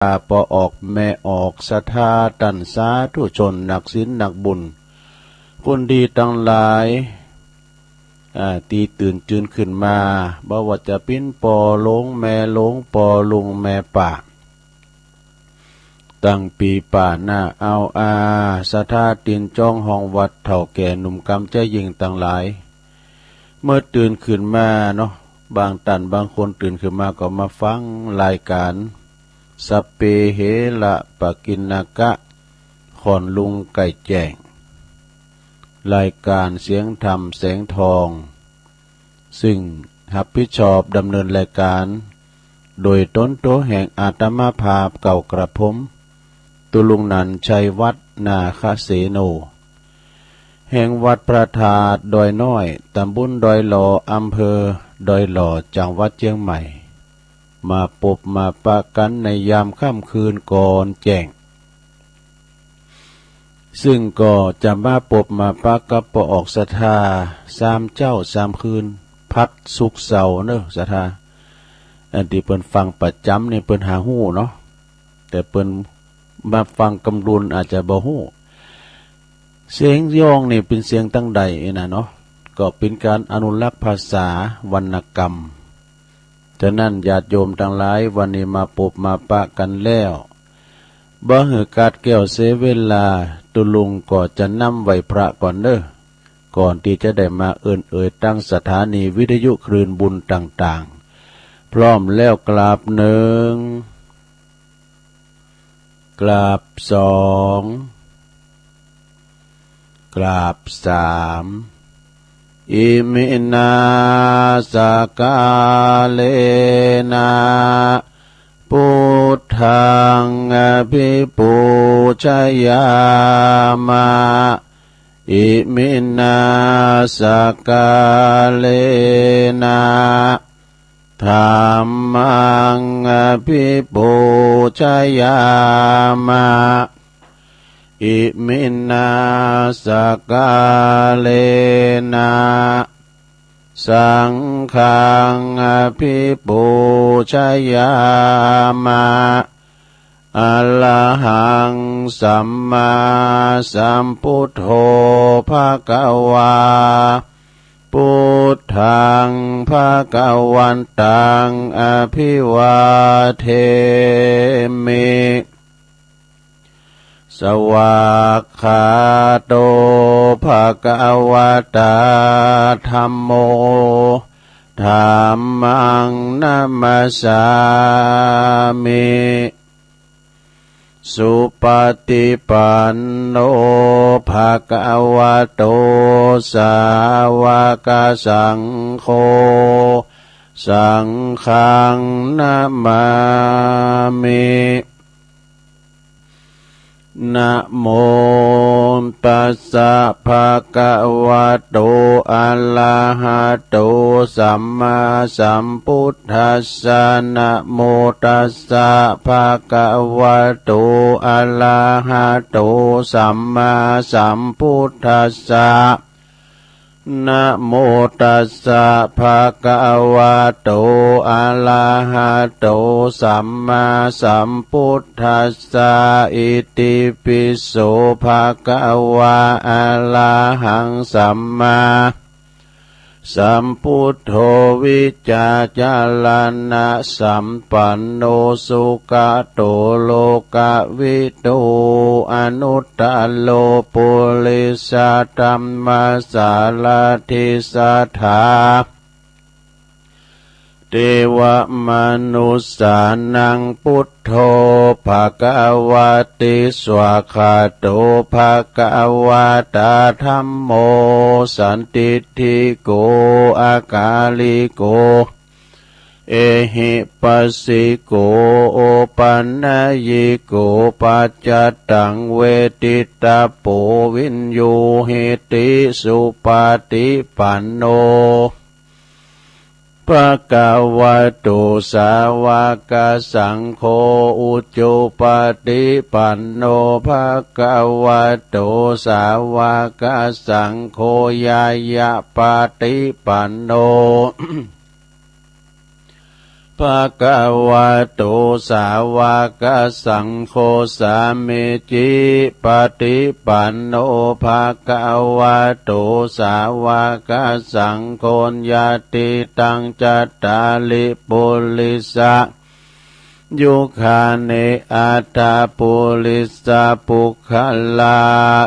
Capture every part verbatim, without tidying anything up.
ปอออกแม่ออกศรัทธา ต้านสาธุชนนักศีลนักบุญ คนดีตังหลาย อ่า ตี้ตื่นจืนขึ้นมา บ่ว่าจะเป๋นปอหลวงแม่หลวง ปอลุงแม่ป้า ตังปีป้าน้าอาวอา ศรัทธาตินจองห้องวัด เฒ่าแก่หนุ่มกำใจยิ่งตังหลาย เมื่อตื่นขึ้นมาเนาะ บางต้านบางคนตื่นขึ้นมาก็มาฟังรายก๋าน สัพเพเหระปะกิณณกะ ค่อนลุงใก้แจ้ง รายก๋านเสียงธรรมแสงทอง ซึ่งฮับผิดชอบดำเนินรายก๋าน โดยต๋นตั๋วแห่งอาตมาภาพเก่ากระผม ตุลุงหนันชัยวัฒน์ นาคเสโน แห่งวัดพระธาตุดอยน้อย ตำบลดอยหล่อ อำเภอดอยหล่อ จังหวัดเจียงใหม่ มาปบมาปะกั๋นในยามค่ำคืนก่อนแจ้ง ซึ่งก็จะมาปบมาปะกับปอออกศรัทธา สามเจ๊าสามคืน ผัดศุกร์เสาร์เนาะศรัทธา อันตี้เปิ้นฟังประจ๋ำนี่เปิ้นหาฮู้เนาะ แต่เปิ้นมาฟังกำลุนอาจจะบ่ฮู้ เสียงย้องนี่เป๋นเสียงตังใดนะเนาะ ก็เป๋นก๋านอนุรักษ์ภาษาวรรณกรรม ฉะนั้นญาติโยมตังหลาย วันนี้มาปบมาปะกั๋นแล้ว บ่หื้อขาดแคลนเสียเวลา ตุลุงก็จะนำไหว้พระก่อนเน้อ ก่อนตี้จะได้มาเอิ้นเอ่ยตังสถานีวิทยุคลื่นบุญต่างๆ พร้อมแล้วกราบหนึ่ง กราบสอง กราบสาม อิมินา สกาเลนะ พุทธัง อภิปูชยามะ อิมินา สกาเลนะ ธัมมัง อภิปูชยามะ อิมินา สกาเลนะ สังฆัง อภิปูชยามะ อะระหัง สัมมาสัมพุทโธ ภะคะวา พุทธัง ภะคะวันตัง อภิวาเทมิ สวากขาโต ภะคะวะตา ธัมโม ธัมมัง นะมัสสามิ สุปะติปันโน ภะคะวะโต สาวะกะสังโฆ สังฆัง นะมามิ นะโมตัสสะ ภะคะวะโต อะระหะโต สัมมาสัมพุทธัสสะ นะโมตัสสะ ภะคะวะโต อะระหะโต สัมมาสัมพุทธัสสะ นะโมตัสสะ ภะคะวะโต อะระหะโต สัมมาสัมพุทธัสสะ อิติปิโส ภะคะวะ อะระหัง สัมมาสัมพุทโธ วิจจารณะสัมปันโน สุขะโต โลกะวิทู อนุตตะโร ปุริสะธัมมะสารถิ สัทธา เทวะมนุสสานัง พุทโธ ภะคะวะติ สวากขาโต ภะคะวะตา ธัมโม สันทิฏฐิโก อะกาลิโก เอหิปัสสิโก โอปันนยิโก ปัจจตตัง เวทิตตะโป วิญญูหิติ สุปะติปันโน ภะคะวะโต สาวะกะสังโฆ อุจุปะติปันโน ภะคะวะโต สาวะกะสังโฆ ญาญะปะติปันโน Bhagavato sāvakasaṅgho sāmīcipaṭipanno bhagavato sāvakasaṅgho yadidaṃ cattāri purisa yugāni aṭṭha purisa puggalā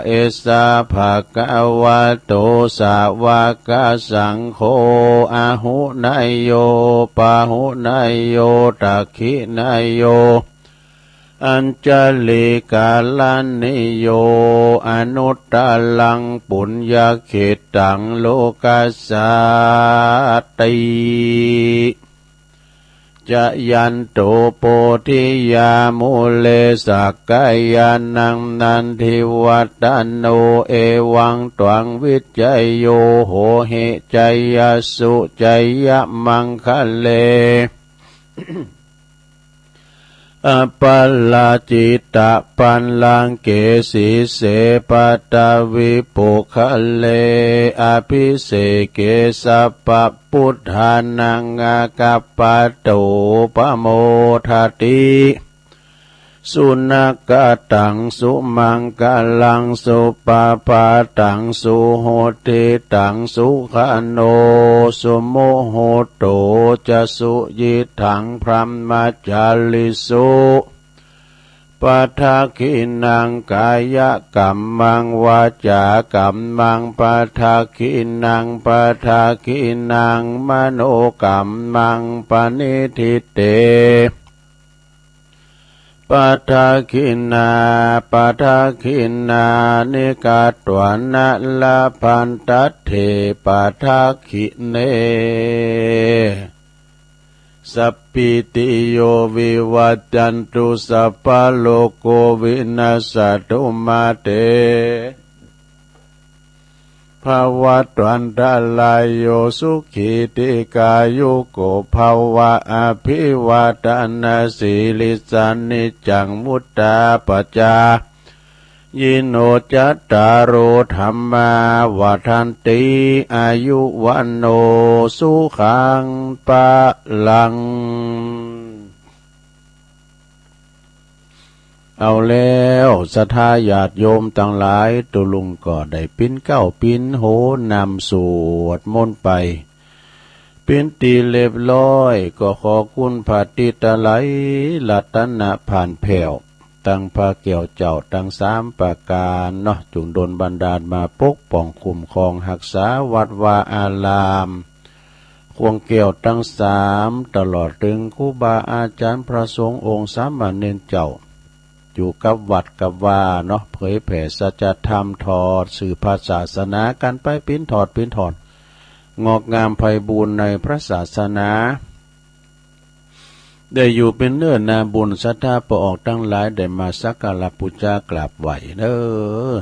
esa bhagavato sāvakasaṅgho āhuneyyo pāhuneyyo dakkhiṇeyyo añjalikaraṇīyo anuttaraṃ puññakkhettaṃ lokassāti. Jayanto bodhiyā mūle sakyānaṃ nandivaḍḍhano evaṃ tvaṃ vijayo hohi jayassu jayamaṅgale. Aparājitapallaṅke sīse paṭhavipokkhare abhiseke sabbabuddhānaṃ aggappatto pamodati. Sunakkhattaṃ sumaṅgalaṃ supabhātaṃ suhuṭṭhitaṃ sukhaṇo sumuhutto ca suyiṭṭhaṃ brahmacārisu. Padakkhiṇaṃ kāyakammaṃ vācākammaṃ padakkhiṇaṃ padakkhiṇaṃ manokammaṃ paṇidhī te padakkhiṇā padakkhiṇāni katvāna labhantatthe padakkhiṇe. Sabbītiyo vivajjantu sabbarogo vinassatu mā te bhavatvantarāyo sukhī dīghāyuko bhava. Abhivādanasīlissa niccaṃ vuḍḍhāpacāyino cattāro dhammā vaḍḍhanti āyu vaṇṇo sukhaṃ balaṃ. เอาแล้ว ศรัทธาญาติโยมตังหลาย ตุ๊ลุงก็ได้ปิ้นเกล้าปิ้นโหนำสวดมนต์ไป ปิ้นตี้เรียบร้อย ก็ขอคุณพระติตะไลยรัตนผ่านแผ้ว ตังพระแก้วเจ้าตังสามประก๋านเนาะ จุ่งดลบันดาลมาปกป้องคุ้มครองฮักษาวัดวาอาราม ข่วงแก้วตังสาม ตลอดเถิงครูบาอาจ๋ารย์พระสงฆ์องค์สามเณรเจ้า อยู่กับวัดกับวาเนาะ เผยแผ่สัจธรรม ถอดสืบพระศาสนากั๋นไป ปิ้นถอดปิ้นถอด งอกงามไพบูลย์ในพระศาสนา ได้อยู่เป๋นเนื้อนาบุญ ศรัทธาป้อออกตังหลาย ได้มาสักการะปู๋จากราบไหว้เน้อ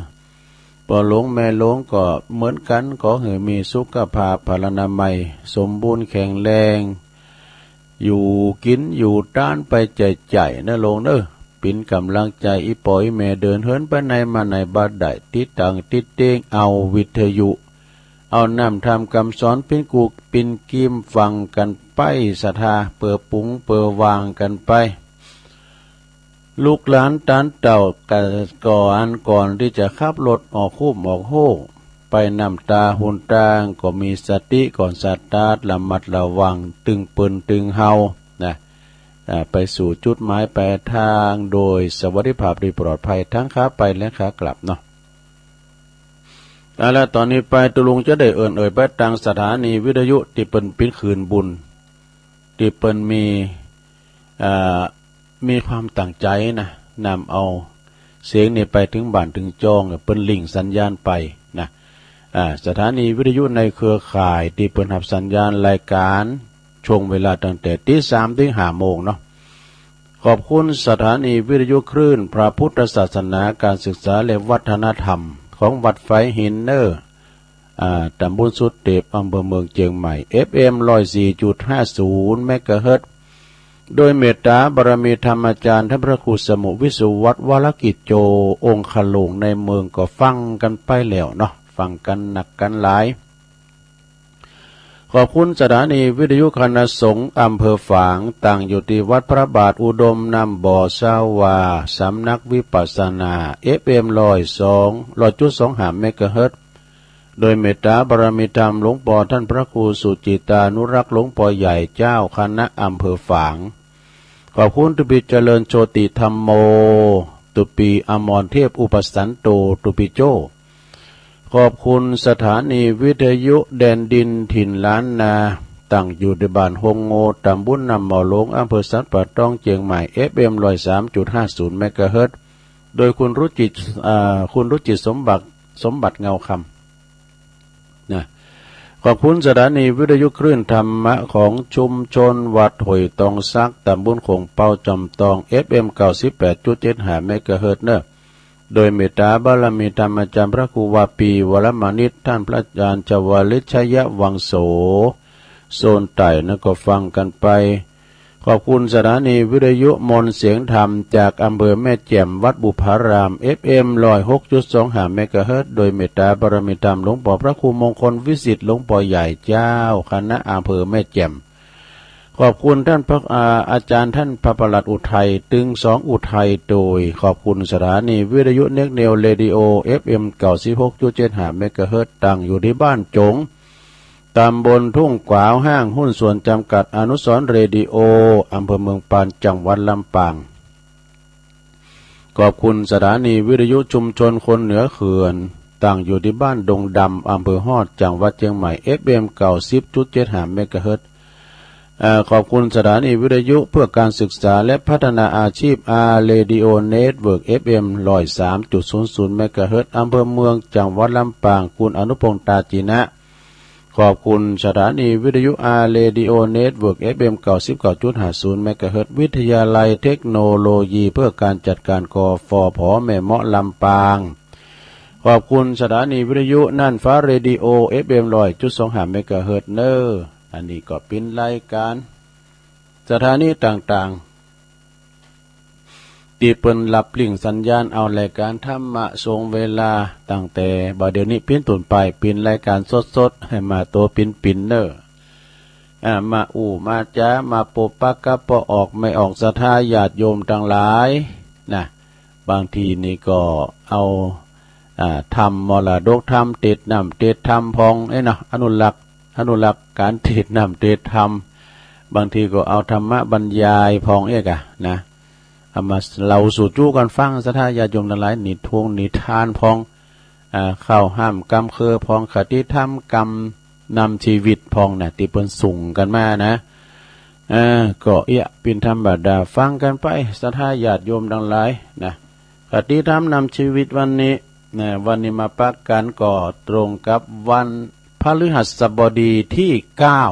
ป้อหลวงแม่หลวงก็เหมือนกั๋น ขอหื้อมีสุขภาพพลานามัย สมบูรณ์แข็งแรง อยู่กิ๋นอยู่ตานไปใจ๋ๆ เน้อหลวงเน้อ เป๋นก๋ำลังใจ๋ อี่ป้ออี่แม่เดินเหินไปไหนมาไหนบ่ได้ ติดตังติดเตียง เอาวิทยุ เอาน้ำธรรมกำสอน เป๋นกู้เป๋นกีมฟังกั๋นไป ศรัทธา เปื้อปรุงเปื้อวางกั๋นไป ลูกหลานตานเต้าก็ ก่อน ก่อนตี้จะขับรถออกฮูมออกโฮ ไปน้ำตาหุนตาง ก็มีสติก่อนสตาร์ท ระมัดระวัง ตึงปืนตึงเฮานะ อ่า ไปสู่จุดหมายปลายทางโดยสวัสดิภาพ โดยปลอดภัย ทั้งขาไปและขากลับเนาะ เอาละ ต่อนี้ไปตุ๊ลุงจะได้เอิ้นเอ่ยไปตังสถานีวิทยุตี้เปิ้นปิ้นคืนบุญ ตี้เปิ้นมี อ่า มีความตั้งใจ๋นะ นำเอาเสียงนี้ไปเถิงบ้านเถิงจอง เปิ้นลิงก์สัญญาณไปนะ อ่า สถานีวิทยุในเครือข่ายตี้เปิ้นฮับสัญญาณรายก๋าน ช่วงเวลาตั้งแต่ตีสามเถิงห้าโมงเนาะ ขอบคุณสถานีวิทยุคลื่นพระพุทธศาสนา การศึกษาและวัฒนธรรม ของวัดฝายหินเน้อ อ่า ตำบลสุเตป อำเภอเมืองเจียงใหม่ เอฟเอ็ม ร้อยสี่จุดห้าศูนย์ เมกะเฮิรตซ์ โดยเมตตาบารมีธรรมอาจ๋ารย์ท่านพระครูสมุห์ วิสุวัฒน์ วรกิจโจ องคหลวงในเมือง ก็ฟังกั๋นไปแล้วเนาะ ฟังกั๋นนักกั๋นหลาย ขอบคุณสถานีวิทยุคณะสงฆ์อำเภอฝาง ตั้งอยู่ที่วัดพระบาทอุดมนำบ่อสาวา สำนักวิปัสสนา เอฟเอ็ม ร้อยสอง ร้อยจุดสองห้า เมกะเฮิรตซ์ โดยเมตตาบารมีธรรมหลวงปอท่านพระครูสุจิตานุรักษ์หลวงปอใหญ่เจ้าคณะอำเภอฝาง ขอบคุณทุปีเจริญโชติธรรมโม ทุปีอมรเทพอุปสันโต ทุปีโจ ขอบคุณสถานีวิทยุแดนดินถิ่นล้านนา ตั้งอยู่ในบ้านฮงโง ตำบลน้ำเมาหลวง อำเภอสันป่าตอง เจียงใหม่ เอฟเอ็ม ร้อยสามจุดห้าศูนย์ เมกะเฮิรตซ์ โดยคุณรุจิต อ่า คุณรุจิตสมบัติ สมบัติเงาคำ นะ ขอบคุณสถานีวิทยุคลื่นธรรมะของชุมชนวัดห้วยตองสัก ตำบลโขงเปาจอมตอง เอฟเอ็ม เก้าสิบแปดจุดเจ็ดห้า เมกะเฮิรตซ์ เนอะ โดยเมตตาบารมีธรรมอาจารย์พระครูวาปี วรมณิต ท่านพระอาจารย์ชวลิต ชยวังโส โซนใต้นะ ก็ฟังกันไป ขอบคุณสถานีวิทยุมนต์เสียงธรรมจากอำเภอแม่แจ่ม วัดบุพาราม เอฟเอ็ม ร้อยหกจุดสองห้า เมกะเฮิรตซ์ โดยเมตตาบารมีธรรมหลวงปอพระครูมงคลวิสิทธิ์หลวงปอใหญ่เจ้าคณะอำเภอแม่แจ่ม ขอบคุณท่านพระ อ่า อาจารย์ท่านพระประหลัดอุทัย ตึงสองอุทัย โดยขอบคุณสถานีวิทยุเน็กเนวเรดิโอ เอฟเอ็ม เก้าสิบหกจุดเจ็ดห้า เมกะเฮิรตซ์ ตั้งอยู่ที่บ้านจง ตำบลทุ่งกวาว ห้างหุ้นส่วนจำกัดอนุสรณ์เรดิโอ อำเภอเมืองปาน จังหวัดลำปาง ขอบคุณสถานีวิทยุชุมชนคนเหนือเขื่อน ตั้งอยู่ที่บ้านดงดำ อำเภอฮอด จังหวัดเชียงใหม่ เอฟเอ็ม เก้าสิบจุดเจ็ดห้า เมกะเฮิรตซ์ เอ่อ ขอบคุณสถานีวิทยุเพื่อการศึกษาและพัฒนาอาชีพ อาร์ Radio Network เอฟเอ็ม ร้อยสามจุดศูนย์ศูนย์ เมกะเฮิรตซ์ อำเภอเมือง จังหวัดลำปาง คุณอนุพงษ์ ตาจีนะ ขอบคุณสถานีวิทยุ อาร์ Radio Network เอฟเอ็ม เก้าสิบเก้าจุดห้าศูนย์ เมกะเฮิรตซ์ วิทยาลัยเทคโนโลยีเพื่อการจัดการ กฟผ แม่เมาะ ลำปาง ขอบคุณสถานีวิทยุน่านฟ้าเรดิโอ เอฟเอ็ม ร้อยจุดสองห้า เมกะเฮิรตซ์ เนอะ อันนี้ก็เป็นรายการสถานีต่างๆ ที่เปิ้นรับลิงก์สัญญาณเอารายการธรรมะส่งเวลาตั้งแต่บ่ายเดี๋ยวนี้เป็นต้นไป เป็นรายการสดๆ ให้มาตัวปินๆ เนอะ อ่า มาอู้มาจา มาปบปะกับปอออกไม่ออกศรัทธาญาติโยมทั้งหลายนะ บางทีนี่ก็เอา อ่า ธรรมมรดกธรรม เทศน์น้ำเทศน์ธรรมพอง เอ้ยเนาะ อนุรักษ์ อนุรักษ์การเทศน์น้ำเทศน์ธรรม บางทีก็เอาธรรมะบรรยายพองเอกอะนะ เอามาเล่าสู่จู้กันฟัง ศรัทธาญาติโยมทั้งหลาย นิทงนิทานพอง อ่า ข้าวห้ามกำเคอพอง คติธรรมกำนำชีวิตพองนะ ที่เปิ้นส่งกันมานะ อ่า ก็เอี้ยะ เป็นธรรมดา ฟังกันไป ศรัทธาญาติโยมทั้งหลายนะ คติธรรมนำชีวิตวันนี้นะ วันนี้มาปะกันก็ตรงกับวันพฤหัสบดีที่เก้า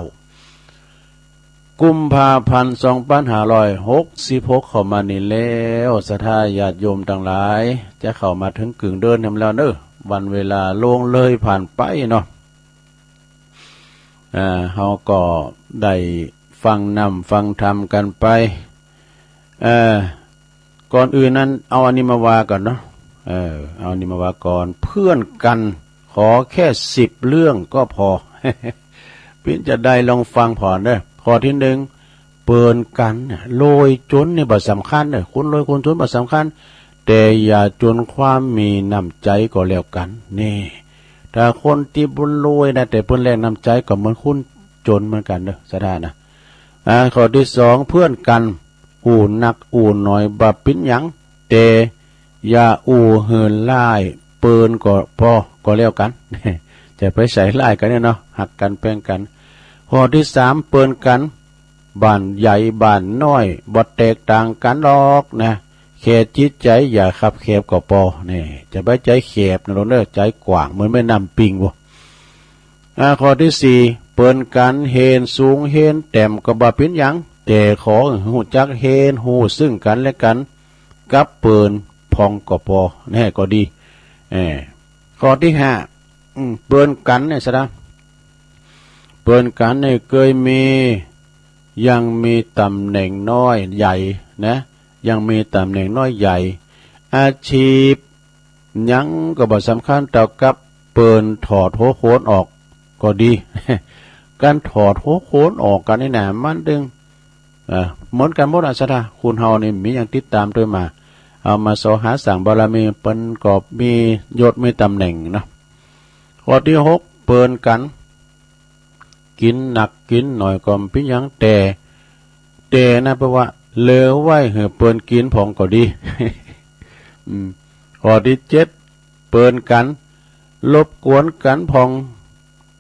กุมภาพันธ์ สองพันห้าร้อยหกสิบหก เข้ามานี่แล้ว ศรัทธาญาติโยมทั้งหลาย จะเข้ามาถึงกึ่งเดือนแล้วเนอะ วันเวลาล่วงเลยผ่านไปเนาะ อ่า เฮาก็ได้ฟังน้ำฟังธรรมกันไป เอ่อ ก่อนอื่นนั้น เอาอันนี้มาว่าก่อนเนาะ เออ เอาอันนี้มาว่าก่อน เพื่อนกัน ขอแค่สิบเรื่องก็พอ ปิ้นจะได้ลองฟังผ่อนเด้อ ข้อที่หนึ่ง เปิ้นกั๋นน่ะ รวยจ๋นนี่บ่สำคัญเด้อ คนรวยคนจ๋นบ่สำคัญ แต่อย่าจ๋นความมีน้ำใจ๋ก็แล้วกั๋น นี่ ถ้าคนตี้บ่รวยนะ แต่เปิ้นแลกน้ำใจ๋ก็เหมือนคนจ๋นเหมือนกั๋นเด้อ ศรัทธานะ อ่า ข้อที่สอง เพื่อนกั๋น อู้นักอู้น้อยบ่เป๋นหยัง แต่อย่าอู้หื้อร้ายเปิ้นก็ปอ ก็แล้วกั๋น จะไปใส่ร้ายกั๋นเนี่ยเนาะ ฮักกั๋นแป้งกั๋น ข้อที่สาม เปิ้นกั๋น บ้านใหญ่บ้านน้อย บ่แตกต่างกั๋นดอกนะ แค่จิตใจ๋อย่าคับแคบก็ปอ นี่ จะไปใจ๋แคบนะลูกเด้อ ใจ๋กว้างเหมือนแม่น้ำปิงบ่ อ่า ข้อที่สี่ เปิ้นกั๋นเฮนสูงเฮนแต้มก็บ่เป๋นหยัง แต่ขอหื้อฮู้จักเฮนฮู้ซึ่งกั๋นและกั๋น กับเปิ้นพ่องก็ปอ แน่ก็ดี เออ ข้อที่ห้า อืม เปิ้นกั๋นเนี่ยซะนะ เปิ้นกั๋นเนี่ยเกยมี ยังมีต๋ำแหน่งน้อยใหญ่นะ ยังมีต๋ำแหน่งน้อยใหญ่ อาชีพ หยังก็บ่สำคัญเต้ากับเปิ้นถอดหัวโขนออกก็ดี การถอดหัวโขนออกกันนี่นะ มันดึง เอ่อ เหมือนกันหมดอะ ศรัทธา คนเฮานี่มีอย่างติดตามด้วยมา เอามาสอหาสร้างบารมี เปิ้นก็มียศมีตำแหน่งเนาะ ข้อที่หก เปิ้นกัน กินหนักกินหน่อยก็บ่เป็นหยัง แต่ แต่นะ แปลว่า เหลือไว้หื้อเปิ้นกินพ่องก็ดี อืม ข้อที่เจ็ด เปิ้นกัน รบกวนกันพ่อง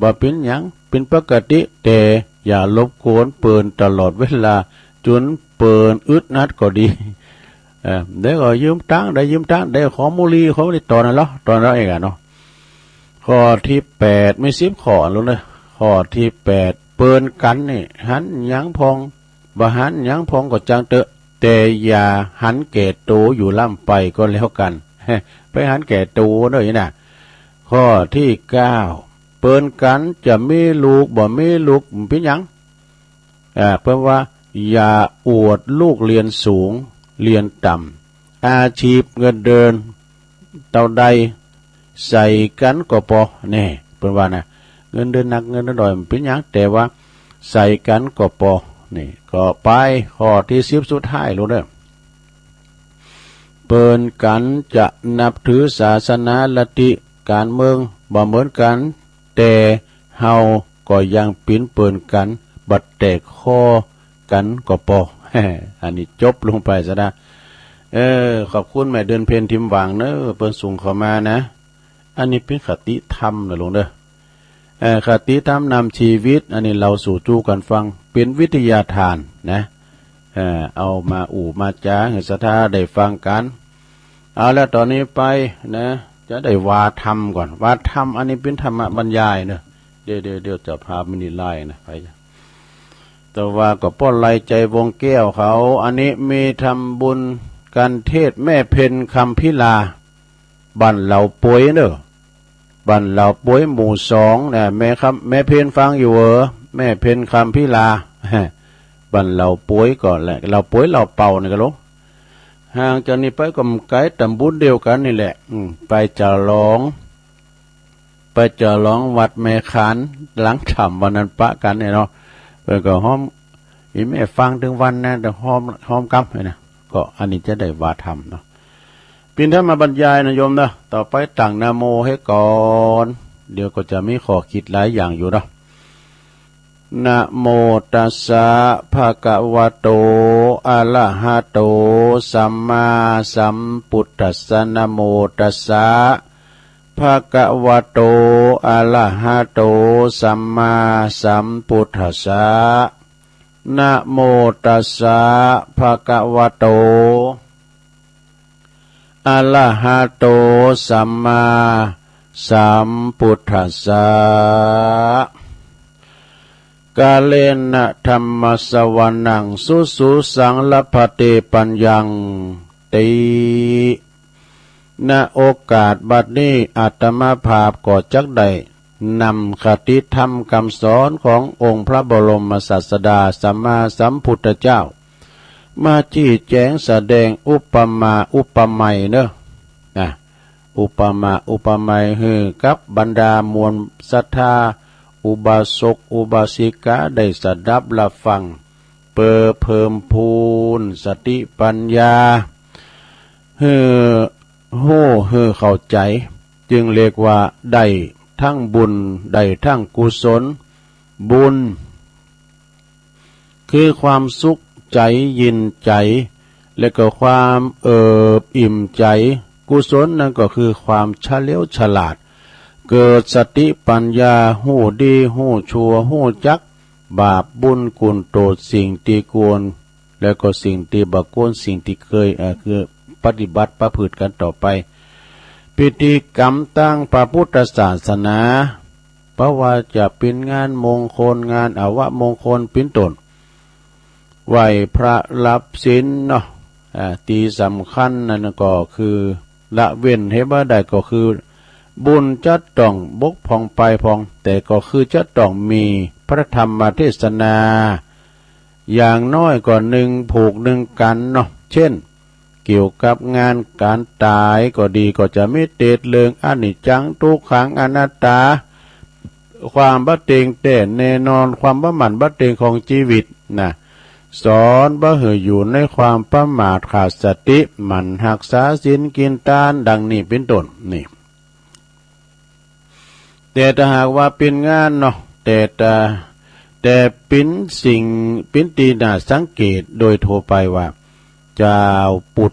บ่เป็นหยัง เป็นปกติ แต่อย่ารบกวนเปิ้นตลอดเวลา จนเปิ้นอึดอัดก็ดี เออ ได้ก็ยืมตังค์ ได้ยืมตังค์ ได้ขอบุหรี่ ขอบุหรี่ ตอนนั้นเหรอ ตอนนั้นเองอะเนาะ ข้อที่แปด มีสิบข้อลูกเอ้ย ข้อที่แปด เปิ้นกันนี่ หันหยังพ่อง บ่หันหยังพ่องก็จังเต๊อะ แต่อย่าหันแก่โตอยู่ร่ำไปก็แล้วกัน ไปหันแก่โตเด้อนะ ข้อที่เก้า เปิ้นกันจะมีลูกบ่มีลูกบ่เป็นหยัง อ่า เปิ้นว่า อย่าอวดลูกเรียนสูง เรียนต่ำ อาชีพเงินเดือนเต้าใด ใส่กันก็ปอ แน่ เปิ้นว่านะ เงินเดือนหนักเงินเดือนด้อยบ่เป็นหยัง แต่ว่า ใส่กันก็ปอ นี่ ก็ไป ข้อที่สิบสุดท้ายลูกเอ้ย เปิ้นกันจะนับถือศาสนาลัทธิการเมืองบ่เหมือนกัน แต่เฮาก็ยังเป็นเปิ้นกัน บ่แตกข้อกันก็ปอ อันนี้จบลงไปซะนะ เออ ขอบคุณแม่เดือนเพ็ญทิมหวังเนอะ เปิ้นส่งเข้ามานะ อันนี้เป็นคติธรรมนะลูกเด้อ เอ่อ คติธรรมนำชีวิต อันนี้เล่าสู่จู้กันฟัง เป็นวิทยาทานนะ เอ่อ เอามาอู้มาจ๋าหื้อศรัทธาได้ฟังกัน เอาละ ตอนนี้ไปนะ จะได้ว่าธรรมก่อน ว่าธรรม อันนี้เป็นธรรมบรรยายเนอะ เดี๋ยว เดี๋ยว เดี๋ยวเจ้าภาพไม่ได้ไล่นะ ไปจ้ะ แต่ว่าก็ป้อไล่ใจวงแก้วเขา อันนี้มีทำบุญกันเทศน์แม่เพ็ญคำพิลา บ้านเหล่าปวยเนอะ บ้านเหล่าปวยหมู่สองนะ แม่คำ แม่เพ็ญฟังอยู่เหรอ แม่เพ็ญคำพิลา บ้านเหล่าปวยก็แหละ เหล่าปวยเหล่าเป่านี่ก็ลง ห่างจากนี้ไปก็บ่ไกล ตำบลเดียวกันนี่แหละ อืม ไปฉลอง ไปฉลองวัดแม่ขาน หลังค่ำวันนั้นปะกันเนี่ยเนาะ เปิ้นก็ฮ้อม อีแม่ฟังถึงวันนะ แต่ฮ้อม ฮ้อมกำนะ ก็อันนี้จะได้ว่าธรรมเนาะ เป็นธรรมบรรยายนะโยมนะ ต่อไปตั้งนะโมให้ก่อน เดี๋ยวก็จะมีข้อคิดหลายอย่างอยู่เนาะ นะโมตัสสะ ภะคะวะโต อะระหะโต สัมมาสัมพุทธัสสะ นะโมตัสสะ ภะคะวะโต อะระหะโต สัมมาสัมพุทธัสสะ นะโมตัสสะ ภะคะวะโต อะระหะโต สัมมาสัมพุทธัสสะ กาเลนะธัมมะสะวะนัง สุสุสัง ลัพพะเต ปัญญัง ติ ณ โอกาสบัดนี้ อาตมาภาพก็จักได้นำคติธรรมคำสอนขององค์พระบรมศาสดาสัมมาสัมพุทธเจ้า มาชี้แจงแสดงอุปมาอุปไมยเนอะ นะ อุปมาอุปไมยหื้อกับบรรดามวลศรัทธา อุบาสกอุบาสิกาได้สดับรับฟัง เปื้อเพิ่มพูนสติปัญญา หื้อฮู้หื้อเข้าใจ จึงเรียกว่าได้ทั้งบุญ ได้ทั้งกุศล บุญ คือความสุขใจยินใจ และก็ความเอิบอิ่มใจ กุศลนั่นก็คือความเฉลียวฉลาด เกิดสติปัญญา ฮู้ดีฮู้ชั่ว ฮู้จักบาปบุญกุณโทษ สิ่งที่ควร และก็สิ่งที่บ่ควร สิ่งที่เคย เอ่อ คือปฏิบัติประพฤติกันต่อไป พิธีกรรมตางพระพุทธศาสนา เพราะว่าจะเป็นงานมงคล งานอวมงคล เป็นต้น ไหว้พระรับศีลเนาะ อ่า ที่สำคัญนั่นก็คือ ละเว้นให้บ่ได้ก็คือ บุญจะต้องบกพร่องไปพร่อง แต่ก็คือจะต้องมีพระธรรมเทศนา อย่างน้อยก็หนึ่งผูกหนึ่งกันเนาะ เช่น เกี่ยวกับงานการตายก็ดี ก็จะมีเทศน์เรื่องอนิจจัง ทุกขัง อนัตตา ความบ่เต็งแต๊แน่นอน ความบ่หมั่นบ่เต็งของชีวิตนะ สอนบ่หื้ออยู่ในความประมาท ขาดสติ หมั่นฮักษาศีล กินทาน ดังนี้เป็นต้น นี่ แต่ถ้าหากว่าเป็นงานเนาะ แต่ แต่ แต่เป็นสิ่ง เป็นที่น่าสังเกตโดยทั่วไปว่า จาวปุถ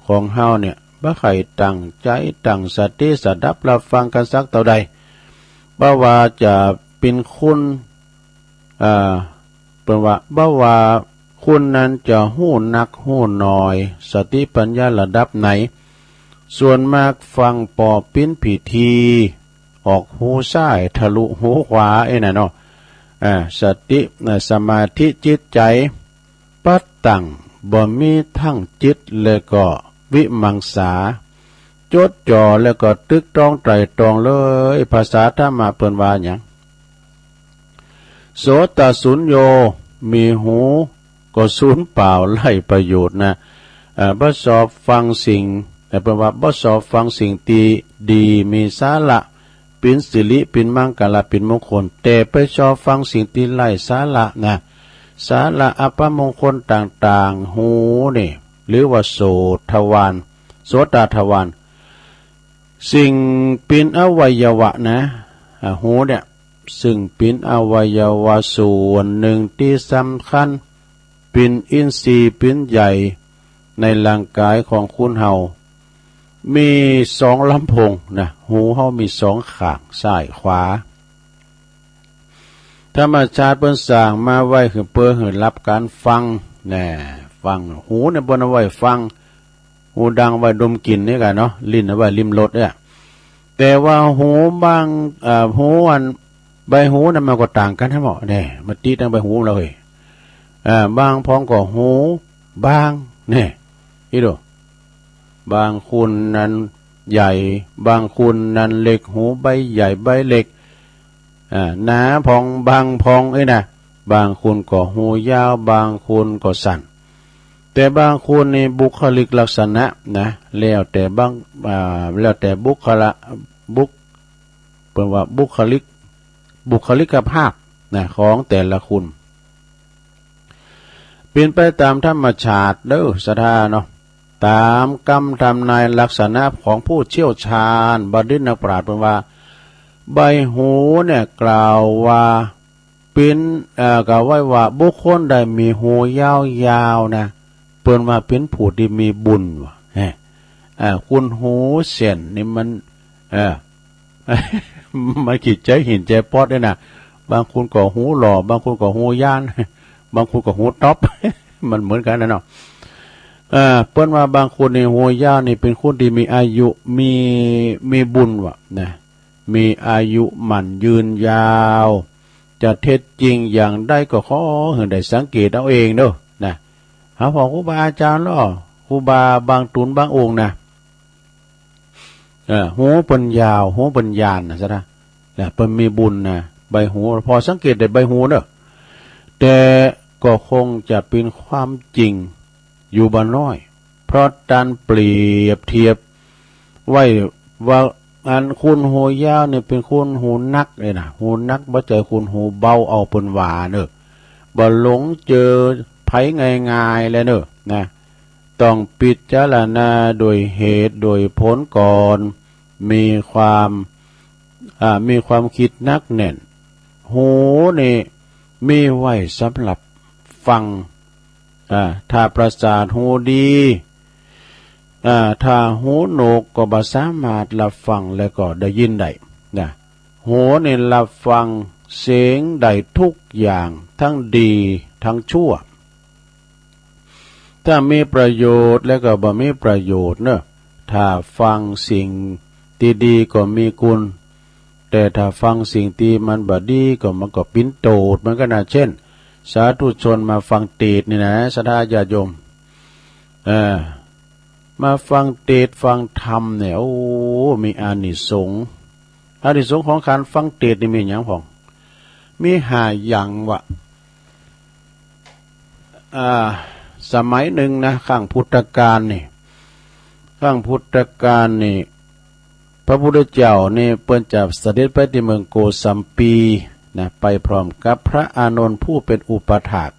ของเฮาเนี่ย บ่ใค่ตั้งใจ๋ตั้งสติสดับรับฟังกั๋นสักเต้าใด บ่ว่าจะเป็นคน อ่า เปิ้นว่า บ่ว่าคนนั้นจะฮู้นักฮู้น้อย สติปัญญาระดับไหน ส่วนมากฟังปอปิ้นผีที ออกหูซ้ายทะลุหูขวา ไอ้นั่นเนาะ อ่า สติ อ่า สมาธิจิตใจ๋ ปัดตั้ง บ่มีทั้งจิต แล้วก็วิมังสา จดจ่อ แล้วก็ตึกตรองไตร่ตรองเลย ภาษาธรรมะเปิ้นว่าหยัง โสตะสุญโญ มีหูก็สูญเปล่า ไร้ประโยชน์นะ เอ่อ บ่ชอบฟังสิ่ง เอ่อ เปิ้นว่าบ่ชอบฟังสิ่งตี้ดี มีสาระ เป็นสิริ เป็นมังคละ เป็นมงคล แต่ไปชอบฟังสิ่งตี้ไร้สาระนะ สาระอัปมงคลต่างๆ หูนี่ หรือว่าโสตทวาร โสตทวาร สิ่งเป็นอวัยวะนะ อ่า หูเนี่ย ซึ่งเป็นอวัยวะส่วนหนึ่งตี้สำคัญ เป็นอินทรีย์ เป็นใหญ่ในร่างกายของคนเฮา มีสองลำโพงนะ หูเฮามีสองข้าง ซ้ายขวา ธรรมชาติเปิ้นสร้างมาไว้หื้อเปื้อหื้อรับก๋านฟัง แน่ ฟัง หูเนี่ยเปิ้นเอาไว้ฟัง หูดังไว้ดมกลิ่นนี่ก่ะเนาะ ลิ้นเอาไว้ลิ้มรสเนี่ย แต่ว่าหูบาง เอ่อ หูอัน ใบหูนั้นมันก็ต่างกั๋นหั้นเนาะ แน่ มันติดตังใบหูแล้วเฮ้ย เอ่อ บางพ่องก็หูบาง แน่ อีโด บางคนนั้นใหญ่ บางคนนั้นเล็ก หูใบใหญ่ใบเล็ก อ่า หนาพ่องบางพ่อง เอ้ยนะ บางคนก็หูยาว บางคนก็สั้น แต่บางคนนี่บุคลิกลักษณะนะ แล้วแต่บาง อ่า แล้วแต่บุคละ บุค เปิ้นว่าบุคลิก บุคลิกภาพนะ ของแต่ละคน เป็นไปต๋ามธรรมชาติเด้อ ศรัทธาเนาะ ต๋ามกำทำนายลักษณะของผู้เชี่ยวชาญ บัณฑิตนักปราชญ์เปิ้นว่า ใบหูเนี่ยกล่าวว่า เป็น เอ่อ กล่าวไว้ว่าบุคคลใดมีหูยาวๆ นะ เปิ้นว่าเป็นผู้ตี้มีบุญว่ะ แฮะ อ่า คนหูเส้นนี่มัน เออ มันขี้ใจ๋หินใจ๋ป๊อดเนี่ยนะ บางคนก็หูหล่อ บางคนก็หูยาน บางคนก็หูต๊อบ มันเหมือนกั๋นนะเนาะ เออ เปิ้นว่าบางคนนี่หูยาวนี่เป็นคนตี้มีอายุ มี มีบุญว่ะนะ มีอายุหมั่นยืนยาว จะเท็จจริงอย่างใดก็ขอหื้อได้สังเกตเอาเองเนาะ นะ เฮาพ่องครูบาอาจ๋ารย์ลอ ครูบาบางตูนบางองค์นะ เออ หูเปิ้นยาว หูเปิ้นยานนะ ศรัทธา แล้วเปิ้นมีบุญนะ ใบหู พอสังเกตได้ใบหูเนาะ แต่ก็คงจะเป็นความจริงอยู่บ่น้อย เพราะต้านเปรียบเทียบไว้ว่า อันคนหูยาวนี่เป็นคนหูหนักเลยนะ หูหนัก บ่ใจ้คนหูเบา เอาเปิ้นว่าเนาะ บ่หลงเจอใผง่ายๆ เลยเนาะ นะ ต้องพิจารณาโดยเหตุโดยผลก่อน มีความ อ่า มีความคิดหนักแน่น หูนี่มีไว้สำหรับฟัง อ่า ถ้าประสาทหูดี อ่า ถ้าหูหนวกก็บ่สามารถรับฟังแล้วก็ได้ยินได้นะ หูนี่รับฟังเสียงได้ทุกอย่าง ทั้งดีทั้งชั่ว ถ้ามีประโยชน์แล้วก็บ่มีประโยชน์เนาะ ถ้าฟังสิ่งตี้ดีก็มีคุณ แต่ถ้าฟังสิ่งตี้มันบ่ดีก็มันก็ปิ้นโตษเหมือนกั๋นนะ เช่น สาธุชนมาฟังเทศน์นี่นะ ศรัทธาญาติโยม เออ มาฟังเทศน์ฟังธรรมเนี่ย โอ้ มีอานิสงส์ อานิสงส์ของก๋านฟังเทศน์นี่มีหยังพ่อง มีห้าอย่างว่ะ อ่า สมัยหนึ่งนะ ครั้งพุทธกาลนี่ ครั้งพุทธกาลนี่ พระพุทธเจ้านี่เปิ้นจะเสด็จไปที่เมืองโกสัมพีนะ ไปพร้อมกับพระอานนท์ผู้เป็นอุปัฏฐาก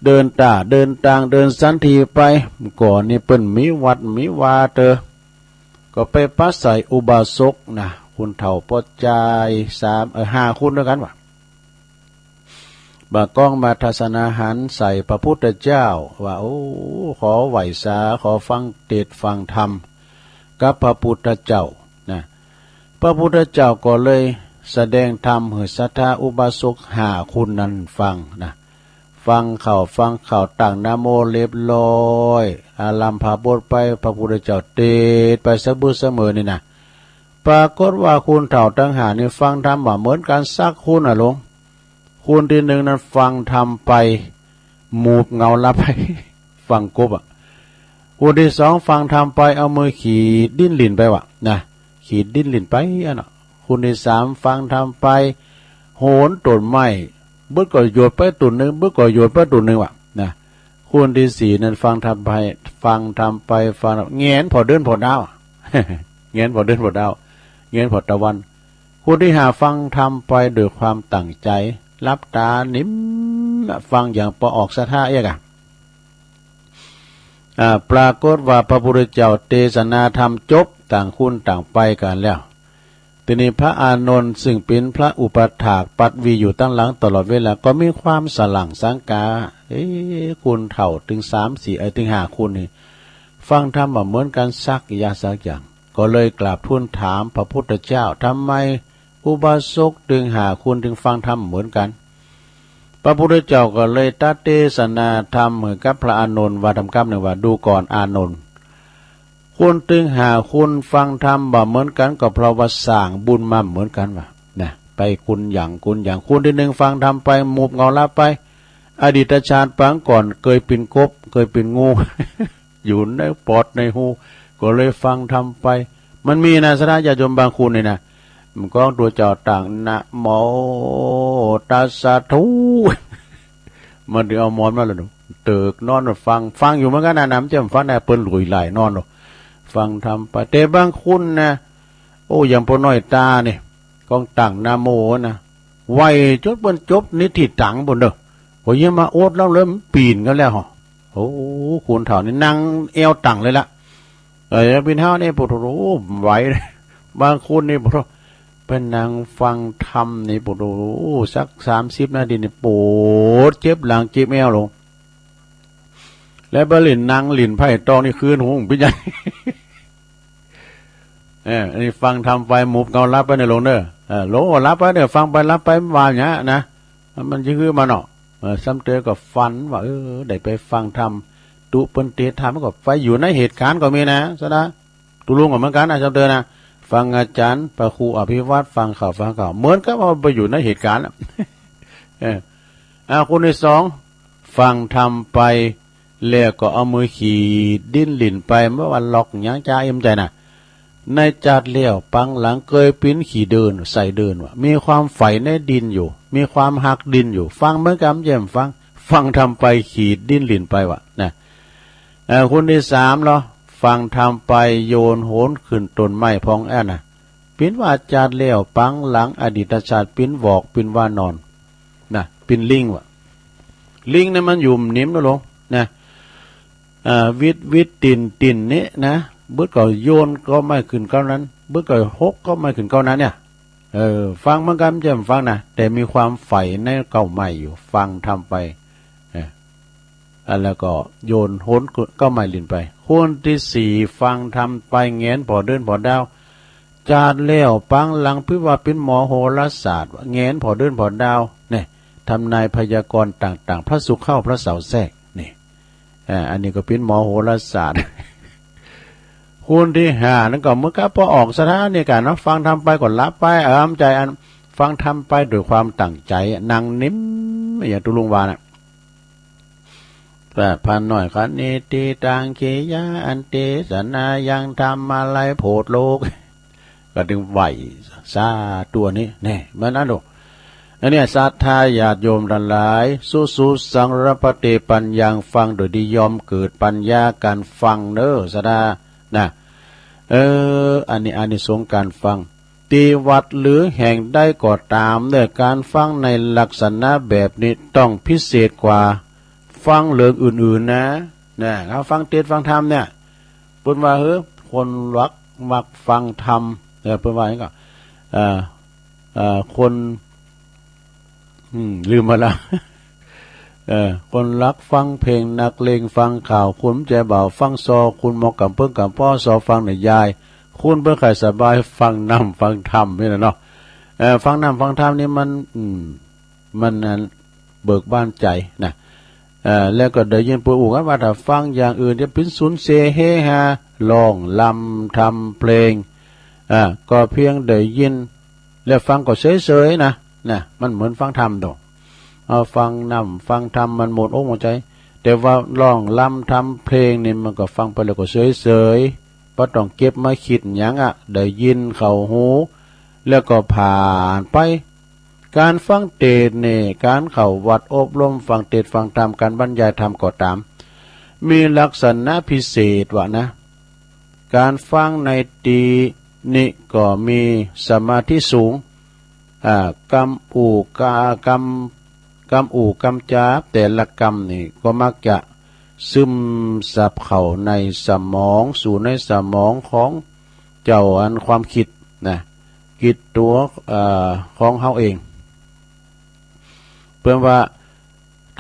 เดินตาเดินตางเดินสันทีไป ก่อนนี่เปิ้นมีวัดมีวาเตอ ก็ไปปราศรัยอุบาสกนะ คุณเฒ่าป้อจายสาม เออ ห้าคนด้วยกันว่ะ บ่าก้องมาทัสนาหารใส่พระพุทธเจ้า ว่า โอ้ ขอไหว้สา ขอฟังเทศน์ฟังธรรมกับพระพุทธเจ้านะ พระพุทธเจ้าก็เลยแสดงธรรมหื้อศรัทธาอุบาสกห้าคนนั้นฟังนะ ฟังเข้าฟังเข้าตั้งนะโมเรียบร้อย อารัมภบทไป พระพุทธเจ้าเทศน์ไปเสมอเสมอนี่นะ ปรากฏว่าคุณเฒ่าตังห้านี่ฟังธรรมบ่เหมือนกันสักคนน่ะหลวง คนที่หนึ่งนั้นฟังธรรมไป หมูบเหงาหลับไป ฟังกบอ่ะ คนที่สองฟังธรรมไปเอามือขีดดิ้นหลิ้นไปว่ะนะ ขีดดิ้นหลิ้นไปอันน่ะ คนที่สามฟังธรรมไป โหนต้นไม้ บึดก็โยนไปต้นหนึ่ง บึดก็โยนไปต้นหนึ่งว่ะนะ คนที่สี่นั้นฟังธรรมไป ฟังธรรมไป ฟังธรรม แหงนผ่อเดือนผ่อดาว แหงนผ่อเดือนผ่อดาว แหงนผ่อตะวัน คนที่ห้าฟังธรรมไปด้วยความตั้งใจ หลับตานิ่ม ฟังอย่างปอออกศรัทธาเอกอะ อ่า ปรากฏว่าพระพุทธเจ้าเทศนาธรรมจบ ต่างคนต่างไปกันแล้ว ทีนี้พระอานนท์ซึ่งเป็นพระอุปัฏฐากปัดวีอยู่ตั้งหลังตลอดเวลา ก็มีความสล่างสังกา เอ๊ะ คุณเฒ่าถึงสามสี่ ไอ้ถึงห้าคนนี่ ฟังธรรมบ่เหมือนกันสักอย่างสักอย่าง ก็เลยกราบทูลถามพระพุทธเจ้า ทำไมอุบาสกถึงห้าคนถึงฟังธรรมเหมือนกัน พระพุทธเจ้าก็เลยตรัสเทศนาธรรมให้กับพระอานนท์ว่าทำกำหนึ่งว่า ดูก่อนอานนท์ คนถึงห้าคนฟังธรรมบ่เหมือนกัน ก็เพราะว่าสร้างบุญมาเหมือนกันว่ะนะ ไปคนอย่างคนอย่าง คนที่หนึ่งฟังธรรมไป หมูบเหงาหลับไป อดีตชาติปางก่อนเคยเป็นกบ เคยเป็นงู อยู่ในปอดในหู ก็เลยฟังธรรมไป มันมีนะศรัทธาญาติโยมบางคนนี่นะ มันก็ตัวเจ้าตั้งนะโมตัสสะธุ มันถึงเอาหมอนมาแล้วเนอะ เติกนอนฟัง ฟังอยู่เหมือนกันนะ น้ำเจ้มฟังนะ เปิ้นหลุยหลายนอนหรอก ฟังธรรมไป แต่บางคนนะ โอ้ อย่างป้อน้อยตานี่ ก็ตั้งนะโมนะ ไหวจนเปิ้นจบนิทธิตังปุ้นเด้อ พอเยี่ยมมาโอดแล้วเริ่มปีนกันแล้ว โอ้ คนเฒ่านี่นั่งแอวตั้งเลยละ เออ เป็นเฮานี่ ปะโถ ไหว บางคนนี่ ปะโถ ไปนั่งฟังธรรมนี่ ปะโถ สักสามสิบนาทีนี่ ปวดเจ็บหลังเจ็บแอวลง แล้วไปเล่นนั่งเล่นไพ่ตองนี่คืนหูเป็นไง เออ อันนี้ฟังธรรมไป หมูบเหงาหลับไปเนี่ยลงเด้อ เออ ลงหลับไปเนี่ย ฟังไปหลับไป มันว่าอย่างเงี้ยนะ มันจะคือมันเนาะ เออ ซ้ำเตอก็ฝันว่า เออ ได้ไปฟังธรรม ตุเปิ้นเทศน์ธรรมก็ไปอยู่ในเหตุการณ์ก็มีนะศรัทธา ตุลุงก็เหมือนกันนะ ซ้ำเตอนะ ฟังอาจารย์พระครูอภิวัตร ฟังข่าว ฟังข่าว เหมือนกับว่าไปอยู่ในเหตุการณ์อะ เออ อ่า คนที่สอง ฟังธรรมไป แล้วก็เอามือขีดดิ้นหลิ้นไป บ่ว่าล็อกหยังจ้าเอ็มใจนะ ในจาติแล้วปางหลังเคยปิ้นขี่เดิน ใส่เดินว่ะ มีความใฝ่ในดินอยู่ มีความฮักดินอยู่ ฟังเหมือนกันเยี่ยมฟัง ฟังธรรมไปขีดดิ้นหลิ้นไปว่ะนะ เอ่อ คนที่สามเหรอ ฟังธรรมไปโยนโหนขึ้นต้นไม้พองแอนนะ ปิ้นว่าจาติแล้วปางหลังอดีตชาติปิ้นหวอกปิ้นว่านอน นะ ปิ้นลิงว่ะ ลิงเนี่ยมันอยู่นิ่มนะหลวงนะ อ่า วิดวิดติ่นติ่นนี่นะ บึดก็โยนก็ไม่ขึ้นเก้านั้น บึดก็หกก็ไม่ขึ้นเก้านั้นเนี่ย เออ ฟังเหมือนกันเยี่ยมฟังนะ แต่มีความใฝ่ในเก้าไม้อยู่ ฟังธรรมไป เออ อ่ะ แล้วก็โยนโหนเก้าไม้หลิ้นไป คนที่สี่ฟังธรรมไปแหงนผ่อเดือนผ่อดาว จาติแล้วปางหลังปิ้นว่าปิ้นหมอโหราศาสตร์ แหงนผ่อเดือนผ่อดาวเนี่ย ทำนายพยากรณ์ต่างๆ พระศุกร์เข้าพระเสาร์แทรกนี่ อ่า อันนี้ก็ปิ้นหมอโหราศาสตร์ คนที่ห้านั้นก็เหมือนกับปอออกศรัทธานี่กันเนาะ ฟังธรรมไปก็หลับไป เออ ใจอันฟังธรรมไปด้วยความตั้งใจ นั่งนิ่ม อย่างตุลุงว่าน่ะ พระพันน้อยขันนิติตังขียาอันเตสนายังธรรมาลัยโพดโลก ก็ถึงไหวสาตัวนี้แน่ เหมือนนั้นดู อันเนี้ย ศรัทธาญาติโยมทั้งหลาย สุสุสังรพเตปัญญา ฟังโดยที่ยอมเกิดปัญญาการฟังเนอ ศรัทธานะ เออ อันนี้ อันนี้สงการฟัง ที่วัดหรือแห่งใดก็ตามเนี่ย การฟังในลักษณะแบบนี้ต้องพิเศษกว่าฟังเรื่องอื่นๆนะ นะ เขาฟังเทศน์ฟังธรรมเนี่ย เปิ้นว่า เฮ้ย คนรักมักฟังธรรม เออ เปิ้นว่าอย่างนี้ก็ เอ่อ เอ่อ คน อืม ลืมมาละ เออ คนรักฟังเพลง นักเลงฟังข่าว คนใจเบาฟังซอ คนหมอกำเปิ้งกำป้อซอฟังนิยาย คนเปิ้งไข่สบายฟังน้ำฟังธรรมนี่แหละเนาะ เออ ฟังน้ำฟังธรรมนี่มัน อืม มันอันเบิกบานใจนะ เอ่อ แล้วก็ได้ยินเปิ้นอู้กันว่าถ้าฟังอย่างอื่นจะเป็นสูญเสียเฮฮา ร้องรำทำเพลง อ่า ก็เพียงได้ยิน แล้วฟังก็เฉยๆนะ นะ มันเหมือนฟังธรรมดอก เอาฟังน้ำฟังธรรมมันหมดอกหมดใจ แต่ว่าร้องรำทำเพลงนี่มันก็ฟังไปแล้วก็เฉยๆ บ่ต้องเก็บมาคิดหยังอะ ได้ยินเข้าหู แล้วก็ผ่านไป การฟังเทศน์นี่ การเข้าวัดอบรมฟังเทศน์ฟังธรรม การบรรยายธรรมก็ตาม มีลักษณะพิเศษว่านะ การฟังในที่นี้ก็มีสมาธิสูง อ่า กำอู้กา กำ กำอู้กำจาแต่ละกำนี่ก็มักจะซึมซับเข้าในสมอง สู่ในสมองของเจ้าอันความคิดนะ คิดตัว เอ่อ ของเฮาเอง เปิ้นว่า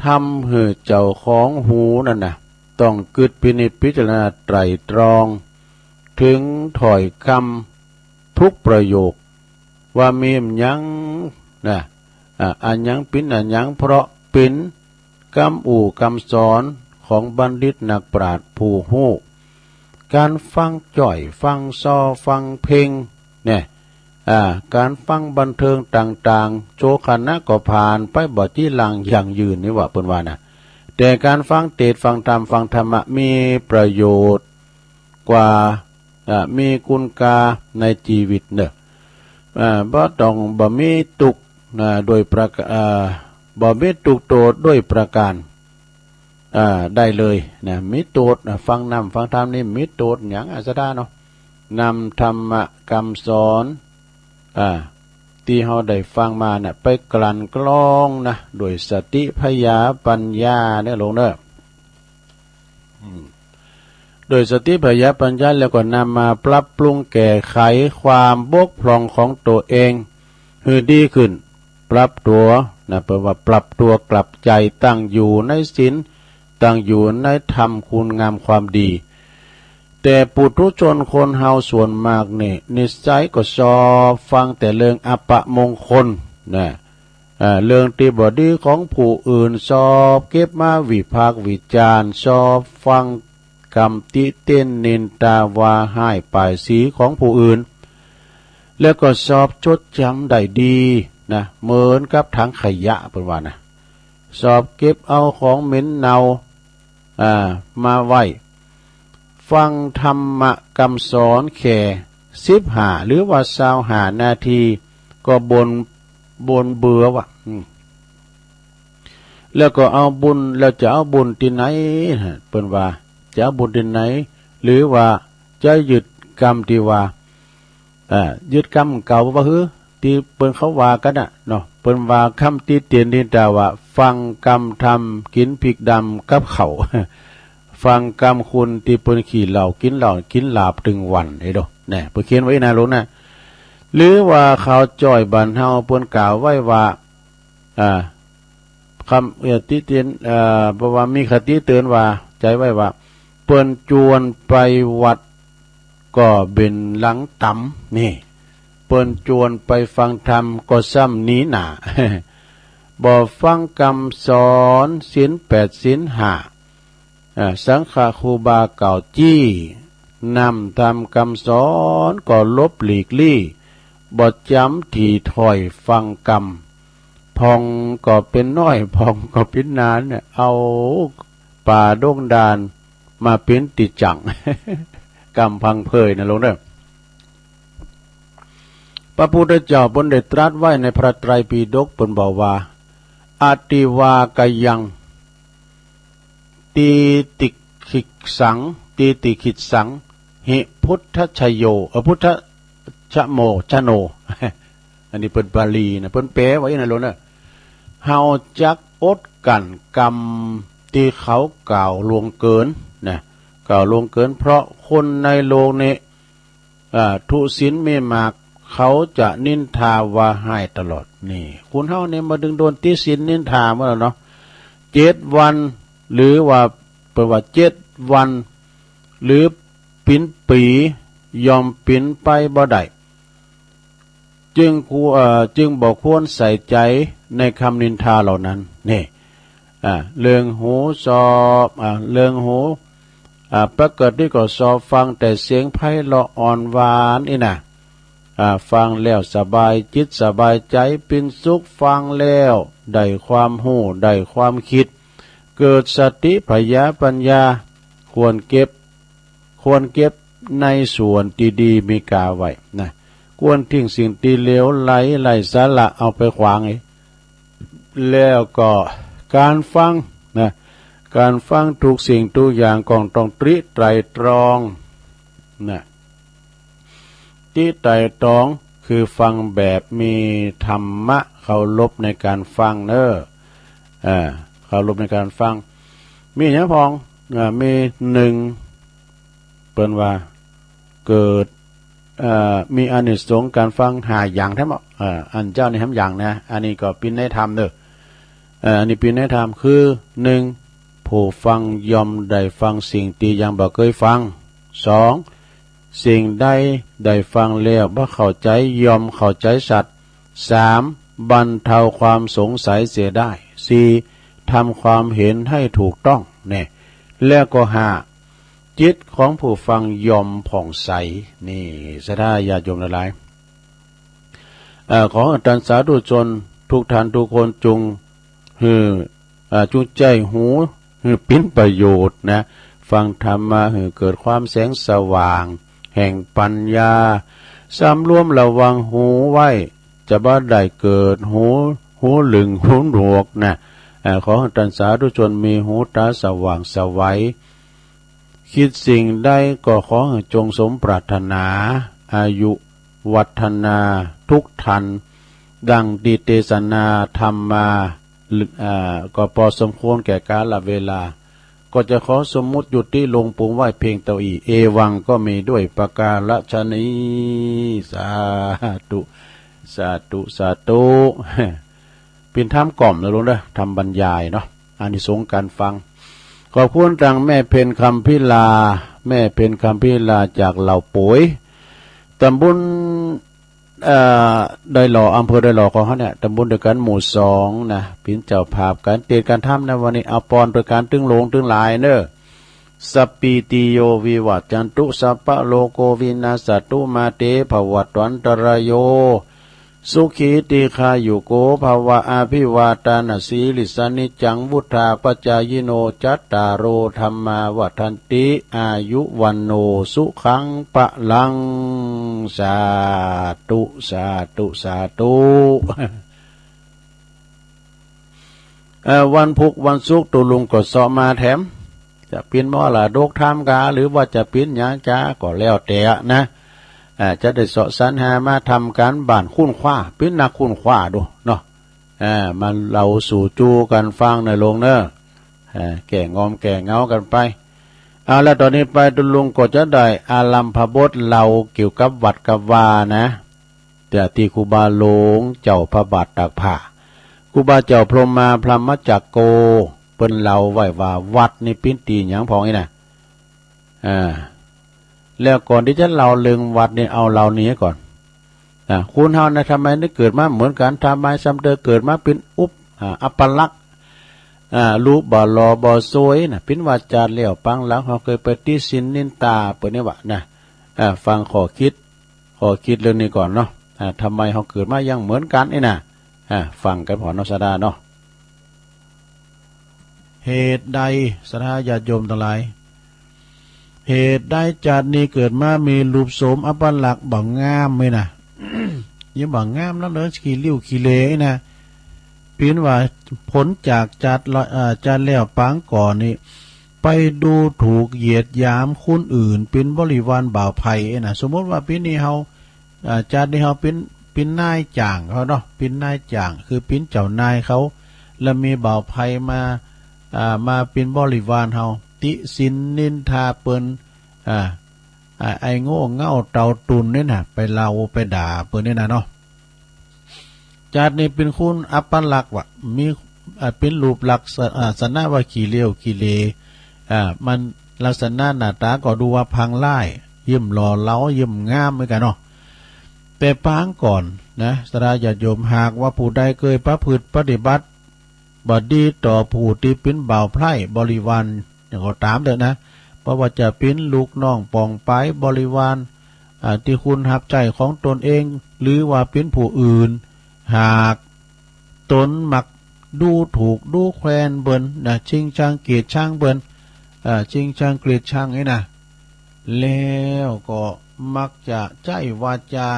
ทำหื้อเจ้าของหูนั่นนะ ต้องกึ๊ดพินิจพิจารณาไตร่ตรอง ถึงถ้อยคำทุกประโยค ว่ามีหยังนะ อ่า อันหยังปิ้นอันหยัง เพราะปิ้นกำอู้กำสอนของบัณฑิตนักปราชญ์ผู้ฮู้ การฟังจ้อย ฟังซอ ฟังเพลงเนี่ย อ่า การฟังบันเทิงต่างๆ โจขณะก็ผ่านไป บ่จีหลังยั่งยืนนี่ว่าเปิ้นว่านะ แต่การฟังเทศน์ฟังธรรม ฟังธรรมะมีประโยชน์กว่า อ่า มีคุณค่าในชีวิตเนอะ อ่า บ่ต้อง บ่มีทุกข์ อ่า โดยประกา- อ่า บ่มีทุกข์โทษโดยประการ อ่า ได้เลยนะ มีโทษ อ่า ฟังน้ำฟังธรรมนี่มีโทษหยังอะ ศรัทธาเนาะ นำธรรมะคำสอน อ่า ที่เฮาได้ฟังมาน่ะ ไปกลั่นกรองนะ โดยสติผญาปัญญาเนอะโยมเนอะ อืม โดยสติผญาปัญญา แล้วก็นำมาปรับปรุงแก้ไขความบกพร่องของตัวเอง หื้อดีขึ้น ปรับตัวนะ แปลว่าปรับตัวกลับใจ ตั้งอยู่ในศีล ตั้งอยู่ในธรรมคุณงามความดี แต่ปุถุชนคนเฮาส่วนมากนี่ นิสัยก็ชอบฟังแต่เรื่องอัปมงคลนะ อ่า เรื่องที่บ่ดีของผู้อื่น ชอบเก็บมาวิพากษ์วิจารณ์ ชอบฟังคำติเตียนนินทาว่าฮ้ายป้ายสีของผู้อื่น แล้วก็ชอบจดจำได้ดีนะ เหมือนกับถังขยะ เปิ้นว่านะ ชอบเก็บเอาของเหม็นเน่า อ่า มาไว้ ฟังธรรมะคำสอนแค่สิบห้า หรือว่าซาวห้านาที ก็บ่น บ่นเบื่อว่ะ อืม แล้วก็เอาบุญ แล้วจะเอาบุญที่ไหน เปิ้นว่า จะเอาบุญที่ไหน หรือว่าจะยึดกรรมที่ว่า อ่า ยึดกรรมเก่าบ่หื้อ ที่เปิ้นเขาว่ากันน่ะเนาะ เปิ้นว่าคำติเตียนนินทาว่า ฟังคำธรรม กินพริกดำกับข้าว ฟังคำคุณที่เปิ้นขี้เหล้า กินเหล้า กินหลาบตึงวัน ไอ้โด แน่ เปิ้นเขียนไว้นะโยมนะ หรือว่าเขาจ้อยบ้านเฮาเปิ้นกล่าวไว้ว่า อ่า คำ เอ่อ ติเตียน เอ่อ เพราะว่ามีคติเตือนว่า ใจ๊ไว้ว่า เปิ้นจวนไปวัดก็เบนหลังต๋ำ นี่ เปิ้นจวนไปฟังธรรมก็ซ้ำหนีหน้า บ่ฟังคำสอนศีลแปดศีลห้า อ่า สังฆะครูบาเก่าจี้ นำธรรมคำสอนก็หลบหลีกลี้ บ่จำที่ถ้อยฟังคำ ผ่องก็เป็นน้อย ผ่องก็เป็นหนาเนี่ย เอาป่าดงด่านมาเป็นตี้จั่ง กำพังเพยนะโยมเนอะ พระพุทธเจ้าเปิ้นได้ตรัสไว้ในพระไตรปิฎก เปิ้นบอกว่า อติวากัยยัง ตีติขิดสัง ตีติขิดสัง หิพุทธชโย เออ พุทธชโม ชโน อันนี้เปิ้นบาลีนะ เปิ้นแปลว่าอีนั้นโลดนะ เฮาจักอดกั้นกรรมตี้เขากล่าวล่วงเกินนะ กล่าวล่วงเกิน เพราะคนในโลกนี้ อ่า ทุศีลมีมาก เขาจะนินทาว่าฮ้ายตลอด นี่ คนเฮานี่มาดึงโดนติศีลนินทามาแล้วเนาะ เจ็ดวัน หรือว่า เปิ้นว่าเจ็ดวัน หรือปิ๋นปี๋ ย่อมปิ๋นไปบ่ได้ จึงควร เอ่อ จึงบ่ควรใส่ใจในคำนินทาเหล่านั้น นี่ อ่า เรื่องหูชอบ อ่า เรื่องหู อ่า ปกติก็ชอบฟังแต่เสียงไพเราะอ่อนหวานนี่นะ อ่า ฟังแล้วสบายจิตสบายใจ ปินสุข ฟังแล้วได้ความฮู้ ได้ความคิด เกิดสติผยาปัญญา ควรเก็บ ควรเก็บในส่วนตี้ดีมีกาไว้นะ ควรทิ้งสิ่งตี้เหลวไหลไร้สาระเอาไปขว้าง แล้วก็การฟังนะ การฟังทุกสิ่งทุกอย่างก็ต้องตริไตร่ตรองนะ ตริไตร่ตรองคือฟังแบบมีธรรมะเคารพในการฟังเนอะ เอ่อ เคารพในการฟัง มีหยังพ่อง อ่า มีหนึ่ง เปิ้นว่าเกิด เอ่อ มีอานิสงส์การฟังห้าอย่างแท้หมด เอ่อ อันเจ้านี่แหมอย่างนะ อันนี้ก็ปิ๋นในธรรมเนอะ เอ่อ อันนี้ปิ๋นในธรรมคือ หนึ่ง ผู้ฟังย่อมได้ฟังสิ่งตี้ยังบ่เกยฟัง สอง สิ่งใดได้ฟังแล้วบ่เข้าใจย่อมเข้าใจชัด สาม บรรเทาความสงสัยเสียได้ สี่ ทำความเห็นให้ถูกต้อง เนี่ย แล้วก็ ห้า จิตของผู้ฟังย่อมผ่องใส นี่ ศรัทธาญาติโยมทั้งหลาย เอ่อ ขอท่านสาธุชนทุกท่านทุกคนจงหื้อ อ่า จงใจ้หูหื้อปิ๋นประโยชน์นะ ฟังธรรมะหื้อเกิดความแสงสว่างแห่งปัญญา สำรวมระวังหูไว้ จะบ่ได้เกิดหู หูหลึงหูหนวกนะ เอ่อ ขอให้ท่านสาธุชนมีหูต๋าสว่างไสว คิดสิ่งใดก็ขอให้จงสมปรารถนา อายุวัฒนาทุกท่าน ดังตี้เตสนาธรรมมา อ่า ก็พอสมควรแก่กาลเวลา ก็จะขอสมมุติยุติลงปวงไว้เพียงเต้าอี้ เอวังก็มีด้วยประการฉะนี้ สาธุ สาธุ สาธุ ปิ๋นธรรมกล่อมนะลุงเด้อ ธรรมบรรยายเนาะ อานิสงส์การฟัง ขอบคุณตังแม่เพ็ญคำพิลา แม่เพ็ญคำพิลาจากเหล่าโป๋ย ตำบล เอ่อ ดอยหล่อ อำเภอดอยหล่อของเฮาเนี่ย ตำบลเดียวกัน หมู่สองนะ ปิ๋นเจ้าภาพก๋านเตศน์ก๋านธรรมในวันนี้ เอาปอนด้วยก๋านตึงหลวงตึงหลายเนอะ สัพพีติโยวิวัจจันตุ สัพพะโรโควินัสสะตุ มาเตภวัตวันตรายโย สุขีทีฆายุโกภะวะ อะภิวาทานะสีลิสสะ นิจจังวุฑฒาปะจายิโน จัตตาโรธัมมาวัฑฒันติ อายุวัณโณสุขังพะลัง สาธุ สาธุ สาธุ เอ่อ วันพุธวันศุกร์ตุ๊ลุงก็เซาะมาแถม จะปิ๋นมรดกธรรมกา หรือว่าจะปิ๋นหยังกา ก็แล้วแต่นะ เอ่อ จะได้เซาะสรรหามาทำก๋านบ้าน ค้นคว้า ปิ๋นนักค้นคว้าดูเนาะ เอ่อ มาเล่าสู่จู๋กั๋นฟังเนอะลุงเนอะ เอ่อ แก้งอมแก้เหงากั๋นไป เอาละ ต๋อนนี้ไปตุ๊ลุงก็จะได้อารัมภบทเล่าเกี่ยวกับวัดกับวานะ แต่ตี้ครูบาหลวงเจ้าพระบาทตากผ้า ครูบาเจ้าพรหมมาพรหมจักโก เปิ้นเล่าไว้ว่าวัดนี่ปิ๋นตี้หยังพ่องอี้นะ อ่า แล้วก่อนตี้จะเล่าเรื่องวัดนี่ เอาเล่านี้ก่อน อ่า คนเฮานะ ทำไมได้เกิดมาเหมือนกั๋น ทำไมซ้ำเตอเกิดมาปิ๋นอุป อ่า อัปลักษณ์ อ่า รูปบ่หล่อบ่สวยนะ ปิ๋นว่าจาติแล้วปางหลังเฮาเกยไปติฉินนินตาเปิ้นนี่หวะนะ อ่า ฟังข้อคิด ข้อคิดเรื่องนี้ก่อนเนาะ อ่า ทำไมเฮาเกิดมายังเหมือนกั๋นอี้นะ อ่า ฟังกั๋นพ่องเนาะ ศรัทธาเนาะ เหตุใด ศรัทธาญาติโยมตังหลาย เหตุใดจาตินี้เกิดมามีรูปโฉมอัปลักษณ์บ่งามอี้นะ ยังบ่งามนักเลย ขี้ริ้วขี้เหร่อี้นะ ปิ๋นว่าผลจากจาติละ เอ่อ จาติแล้วปางก่อนนี่ ไปดูถูกเหยียดหยามคนอื่น เป็นบริวารบ่าวไพร่เอ้ยนะ สมมติว่าปีนี้เฮา อ่า ชาตินี้เฮาเป็น เป็นนายจ้างเขาเนาะ เป็นนายจ้าง คือเป็นเจ้านายเขา แล้วมีบ่าวไพร่มา อ่า มาเป็นบริวารเฮา ติฉินนินทาเปิ้น อ่า อ่า ไอ้โง่เง่าเต่าตุ่นนี่นะ ไปเล่าไปด่าเปิ้นนี่นะเนาะ จาตินี้เป็นคนอัปลักษณ์ว่ะ มี อ่า เป็นรูปลักษณะ อ่า สนะว่าขี้เลี้ยวขี้เล อ่า มันลักษณะหน้าตาก็ดูว่าพังร้าย เยิ่มหล่อเหลา เยิ่มงามเหมือนกันเนาะ แต่ปางก่อนนะ ศรัทธาญาติโยม หากว่าผู้ใดเคยประพฤติปฏิบัติ บ่ดีต่อผู้ที่เป็นบ่าวไพร่บริวารอย่างก็ตามเถอะนะ เพราะว่าจะเป็นลูกน้องป่องไปบริวาร อ่า ที่คุณหับใช้ของตนเอง หรือว่าเป็นผู้อื่น หากตนมักดูถูกดูแควนเปิ้นนะ ชิงชังเกียรติชังเปิ้น อ่า ชิงชังเกียรติชังนี่นะ แล้วก็มักจะใช้วาจา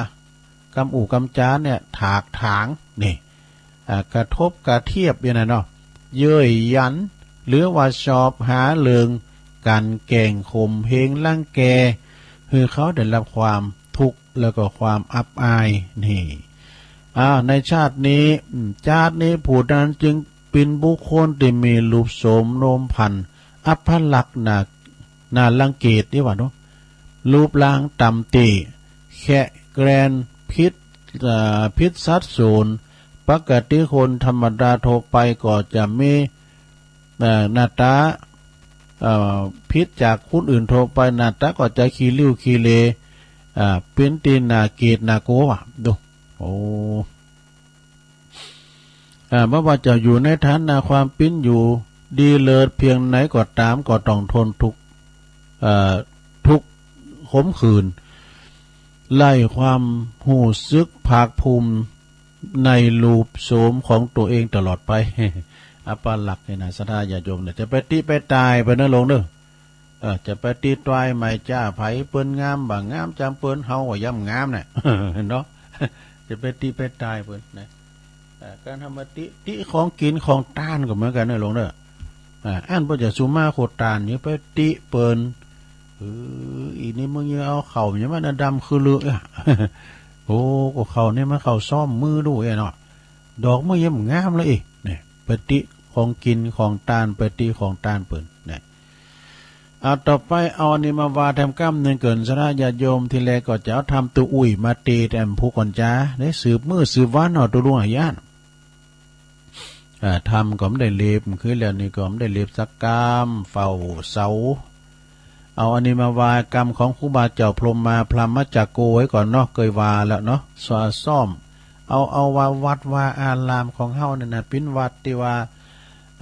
กำอู้กำจาเนี่ยถากถางนี่ อ่า กระทบกระเทียบอย่างนั้นเนาะ เย้ยหยัน หรือว่าชอบหาเรื่องกลั่นแกล้งข่มเหงรังแก ให้เขาได้รับความทุกข์แล้วก็ความอับอายนี่ อ่า ในชาตินี้ อืม ชาตินี้ผู้นั้นจึงเป็นบุคคลที่มีรูปโสมโนมพันธุ์ อัปลักษณ์น่า น่ารังเกียจนี่หว่าเนาะ รูปร่างต่ำเตี้ย แคะแกรนผิด เอ่อ ผิดสัดส่วน ปกติคนธรรมดาทั่วไปก็จะมี เอ่อ หน้าตา เอ่อ ผิดจากคนอื่นทั่วไป หน้าตาก็จะขี้ริ้วขี้เล อ่า เป็นที่น่าเกลียดน่ากลัวว่ะ ดู โอ้ อ่า ไม่ว่าจะอยู่ในฐานะความเป็นอยู่ดีเลิศเพียงไหนก็ตาม ก็ต้องทนทุกข์ เอ่อ ทุกข์ขมขื่น ไร้ความรู้สึกภาคภูมิในรูปโสมของตัวเองตลอดไป อัปลักษณ์นี่นะ ศรัทธาญาติโยมเนี่ย จะไปติไปตายไปนะหลวงเด้อ เออ จะไปติตายไม่จ้าไผ เปิ้นงามบ่างามจำเปิ้น เฮาก็ย่ำงามน่ะ เนาะ จะไปติไปตายเปิ้นนะ เอ่อ การทำมาติ ติของกินของตานก็เหมือนกันนะหลวงเด้อ อ่า อันเปิ้นจะสุมาโคตานนี่ไปติเปิ้น เออ อีนี่มึงยังเอาเข่าอย่างมันดำคือลือ อ่ะ โอ้ ก็เข่านี่มันเข่าซ้อมมือดูเอ้ยเนาะ ดอกมือยังงามเลยอีกเนี่ย ไปติของกินของตาน ไปติของตานเปิ้นเนี่ย เอาต่อไป เอาอันนี้มาว่าแถมกำหนึ่งเกิน ศรัทธาญาติโยม ทีแรกก็จะเอาธรรมตัวอุ้ยมาเตะแถมผู้ก่อนจ้า ได้สืบมื้อสืบวันเอาตัวลุงอาญาน อ่า ธรรมก็ไม่ได้เล็บ คือแล้วนี่ก็ไม่ได้เล็บสักกำ เฝ้าเสา เอาอันนี้มาว่ากำของครูบาเจ้าพรหมมา พรหมจักโกไว้ก่อนเนาะ เคยว่าแล้วเนาะ ซ้อ ซ่อม เอา เอาว่าวัดว่าอารามของเฮาเนี่ยนะ เป็นวัดที่ว่า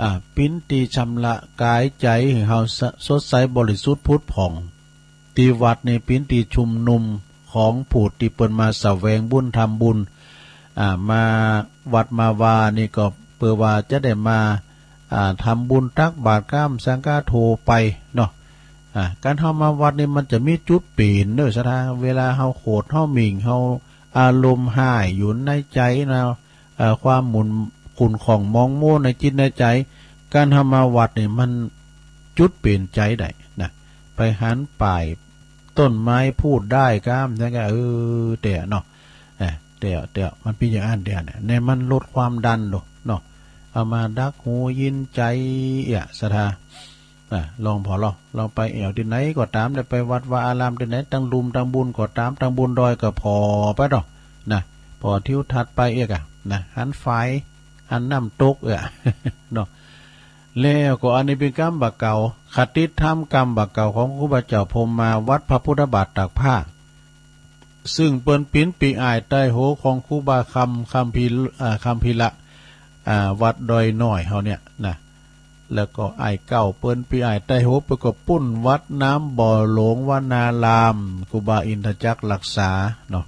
อ่า เป็นที่ชำระกายใจให้เฮาสะ สดใสบริสุทธิ์ผุดผ่อง ที่วัดนี่เป็นที่ชุมนุมของผู้ที่เปิ้นมาแสวงบุญทำบุญ อ่า มาวัดมาวานี่ก็เพื่อว่าจะได้มา อ่า ทำบุญตักบาตรกำสังฆาโทไปเนาะ อ่า การเฮามาวัดนี่มันจะมีจุดเปลี่ยนเด้อ ศรัทธา เวลาเฮาโขดเฮาหมิ่ง เฮาอารมณ์ฮ้ายอยู่ในใจนะ เอ่อ ความหมุนขุ่นข้องหมองมัวในจิตในใจ การเฮามาวัดนี่มันจุดเปลี่ยนใจได้นะ ไปหันป่ายต้นไม้พูดได้กำ แล้วก็ เออ แต่เนาะ เออ แต่ แต่มันเป็นอย่างอั้นเดียวเนี่ย ในมันลดความดันลงเนาะ เอามาดักหูยินใจ เอ้ย ศรัทธา อ่ะ ลองผ่อลอง ลองไปแอ่วตี้ไหนก็ต๋าม ได้ไปวัดวาอารามตี้ไหน ตังลุ่มตังบุญก็ต๋าม ตังบนดอยก็ผ่อไปเนาะ นะ ผ่อทิวทัศน์ไปเอียกอะ นะ หันฝาย หันน้ำตกเอ้ย เนาะ แล้วก็อันนี้เป๋นกำบ่าเก่า คติธรรมกำบ่าเก่าของครูบาเจ้าพรหมมา วัดพระพุทธบาทตากผ้า ซึ่งเปิ้นเป๋นปี้อ้ายไต้โหของครูบาคำ คำพีร์ อ่า คำพีระ อ่า วัดดอยน้อยเฮาเนี่ยนะ แล้วก็อ้ายเก่าเปิ้นปี้อ้ายไต้โห เปิ้นก็ปุ้นวัดน้ำบ่อหลวงวนาราม ครูบาอินทจักรรักษาเนาะ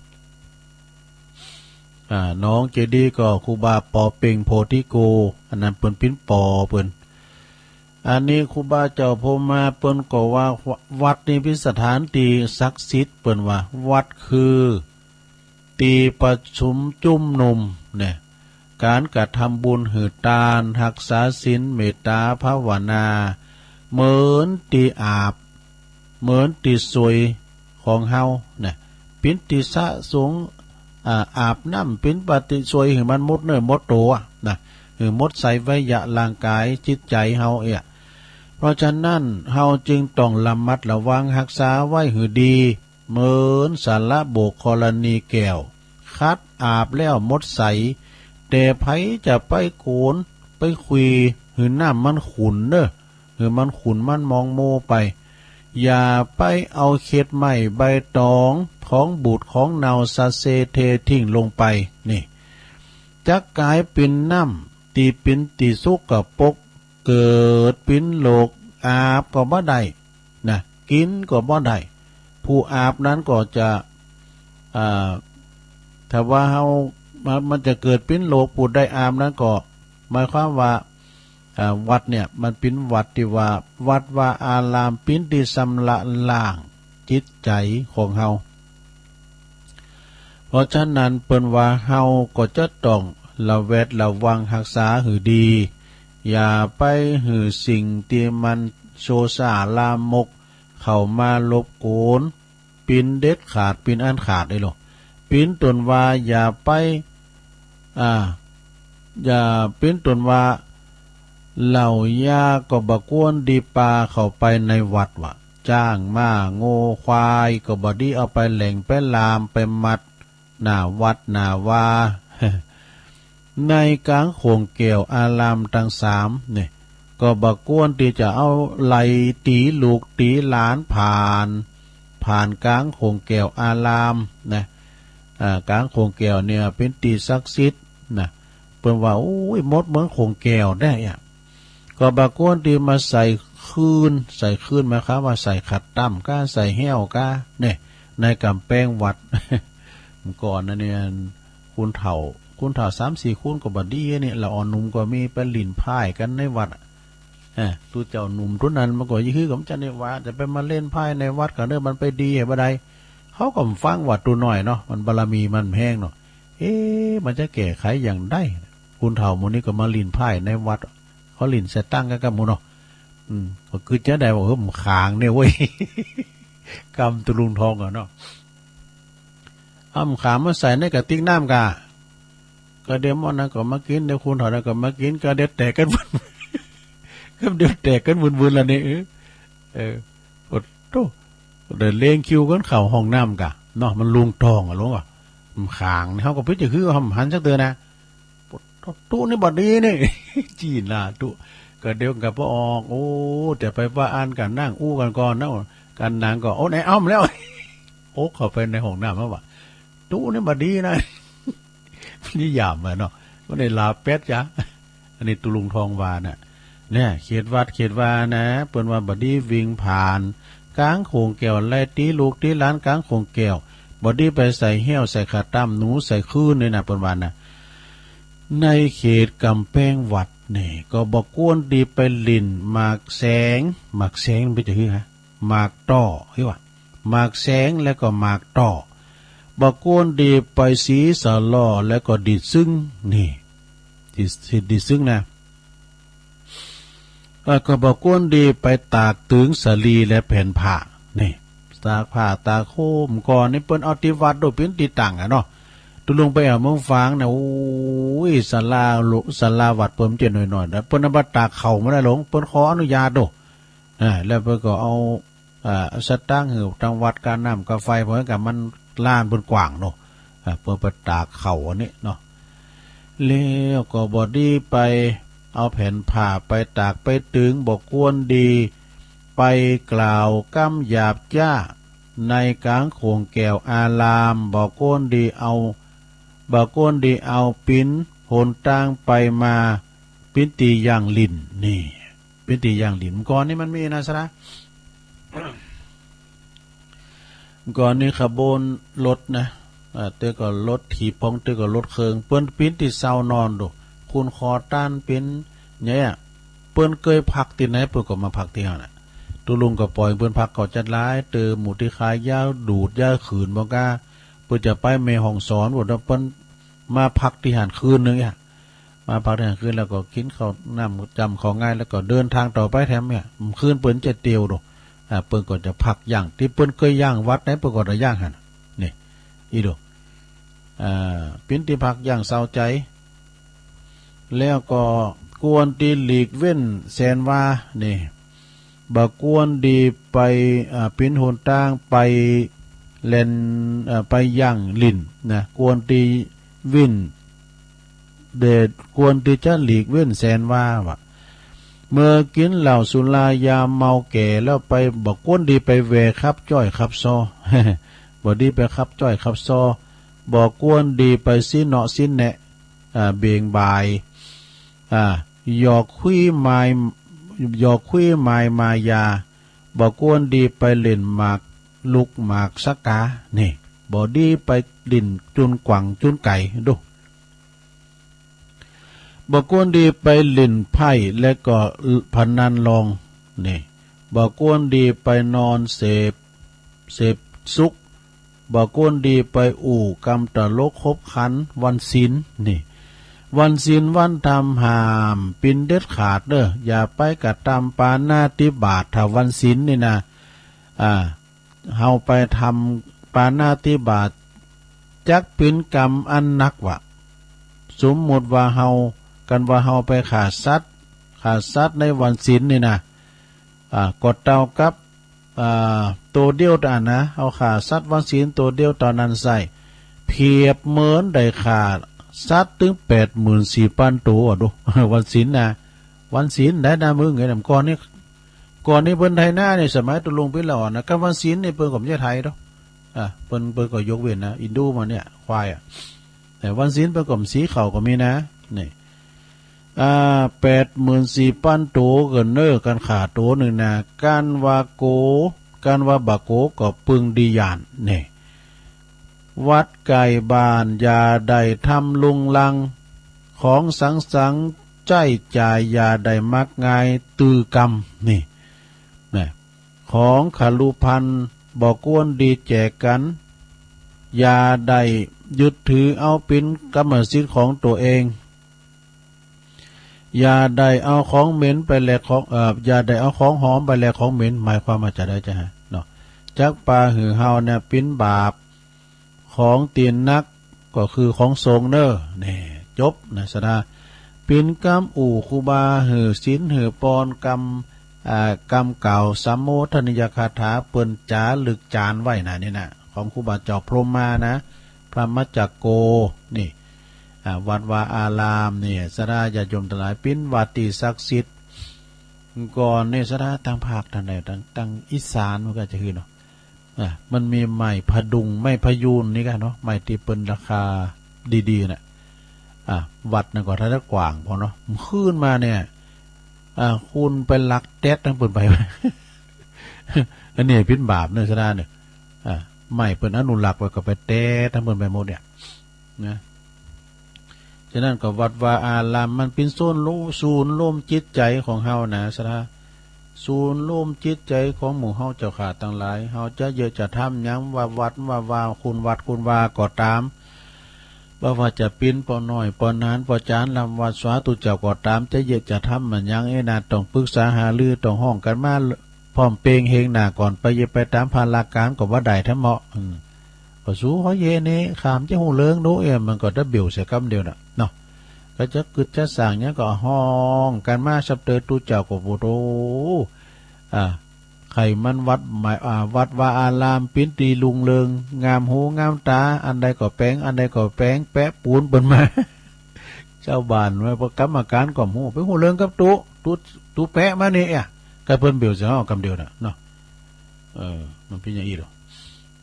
อ่า หนองเจดีย์ก็ครูบาปอเป่งโพธิโก อันนั้นเปิ้นเป๋นปอเปิ้น อันนี้ครูบาเจ้าพรหมมาเปิ้นก็ว่าวัดนี้เป๋นสถานตี้ศักดิ์สิทธิ์ เปิ้นว่าวัดคือ ตี้ประชุมจุมนุมเนี่ย ก๋านกระทำบุญหื้อตาน ฮักษาศีล เมตต๋า ภาวนา เหมือนที่อาบ เหมือนที่ซวยของเฮานะ เป็นที่สะสง อ่า อาบน้ำ เป็นปฏิซวยหื้อมันหมดเนื้อหมดตัวนะ หื้อหมดใสไวยะร่างกายจิตใจเฮาเอะ เพราะฉะนั้นเฮาจึงต้องระมัดระวังรักษาไว้หื้อดี เหมือนสระโบกธรณีแก้ว ขัดอาบแล้วหมดใส แต่ใผจะไปโกน ไปขุย หื้อน้ำมันขุ่นเน้อ หื้อมันขุ่นมันหมองโมไป อย่าไปเอาเข็ดไม้ใบตอง ของบูดของเน่าสะเซเททิ้งลงไป นี่ จักก๋ายเป๋นน้ำตี้เป๋นตี้สกปรก เกิดเป๋นโรค อาบก็บ่ได้นะ กิ๋นก็บ่ได้ ผู้อาบนั้นก็จะ อ่า ถ้าว่าเฮา มัน มันจะเกิดเป๋นโรค ผู้ใดอาบนั้นก็ หมายความว่า อ่า วัดเนี่ย มันเป๋นวัดตี้ว่า วัดวาอารามเป๋นตี้ชำระล้างจิตใจ๋ของเฮา เพราะฉะนั้นเปิ้นว่าเฮาก็จะต้องระแวดระวังรักษาหื้อดี อย่าไปหื้อสิ่งตี้มันโสสาลามกเข้ามารบกวน เป๋นเด็ดขาด เป๋นอันขาดเด้อโล เป๋นต้นว่าอย่าไป อ่า อย่า เป๋นต้นว่า เหล้ายาก็บ่ควรดีปาเข้าไปในวัดว่า จ๊าง ม้า งัว ควาย ก็บ่ดีเอาไปแหล่งไปลามไปมัด หน้าวัดหน้าวา ในก๋างโขงแก้วอารามตังสามเนี่ย ก็บ่ควรตี้จะเอาไล่ตี๋ลูกตี๋หลานผ่าน ผ่านก๋างโขงแก้วอารามนะ อ่า ก๋างโขงแก้วเนี่ยเป๋นตี้ศักดิ์สิทธิ์นะ เปิ้นว่า โอ้ย หมดเหมือนโขงแก้วได้อะ ก็บ่ควรตี้มาใส่คืน ใส่คืนหมายความว่าใส่ขัดต้ำก้า ใส่แห้วก้า เนี่ย ในก๋ำแพงวัด ก่อนนั้นเนี่ย คนเฒ่า คนเฒ่าสามสี่คนก็บ่ดีเนี่ย ละอ่อนหนุ่มก็มีไปหลิ้นไพ่กั๋นในวัดอะ เออ ตุ๊เจ้าหนุ่มตุ๊นั้นมันก็ยะฮือกับจันในวัด จะไปมาเล่นไพ่ในวัดกั๋นเด้อ มันไปดีบ่ได้ เขาก็ฟังว่าตุ๊น้อยเนาะ มันบารมีมันแฮงเนาะ เอ๊ะ มันจะแก้ไขอย่างใด คนเฒ่าหมู่นี้ก็มาหลิ้นไพ่ในวัด เขาหลิ้นใส่ตังกั๋นกับหมู่เนาะ อืม ก็คือจะได้ว่า เออ มันขางเนี่ยเว้ย กำตุลุงทองอะเนาะ เอาขางมาใส่ในกระติกน้ำกะ ก็เดี๋ยวหม้อนั้นก็มากิ๋น เดี๋ยวคนเฒ่านั้นก็มากิ๋น ก็เดี๋ยวแตกกั๋น ก็เดี๋ยวแตกกั๋นวืนๆ ละนี่ เออ เออ โอ้โธ่ เดี๋ยวเรียงคิวกั๋นเข้าห้องน้ำกะ เนาะ มันลุงทองอะ ลุงอะ มันขางนี่ เฮาก็พิจารณาคือเฮาหันจักเตื้อนะ ตุ๊นี่บ่ดีนี่ จี้หน้าตุ๊ ก็เดี๋ยวก็บ่ออก โอ้ จะไปว่าอันกั๋นนั่งอู้กั๋นก่อนนะ กั๋นหนังก็ โอ้ ไหนอ้ำแล้ว โอ้ เข้าไปในห้องน้ำแล้วว่ะ ตุ๊นี่บ่ดีนะ นิยามอะเนาะ มันได้ลาเป็ดจ้ะ อันนี้ตุลุงทองว่าน่ะ เนี่ย เขตวัดเขตวานะ เปิ้นว่าบ่ดีวิ่งผ่านก๋างโขงแก้ว ไล่ตี๋ลูกตี๋หลานก๋างโขงแก้ว บ่ดีไปใส่แห้ว ใส่ขาตั้ม หนูใส่คืนนี่นะ เปิ้นว่านะ ในเขตก๋ำแพงวัดนี่ ก็บ่ควรดีไปหลิ้นหมากแสง หมากแสงมันเป๋นจะหื้อฮะ หมากต่อ หื้อว่า หมากแสงแล้วก็หมากต่อ บ่ควรดีไปสีสะหล่อแล้วก็ดีดซึ่ง นี่ ดีด ดีดซึ่งนะ เอ่อ ก็บ่ควรดีไปตากตึงสาลีและแผ่นผ้า นี่ ตากผ้าตากโคม ก่อนนี่เปิ้นเอาตี้วัดโดเป๋นตี้ตั้งอะเนาะ ตุลุงไปแอ่วเมืองฝางนะ โอ้ย ศาลาโล ศาลาวัดเปิ้นจะหน่อยๆ นะ เปิ้นเอามาตากข้าวมาได้หลง เปิ้นขออนุญาตโด อ่า แล้วเปิ้นก็เอา อ่า สตางค์หื้อตางวัด ค่าน้ำค่าไฟ เพราะงั้นก็มันลานเปิ้นกว้างเนาะ อ่า เปิ้นไปตากข้าวอันนี้เนาะ แล้วก็บ่ดีไปเอาแผ่นผ้าไปตากไปตึง บ่ควรดีไปกล่าวกำหยาบจ้าในก๋างโขงแก้วอาราม บ่ควรดีเอา บ่ควรดีเอาเป๋นหนตางไปมา เป๋นตี้ย่างหลิ้น นี่ เป๋นตี้ย่างหลิ้น ก่อนนี่มันมีนะสระ ก่อนนี่ขบวนรถนะ อ่า เตื้อก็รถถีบ ป้องเตื้อก็รถเคิง เปิ้นเป๋นตี้เซานอนโด คุณขอต้านเป๋นเนี่ย เปิ้นเกยพักตี้ไหน เปิ้นก็มาพักตี้หั้นน่ะ ตุลุงก็ปล่อยเปิ้นพักก็จัดหลาย เตื้อหมู่ตี้ขายยาดูดยาขืนบ่กล้า เปิ้นจะไปแม่ฮ่องสอน บ่าเปิ้นมาพักตี้หั้นคืนหนึ่งอะ มาพักเที่ยงคืนแล้วก็กินข้าวน้ำจำข้าวง่ายแล้วก็เดินทางต่อไปแถมเนี่ย คืนเปิ้นจะเตียวดู อ่า เปิ้นก็จะพักย่าง ที่เปิ้นเคยย่างวัดไหน เปิ้นก็จะย่างหั่น นี่ อีดู อ่า ปิ้นที่พักย่างเศร้าใจ แล้วก็ควรที่หลีกเว้นแสนว่า นี่ บ่ควรดีไป อ่า ปิ้นหนตางไปเล่น อ่า ไปย่างลินนะ ควรดีวิน เดชควรที่จะหลีกเว้นแสนว่า ว่า เมื่อกินเหล้าสุรายาเมาแก่แล้วไป บ่ควรดีไปแวขับจ้อยขับซอ บ่ดีไปขับจ้อยขับซอ บ่ควรดีไปสิเนาะสิแนะ อ่า เบ่งบาย อ่า หยอกคุยมาย หยอกคุยมายมายา บ่ควรดีไปเล่นหมากลุกหมากสะกา นี่ บ่ดีไปเล่นจุนกว่างจุนไก่ดู บ่ควรดีไปเล่นไพ่และก็พนันลอง นี่ บ่ควรดีไปนอนเสพ เสพสุข บ่ควรดีไปอู้กำตลกคบขันวันศีล นี่ วันศีลวันธรรมห้ามปิ้นเด็ดขาดเด้อ อย่าไปกระทำปาณาติบาตถ้าวันศีลนี่นะ อ่า เฮาไปทำปาณาติบาตจักปิ้นกรรมอันหนักว่า สมมุติว่าเฮา กันว่าเฮาไปฆ่าสัตว์ ฆ่าสัตว์ในวันศีลนี่นะ อ่า ก็เท่ากับ อ่า ตัวเดียวเท่านั้นนะ เฮาฆ่าสัตว์วันศีลตัวเดียวเท่านั้นใส่ เปรียบเหมือนได้ฆ่าสัตว์ถึงแปดหมื่นสี่พันตัวดู วันศีลนะ วันศีลได้นะ มึงไง ก่อนนี้ ก่อนนี้เปิ้นไถนานี่ สมัยตุลุงปิ้นละอ่อนนะ กับวันศีลนี่เปิ้นก็บ่ใจ้ไถดอก อ่า เปิ้น เปิ้นก็ยกเว้นนะ อินดูมาเนี่ย ควายอ่ะ แต่วันศีลเปิ้นก็บ่สีเขาก็มีนะ นี่ อ่า แปดหมื่นสี่พันตัวก็เน้อกันฆ่าตัวหนึ่งนะ กันว่าโก กันว่าบ่โกก็ปึงดีย่าน นี่ วัดใกล้บ้านอย่าได้ทำลุงลัง ของสังสรรค์ใช้จ่ายอย่าได้มักง่ายตื้อกำ นี่ นะ ของคฤหัสถ์บ่ควรดีแจกกัน อย่าได้ยึดถือเอาเป็นกรรมสิทธิ์ของตัวเอง อย่าได้เอาของเหม็นไปแลกของ เอ่อ อย่าได้เอาของหอมไปแลกของเหม็น หมายความว่าจะได้จะฮะเนาะ จักปาหือเฮาเนี่ยปิ้นบาป ของตีนนัก ก็คือของสงฆ์เน้อ แน่ จบนะสดา ปิ้นกำอู่ครูบาหื้อศีลหื้อปอนกำ อ่า กำกล่าวสัมโมทนียคาถาเปิ้นจ๋าลึกจานไว้นะ นี่นะ ของครูบาจอบพรหมมานะ พรหมจักโก นี่ อ่า วัดวาอารามนี่ สดาญาติโยมทั้งหลาย ปิ้นวัดตี้ศักดิ์สิทธิ์ ก่อนนี่สดา ทางภาคทางใด ทาง ทางอีสานมันก็จะคือเนาะ อ่ะ มันมีไม้พะดุง ไม้พะยูนนี่กันเนาะ ไม้ที่เปิ้นราคาดีๆน่ะ อ่ะ วัดนั่นก็ถ้าจะกว้างพอเนาะ มันขึ้นมาเนี่ย อ่ะ คุณไปลักแต๊ดทั้งเปิ้นไป อันนี้ปิ้นบาปเนอะสดาเนี่ย อ่ะ ไม้เปิ้นอนุรักษ์ไว้ก็ไปแต๊ดทั้งเปิ้นไปหมดเนี่ย นะ ฉะนั้นก็วัดวาอารามมันเป็นศูนย์รวม ศูนย์รวมจิตใจของเฮานะสดา ศูนย์รวมจิตใจของหมู่เฮาเจ้าข้าทั้งหลาย เฮาจะเยียะจะทำหยังว่าวัดว่าวาคุณวัดคุณวาก็ตาม บ่ว่าจะปิ้นป้อน้อยป้อหนานป้อจ๋ารลำวัดสาธุเจ้าก็ตาม จะเยียะจะทำมันหยังเอ้นะ ต้องปรึกษาหารือ ต้องฮ้องกันมาพร้อมเพรียงเฮงหน้าก่อน ไปเยียะไปตามภารการก็บ่ได้ทั้งเหมาะ อืม ก็สู้เขาเยนี่ ข้ามจะฮู้เรื่องดู เอ้ย มันก็จะเบี่ยวเสียกำเดียวน่ะ เนาะ ก็จะกึดจะสั่งเนี้ยก็ฮ้องกันมาสับเตอตู้เจ้าก็บ่โต อ่า ใครมันวัดหมาย อ่า วัดวาอารามปิ้นตี้รุ่งเรือง งามหูงามต๋า อันใดก็แป๋ง อันใดก็แป๋ง แปะปูนเปิ้นมา เจ้าบ้านมา พวกกรรมการก็ฮู้ ไปฮู้เรื่องกับตู้ ตู้ ตู้แปะมานี่ อ่ะ ก็เปิ้นเบี่ยวเสียฮ้องกำเดียวน่ะ เนาะ เออ มันเป็นอย่างอี้หรอ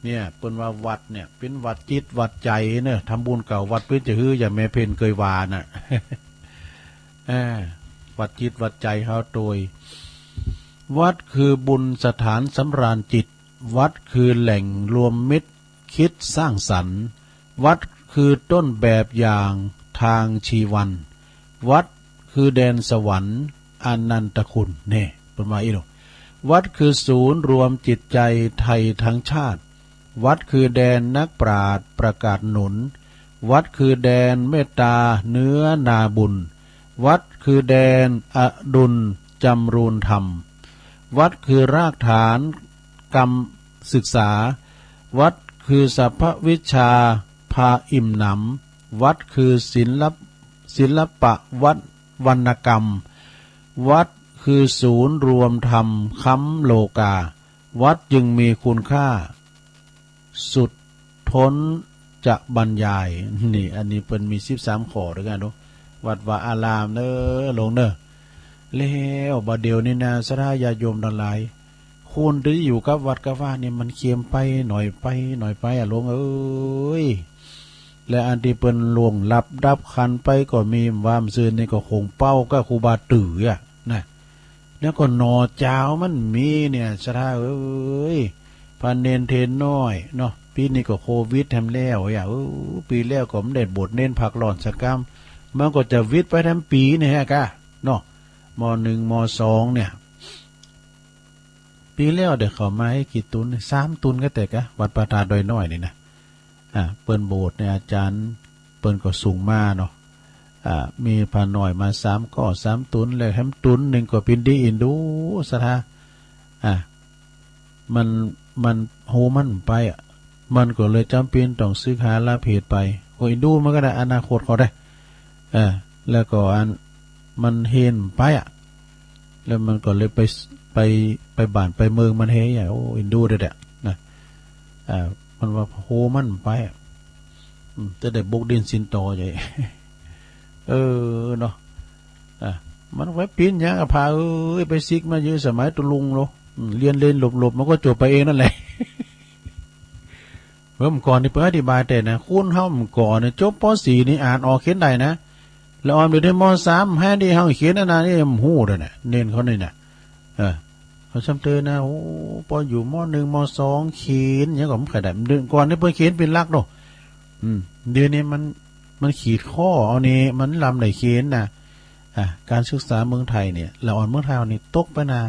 เนี่ย เปิ้นว่าวัดเนี่ย เป็นวัดจิตวัดใจเนอะ ทำบุญเก่าวัดเปิ้นจะฮือ อย่างแม่เพ็ญเคยว่าน่ะ เออ วัดจิตวัดใจเฮาโตย วัดคือบุญสถานสำราญจิต วัดคือแหล่งรวมมิตรคิดสร้างสรรค์ วัดคือต้นแบบอย่างทางชีวัน วัดคือแดนสวรรค์อนันตคุณ นี่ เปิ้นว่าอี้หรอ วัดคือศูนย์รวมจิตใจไทยทั้งชาติ วัดคือแดนนักปราชญ์ประกาศหนุน วัดคือแดนเมตตาเนื้อนาบุญ วัดคือแดนอดุลจำรูนธรรม วัดคือรากฐานกรรมศึกษา วัดคือสรรพวิชาพาอิ่มหนำ วัดคือศิลปศิลปะวัดวรรณกรรม วัดคือศูนย์รวมธรรมค้ำโลกา วัดจึงมีคุณค่า สุดท้นจะบรรยาย นี่ อันนี้เปิ้นมีสิบสามข้อด้วยกันเนาะ วัดวาอารามเน้อ หลวงเน้อ แล้วบ่าเดี่ยวนี้นะ ศรัทธาญาติโยมตังหลาย คนตี้อยู่กับวัดกับวานี่มันเคียมไปหน่อยไปหน่อยไปอะ หลวงเอ้ย และอันตี้เปิ้นล่วงลับดับขันไปก็มี ว่ามื้อซืนนี่ก็คงเป้ากับครูบาตื้ออะนะ แล้วก็หน่อจาวมันมีเนี่ย ศรัทธาเอ้ย พระเณรเณรน้อยเนาะ ปีนี้ก็โควิดแถมแล้วอะ เออ ปีแล้วก็บ่ได้บวชเณรพักร้อนสักกำ มันก็จะวิดไปแถมปีนี่ฮะกะเนาะ ม.หนึ่ง ม.สอง เนี่ย ปีแล้วได้เข้ามาให้กี่ตุ๊น สามตุ๊นก็แต่กะ วัดป่าตาดอยน้อยนี่นะ อ่า เปิ้นโบสถ์เนี่ย อาจารย์เปิ้นก็ส่งมาเนาะ อ่า มีพระน้อยมาสามก้อ สามตุ๊น แล้วแถมตุ๊นหนึ่งก็เป๋นดีอินดู ศรัทธา อ่า มัน มันโฮมันไปอะ มันก็เลยจ๋ำเป๋นต้องศึกษาละเพจไป ก็อินดูมันก็ได้ อนาคตเขาได้ เออ แล้วก็อัน มันเฮนไปอะ แล้วมันก็เลยไป ไป ไปบ้านไปเมืองมันเฮยอะ โอ้ อินดูได้แหละนะ อ่า มันว่าโฮมันไปอะ อืม จะได้บกดินสินต่อใหญ่ เออ เนาะ อ่ะ มันไว้ปิ้นหยังอะ พาเอ้ย ไปซิกมาอยู่สมัยตุลุงโล อืม เรียนเรียนหลบๆ มันก็จบไปเองนั่นแหละ เมื่อก่อนนี่เปิ้นอธิบายแต่นะ คนเฮาเมื่อก่อนเนี่ย จบ ป.สี่ นี่อ่านออกเขียนได้นะ แล้วออมเดี๋ยวนี้ ม.สาม ให้ได้เฮาเขียนอันนั้นนี่ มันฮู้ด้วยนะ เณรเขานี่นะ เออ เขาซ้ำเตือนนะ โอ้ ปออยู่ ม.หนึ่ง ม.สอง เขียนหยังก็บ่ค่อยได้ เมื่อก่อนนี่เปิ้นเขียนเป๋นหลักเนาะ อืม เดี๋ยวนี้มัน มันขีดข้อเอานี่ มันลำได้เขียนนะ อ่ะ การศึกษาเมืองไทยเนี่ย ละอ่อนเมืองไทยเฮานี่ตกไปนะ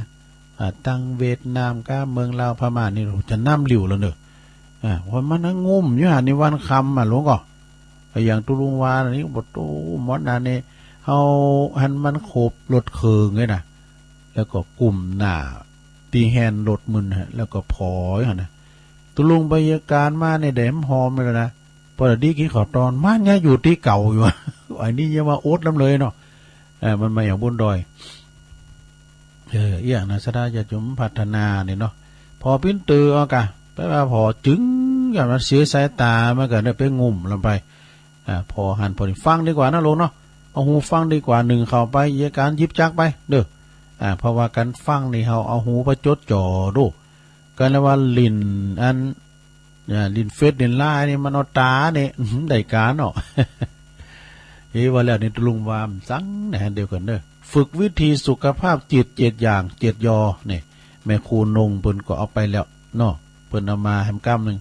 อ่ะ ตังเวียดนามกับเมืองลาวพม่านี่ โอ้ จะนำหลิ้วแล้วเนอะ อ่ะ เพราะมันงุ่มอยู่หั่นนี่วันค่ำอะ หลวงก่อ อย่างตุลุงว่านี่ บ่โตหมดนะนี่ เฮาหันมันขบรถเคิงเลยนะ แล้วก็กุมหน้า ตี้แฮนรถมึนฮะ แล้วก็ผอยหั่นนะ ตุลุงไปเยียะก๋านมานี่ ได้หอมเลยนะ ปอดีกินข้าวตอน มันยังอยู่ตี้เก่าอยู่ ไอ้นี่ยังมาอดนำเลยเนาะ เออ มันมาอย่างบนดอย เออ เอี้ยนะ ศรัทธาญาติโยมพัฒนานี่เนาะ พอปิ้นเตอเอากะ ไปว่าพอจึง อย่างนั้นเสียสายตา มันก็ได้ไปงุ่มลงไป อ่า พอหันพอดี ฟังดีกว่านะโลงเนาะ เอาหูฟังดีกว่า นึ่งเข้าไป เยียะก๋านหยิบจักไป เด้อ อ่า เพราะว่าการฟังนี่ เฮาเอาหูไปจดจ่อดู ก็เรียกว่าลิ้นอัน อ่า ลิ้นเฟซลิ้นไลน์นี่มันเอาตานี่ ได้ก๋านเนาะ เฮ้ย ว่าแล้วนี่ตุลุงว่ามันสั่งนะ เดียวกันเด้อ ฝึกวิธีสุขภาพจิตเจ็ดอย่าง เจ็ดยอ นี่ แม่ครูนงเปิ้นก็เอาไปแล้วเนาะ เปิ้นเอามาแหมกำนึ่ง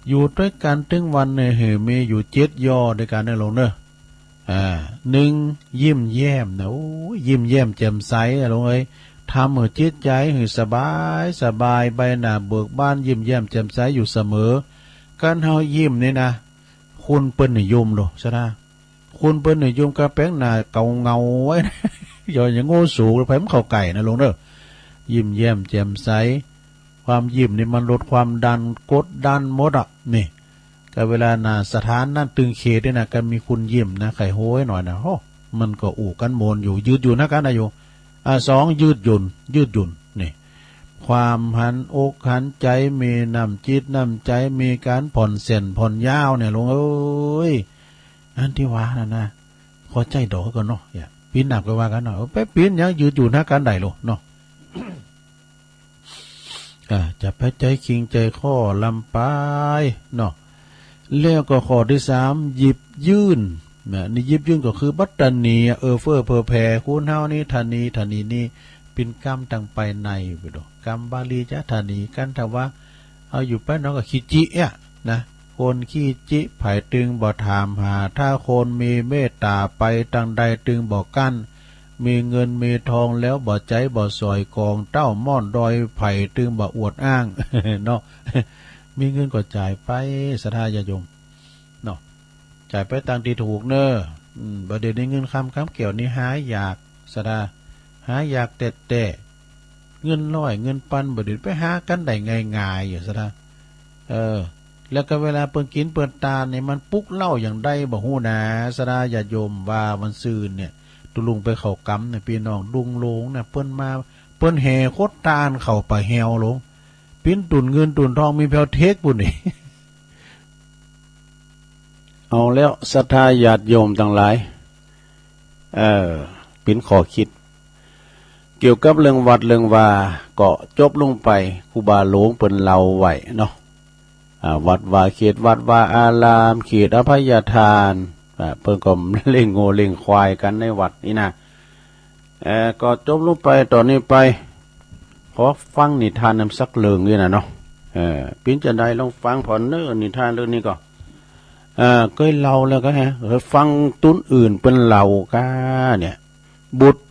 อยู่ด้วยกันตึงวันเนี่ย หื้อมีอยู่เจ็ดยอด้วยกันเนอะโลงเนอะ อ่า หนึ่ง ยิ้มแย้มนะ โอ้ย ยิ้มแย้มแจ่มใสอะโลงเอ้ย ทำหื้อจิตใจ๋หื้อสบายสบาย ใบหน้าเบิกบาน ยิ้มแย้มแจ่มใสอยู่เสมอ การเฮายิ้มนี่นะ คนเปิ้นนิยมโล ศรัทธา คนเปิ้นนิยม การแป๋งหน้าเกาเหงาไว้ อย่า อย่างโง่สูง ไผมันเข้าใก้นะโลงเนอะ ยิ้มแย้มแจ่มใส ความยิ้มนี่มันลดความดัน กดดันหมดอะ นี่ ก็เวลาหน้าสถานนั้นตึงเขตนี่นะ ก็มีคนยิ้มนะ ใค่โฮยหน่อยนะ โอ้ มันก็อู้กั๋นม่วนอยู่ ยืดหยุ่นนะกั๋นนะโยม อ่า สอง ยืดหยุ่น ยืดหยุ่น นี่ ความหันอกหันใจ๋ มีน้ำจิตน้ำใจ๋ มีการผ่อนเส้นผ่อนยาวเนี่ยโลงเอ้ย อันตี้ว่านั่นนะ ขอใจ๋ดอกก่อนเนาะ อย่าปิ้นหนักไปว่ากั๋นเนาะ เออ ไปปิ้นหยัง ยืดหยุ่นหากั๋นได้โลงเนาะ อ่า จะไปใจ๋คิงใจ๋ข้อลำไปเนาะ แล้วก็ข้อตี้สาม หยิบยื่นนะ นี่หยิบยื่นก็คือบ่ตะหนี เออเฟื่อเผื่อแผ่ คนเฮานี่ตะหนี ตะหนีนี่เป๋นกำตังไปในไปโด กำบาลีจะตะหนี กันถ้าว่า เอาอยู่ไปเนาะก็คิจิอะนะ คนคิจิ ใผตึงบ่ถามหา ถ้าคนมีเมตต๋า ไปตังใดตึงบ่กั้น มีเงินมีทองแล้วบ่ใจ๊บ่สอย ก๋องเต้าม่อนดอย ใผตึงบ่อวดอ้าง เนาะ มีเงินก็จ่ายไป ศรัทธาญาติโยม เนาะ จ่ายไปตางตี้ถูกเนอะ อืม บ่เดี๋ยวนี้เงินคำคำเกี่ยวนี่หายากสะดา หายากแต๊ๆ เงินร้อยเงินปันบ่เดี๋ยวไปหากันได้ง่ายๆ อยู่สะดา เออ แล้วก็เวลาเปิ้นกินเปิ้นตานเนี่ยมันปลุกเร้าอย่างใดบ่ฮู้นาสะดา ญาติโยมว่าวันซืนเนี่ย ตุลุงไปเข้ากรรมเนี่ย พี่น้องดุงโลงเนี่ย เปิ้นมา เปิ้นแห่โคตรตานเข้าไปแหวโลง ปิ้นตุ่นเงินตุ่นทองมีแผวเทกปุ้นนี่ เอาแล้วศรัทธาญาติโยมตังหลาย เอ่อ ปิ้นข้อคิด เกี่ยวกับเรื่องวัดเรื่องวา ก็จบลงไป ครูบาหลวงเปิ้นเล่าไว้เนาะ อ่า วัดวา เขตวัดวาอาราม เขตอภัยทาน อ่า เปิ้นก็เลี้ยงงัวเลี้ยงควายกันในวัดนี่นะ เอ่อ ก็จบลงไป ตอนนี้ไป ขอฟังนิทานนำสักเรื่องนี่นะเนาะ เอ่อ ปิ้นจะได้ลองฟังผ่อนเน้อ นิทานเรื่องนี้ก็ เอ่อ เคยเล่าแล้วก็ฮะ เออ ฟังตุนอื่นเปิ้นเล่าก้าเนี่ย บุตร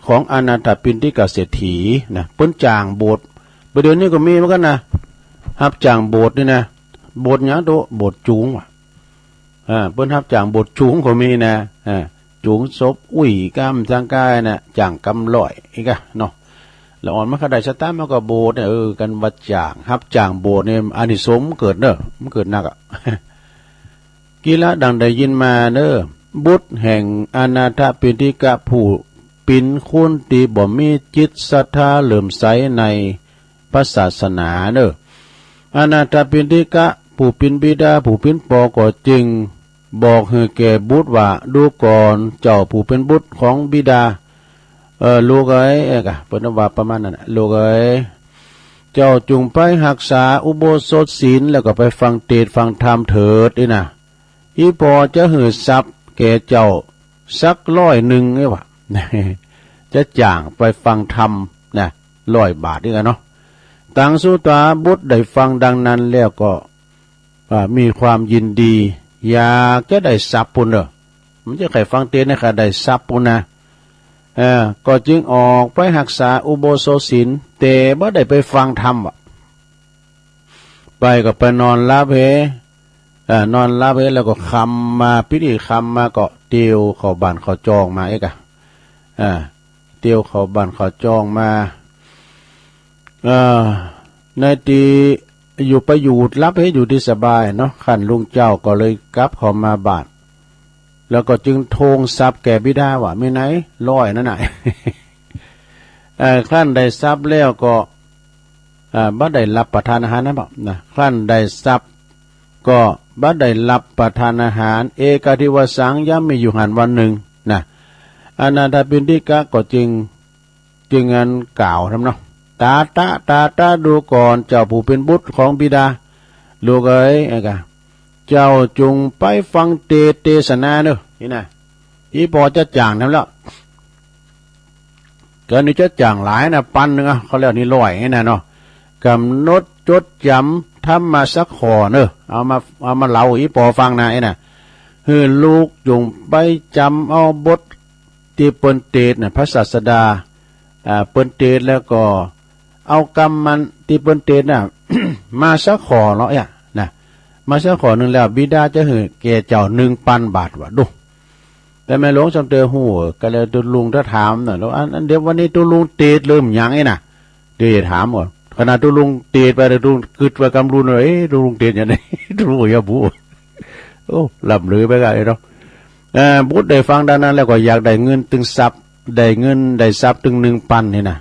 ของอนาถปิณฑิกเศรษฐีนะ เปิ้นจ้างบวช ประเดี๋ยวนี้ก็มีเหมือนกันนะ ฮับจ้างบวชนี่นะ บวชหยังโต บวชจูงว่ะ อ่า เปิ้นฮับจ้างบวชจูงก็มีนะ อ่า จูงศพอุ้ยกำสังกายนะ จ้างกำร้อยอีกอะเนาะ แล้วอ่อนมันก็ได้สตางค์มันก็บวชเนี่ย เออ กันว่าจ้าง ฮับจ้างบวชเนี่ย อานิสงส์มันเกิดเนอะ มันเกิดนักอะ กี้ละดังได้ยินมาเนอะ บุตรแห่งอนาถปิณฑิกะผู้ปินคนที่บ่มีจิตศรัทธาเลื่อมใสในพระศาสนาเนอะ อนาถปิณฑิกะผู้ปินบิดาผู้ปินปอก็จึงบอกหื้อแก่บุตรว่า ดูก่อนเจ้าผู้เป็นบุตรของบิดา เออ ลูกเอ๋ย เออกะ เปิ้นว่าประมาณนั้นน่ะ ลูกเอ๋ย เจ้าจงไปฮักษาอุโบสถศีล แล้วก็ไปฟังเทศน์ฟังธรรมเถิดนี่นะ อีปอจะหื้อทรัพย์แก่เจ้าสักร้อยหนึ่งนี่วะ จะจ้างไปฟังธรรมนะ ร้อยบาทนี่กันเนาะ ตังสุตาบุตรได้ฟังดังนั้นแล้วก็ อ่า มีความยินดี อยากจะได้ทรัพย์ปุ้นเนอะ มันจะใคร่ฟังเทศน์นะ ใคร่ได้ทรัพย์ปุ้นนะ เออ ก็จึงออกไปฮักษาอุโบสถศีล แต่บ่ได้ไปฟังธรรมว่ะ ไปก็ไปนอนหลับเห เอ่อ นอนหลับเห แล้วก็ค่ำมา พิธีค่ำมาก็เตียวเข้าบ้านเข้าจองมาเอกอะ อ่า เตียวเข้าบ้านเข้าจองมา เอ่อ ในที่อยู่ไปอยู่หลับเห อยู่ที่สบายเนาะ ครั้นรุ่งเจ้าก็เลยกลับเข้ามาบ้าน แล้วก็จึงทวงทรัพย์แก่บิดาว่า มีไหน ร้อยนั่นน่ะ เอ่อ ครั้นได้ทรัพย์แล้วก็ อ่า บ่ได้รับประทานอาหารนะบ่นะ ครั้นได้ทรัพย์ก็บ่ได้รับประทานอาหาร เอกาทิวสัง ย่ำมีอยู่หั้นวันหนึ่งนะ อนาถปิณฑิกะก็จึง จึงอันกล่าวทำเนาะ ตาตะ ตาตะ ดูก่อนเจ้าผู้เป็นบุตรของบิดา ลูกเอ๋ย เอกา เจ้าจงไปฟังเทศน์เทศนาเนอะ นี่นะ อีปอจะจ้างทำแล้ว ก็นี่จะจ้างหลายนะ ปันหนึ่งอะ เขาเรียกนี่ร้อยนี่นะเนาะ กำหนดจดจำธรรมะสักข้อเนอะ เอามา เอามาเล่าอีปอฟังนะ ไอ้น่ะ หื้อลูกจงไปจำเอาบทที่เปิ้นเทศน์น่ะ พระศาสดา อ่า เปิ้นเทศน์แล้วก็ เอากำมันที่เปิ้นเทศน์น่ะ มาสักข้อเนาะ เนี่ยนะ มาสักข้อหนึ่งแล้ว บิดาจะหื้อแก่เจ้าหนึ่งปันบาทว่ะ ดู แต่แม่หลวงจำเตอฮู้ ก็เลยตุลุงถ้าถามน่ะ แล้วอัน อันเดี๋ยววันนี้ตุลุงเทศน์เริ่มหยังไอ้น่ะ เดี๋ยวจะถามก่อน ขนาดตุลุงเทศน์ไป แต่ตุลุงกึดไปกำลุนว่า เอ๊ะ ตุลุงเทศน์อย่างนี้ ตุลุงอย่าบู โอ้ ล่ำลือไปกันเนาะ เอ่อ บุตรได้ฟังดังนั้นแล้วก็อยากได้เงินตึงทรัพย์ ได้เงินได้ทรัพย์ตึงหนึ่งปันนี่นะ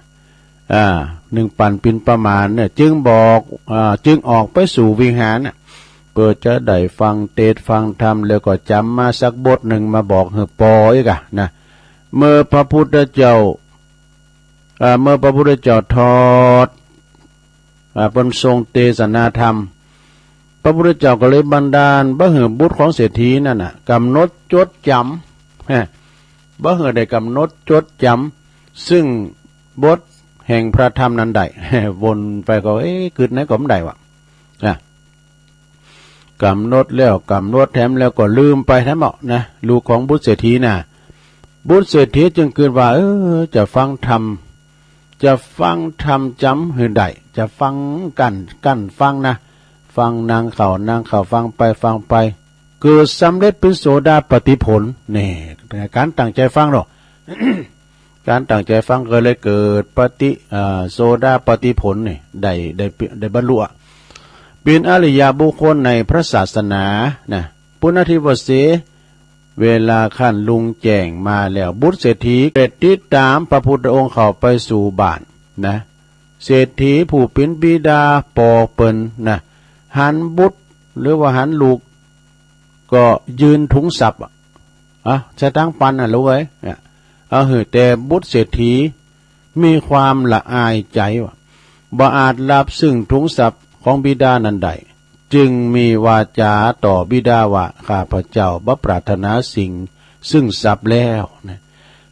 อ่า หนึ่งปันเป็นประมาณเนี่ย จึงบอก อ่า จึงออกไปสู่วิหารน่ะ เพื่อจะได้ฟังเทศน์ฟังธรรม แล้วก็จำมาสักบทหนึ่งมาบอกหื้อปออีกอะนะ เมื่อพระพุทธเจ้า อ่า เมื่อพระพุทธเจ้าถอด อ่า เปิ้นทรงเทศนาธรรม พระพุทธเจ้าก็เลยบันดาลบ่หื้อบุตรของเศรษฐีนั่นน่ะ กำหนดจดจำ ฮะ บ่หื้อได้กำหนดจดจำ ซึ่งบทแห่งพระธรรมนั้นได้ วนไปก็ เอ๊ะ กึดไหนก็บ่ได้วะ อ่ะ กำหนดแล้วกำหนดแถมแล้วก็ลืมไปแถมเอานะ ลูกของบุตรเศรษฐีน่ะ บุตรเศรษฐีจึงกึดว่า เออ จะฟังธรรม จะฟังธรรมจำหื้อได้ จะฟังกั้น กั้นฟังนะ ฟังนางเข้า นางเข้า ฟังไป ฟังไป เกิดสำเร็จเป็นโสดาปัตติผลนี่ การตั้งใจฟังเนาะ การตั้งใจฟังก็เลยเกิดปฏิอ่าโสดาปัตติผลนี่ ได้ได้ได้บรรลุอะ เป็นอริยบุคคลในพระศาสนานะ ปุณณทิวเส เวลาขั้นลุงแจ้งมาแล้ว บุตรเศรษฐีเกิดติดตามพระพุทธองค์เข้าไปสู่บ้านนะ เศรษฐีผู้เป็นบิดาปอเปิ้นนะ หันบุตรหรือว่าหันลูก ก็ยื่นถุงทรัพย์อะ อ่ะ สตางค์ปันน่ะลูกเอ้ย เนี่ย เอาเหอะ แต่บุตรเศรษฐีมีความละอายใจว่าบ่อาจรับซึ่งถุงทรัพย์ของบิดานั้นได้ จึงมีวาจาต่อบิดาว่า ข้าพเจ้าบ่ปรารถนาสิ่งซึ่งทรัพย์แล้วนะ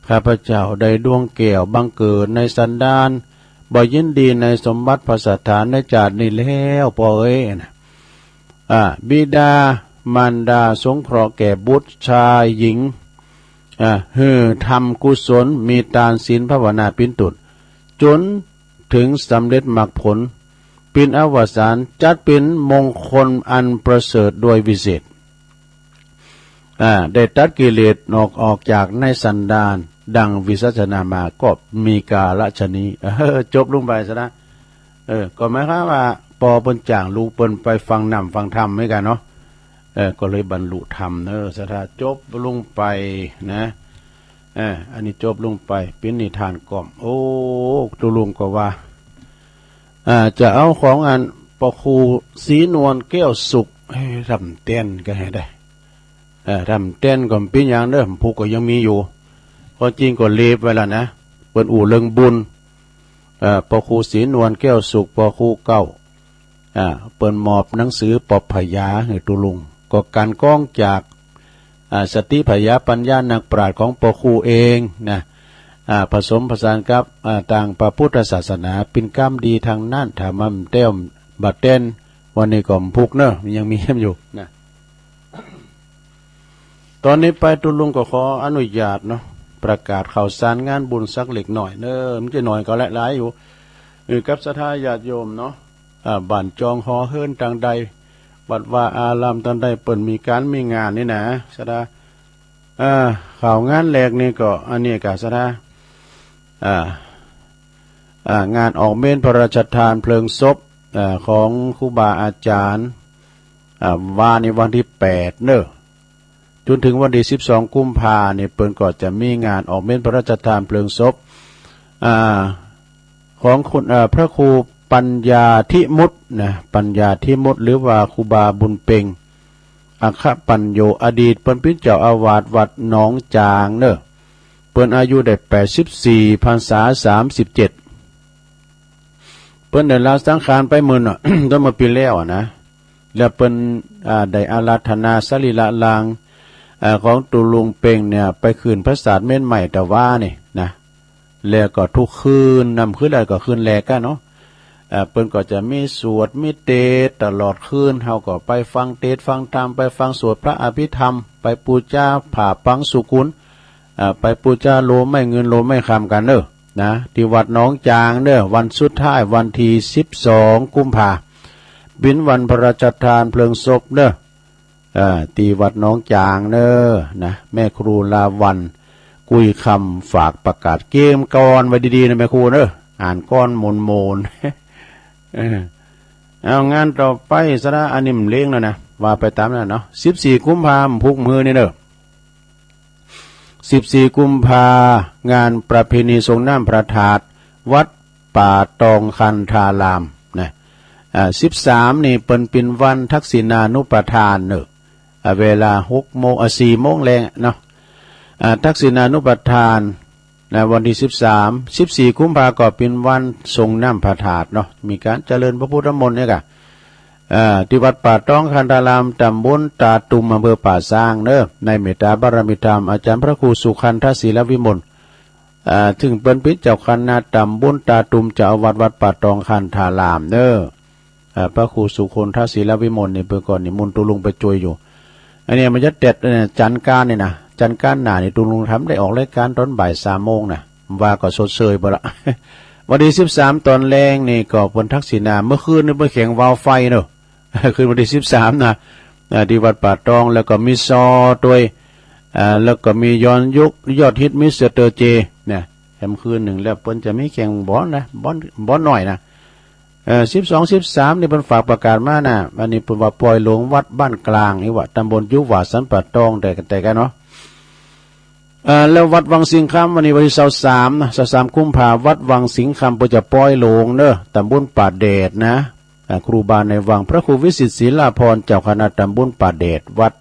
ข้าพเจ้าได้ดวงแก้วบังเกิดในสันดาน บ่ยินดีในสมบัติพัสถานในชาตินี้แล้ว ปอเอ้ยนะ อ่า บิดามารดาสงเคราะห์แก่บุตรชายหญิง อ่า หื้อทำกุศล มีทานศีลภาวนาปิ้นตุน จนถึงสำเร็จมรรคผล เป็นอวสาน จัดเป็นมงคลอันประเสริฐโดยวิเศษ อ่า ได้ตัดกิเลสออก ออกจากในสันดาน ดังวิสัชนามา ก็มีกาลชะนี้ เออ จบลงไปซะนะ เออ ก็หมายความว่า ปอเปิ้นจ้างลูกเปิ้นไปฟังน้ำฟังธรรมเหมือนกันเนาะ เออ ก็เลยบรรลุธรรมเนอะ สถา จบลงไปนะ เออ อันนี้จบลงไป เป็นนิทานกล่อม โอ้ ตุลุงก็ว่า อ่า จะเอาของอันปอครูศรีนวลแก้วสุข เอ้ย ทำเต้นก็ให้ได้ เออ ทำเต้นก็เป็นอย่างเดิม ผูกก็ยังมีอยู่ ก็จริงก็เล็บไว้แล้วนะ เปิ้นอู้เรื่องบุญ เออ ปอครูศรีนวลแก้วสุข ปอครูเก่า อ่า เปิ้นมอบหนังสือปอบพญาให้ตุลุง ก็การกองจาก อ่า สติพญาปัญญานักปราชญ์ของปอครูเองนะ อ่า ผสมผสานกับ อ่า ต่างพระพุทธศาสนา เป็นกรรมดีทางนั้น ถ้ามันแต้มบาดเต้น วันนี้ก็ผูกเนอะ มันยังมีอยู่นะ ตอนนี้ไปตุลุงก็ขออนุญาตเนาะ ประกาศข่าวสารงานบุญสักเล็กน้อยเนอะ มันจะน้อยก็หลายๆอยู่ เออ กับศรัทธาญาติโยมเนาะ อ่า บ้านจองหอเฮือนต่างใด วัดวาอารามต่างใด เปิ้นมีการมีงานนี่นะ ศรัทธา อ่า ข่าวงานแรกนี่ก็ อันนี้ก็ศรัทธา อ่า อ่า งานออกเมรุพระราชทานเพลิงศพ อ่า ของครูบาอาจารย์ อ่า วานี่วันที่แปดเนอะ จนถึงวันที่สิบสองกุมภานี่ เปิ้นก็จะมีงานออกเมรุพระราชทานเพลิงศพ อ่า ของคุณ เอ่อ พระครูปัญญาธิมุตตินะ ปัญญาธิมุตติ หรือว่าครูบาบุญเพ็ง อัคคปัญโญ อดีตเปิ้นเป็นเจ้าอาวาสวัดหนองจางเนอะ เปิ้นอายุได้แปดสิบสี่ พรรษาสามสิบเจ็ด เปิ้นได้ลาสังขารไปเมื่อน่ะ ตั้งเมื่อปีแล้วอะนะ แล้วเปิ้น อ่า ได้อาราธนาสรีระร่าง อ่า ของตุลุงเพ็งเนี่ย ไปขึ้นปราสาทเมรุใหม่ตะวานี่นะ แล้วก็ทุกคืน นำคืนแล้วก็คืนแรกอะเนาะ อ่า เปิ้นก็จะมีสวดมีเทศน์ตลอดคืน เฮาก็ไปฟังเทศน์ฟังธรรม ไปฟังสวดพระอภิธรรม ไปปูชาผ้าปังสุกุล อ่า ไปปูชาโลไม้เงินโลไม้คำกันเนอะ นะ ที่วัดหนองจางเนอะ วันสุดท้ายวันที่สิบสองกุมภา เป็นวันพระราชทานเพลิงศพเนอะ อ่า ที่วัดหนองจางเนอะ นะ แม่ครูลาวัลย์ กุยคำ ฝากประกาศเกมก่อนไว้ดีๆนะแม่ครูเนอะ อ่านก่อนโมนๆ เออ เอางานต่อไปศรัทธา อันนี้มันเลี้ยงแล้วนะ ว่าไปตามนั้นเนาะ สิบสี่กุมภาพันธ์ ผูกมือนี่เนอะ สิบสี่กุมภา งานประเพณีส่งน้ำพระธาตุ วัดป่าตองคันธารามนะ อ่า สิบสามนี่เปิ้นเป็นวันทักษิณานุปทานเนอะ อ่า เวลาหกโมง อ่า สี่โมงแลงเนาะ อ่า ทักษิณานุปทานนะ วันที่สิบสาม สิบสี่กุมภาก็เป็นวันส่งน้ำพระธาตุเนาะ มีการเจริญพระพุทธมนต์เนี่ยกะ อ่า ที่วัดป่าตองคันธาราม ตำบลตาตุ่ม อำเภอป่าซางเนอะ ในเมตตาบารมีธรรม อาจารย์พระครูสุคันธศิลวิมล อ่า ซึ่งเปิ้นเป็นเจ้าคณะตำบลตาตุ่ม เจ้าอาวาสวัดป่าตองคันธารามเนอะ อ่า พระครูสุคันธศิลวิมลนี่เปิ้นก็นิมนต์ตุลุงไปช่วยอยู่ อันนี้มันจะเต็ดเนี่ย จันทร์กานี่นะ จันทร์กาหน้านี่ตุลุงทำได้ออกรายการตอนบ่ายสามโมงนะ ว่าก็ชดเชยไปละ วันที่สิบสามตอนแลงนี่ก็เปิ้นทักษิณา เมื่อคืนนี่เปิ้นแข่งวาวไฟเนอะ คืนวันที่สิบสามนะ อ่า ที่วัดป่าตอง แล้วก็มีซอด้วย อ่า แล้วก็มีย้อนยุค ยอดฮิต มิสเตอร์เจ เนี่ย แถมคืนหนึ่งแล้ว เปิ้นจะมีแข่งบอลนะ บอล บอลหน่อยนะ เอ่อ สิบสอง สิบสาม นี่เปิ้นฝากประกาศมานะ อันนี้เปิ้นว่าปอยหลวงวัดบ้านกลาง อีกว่า ตำบลยุหว่า สันป่าตอง แต่ แต่กันเนาะ เอ่อ แล้ววัดวังสิงห์คำ วันนี้วันที่ซาวสามนะ ซาวสามกุมภา วัดวังสิงห์คำ เปิ้นจะปอยหลวงเนอะ ตำบลป่าแดดนะ อ่า ครูบาในวัง พระครูวิสิทธิ์ศิลาพร เจ้าคณะตำบลป่าแดด วัด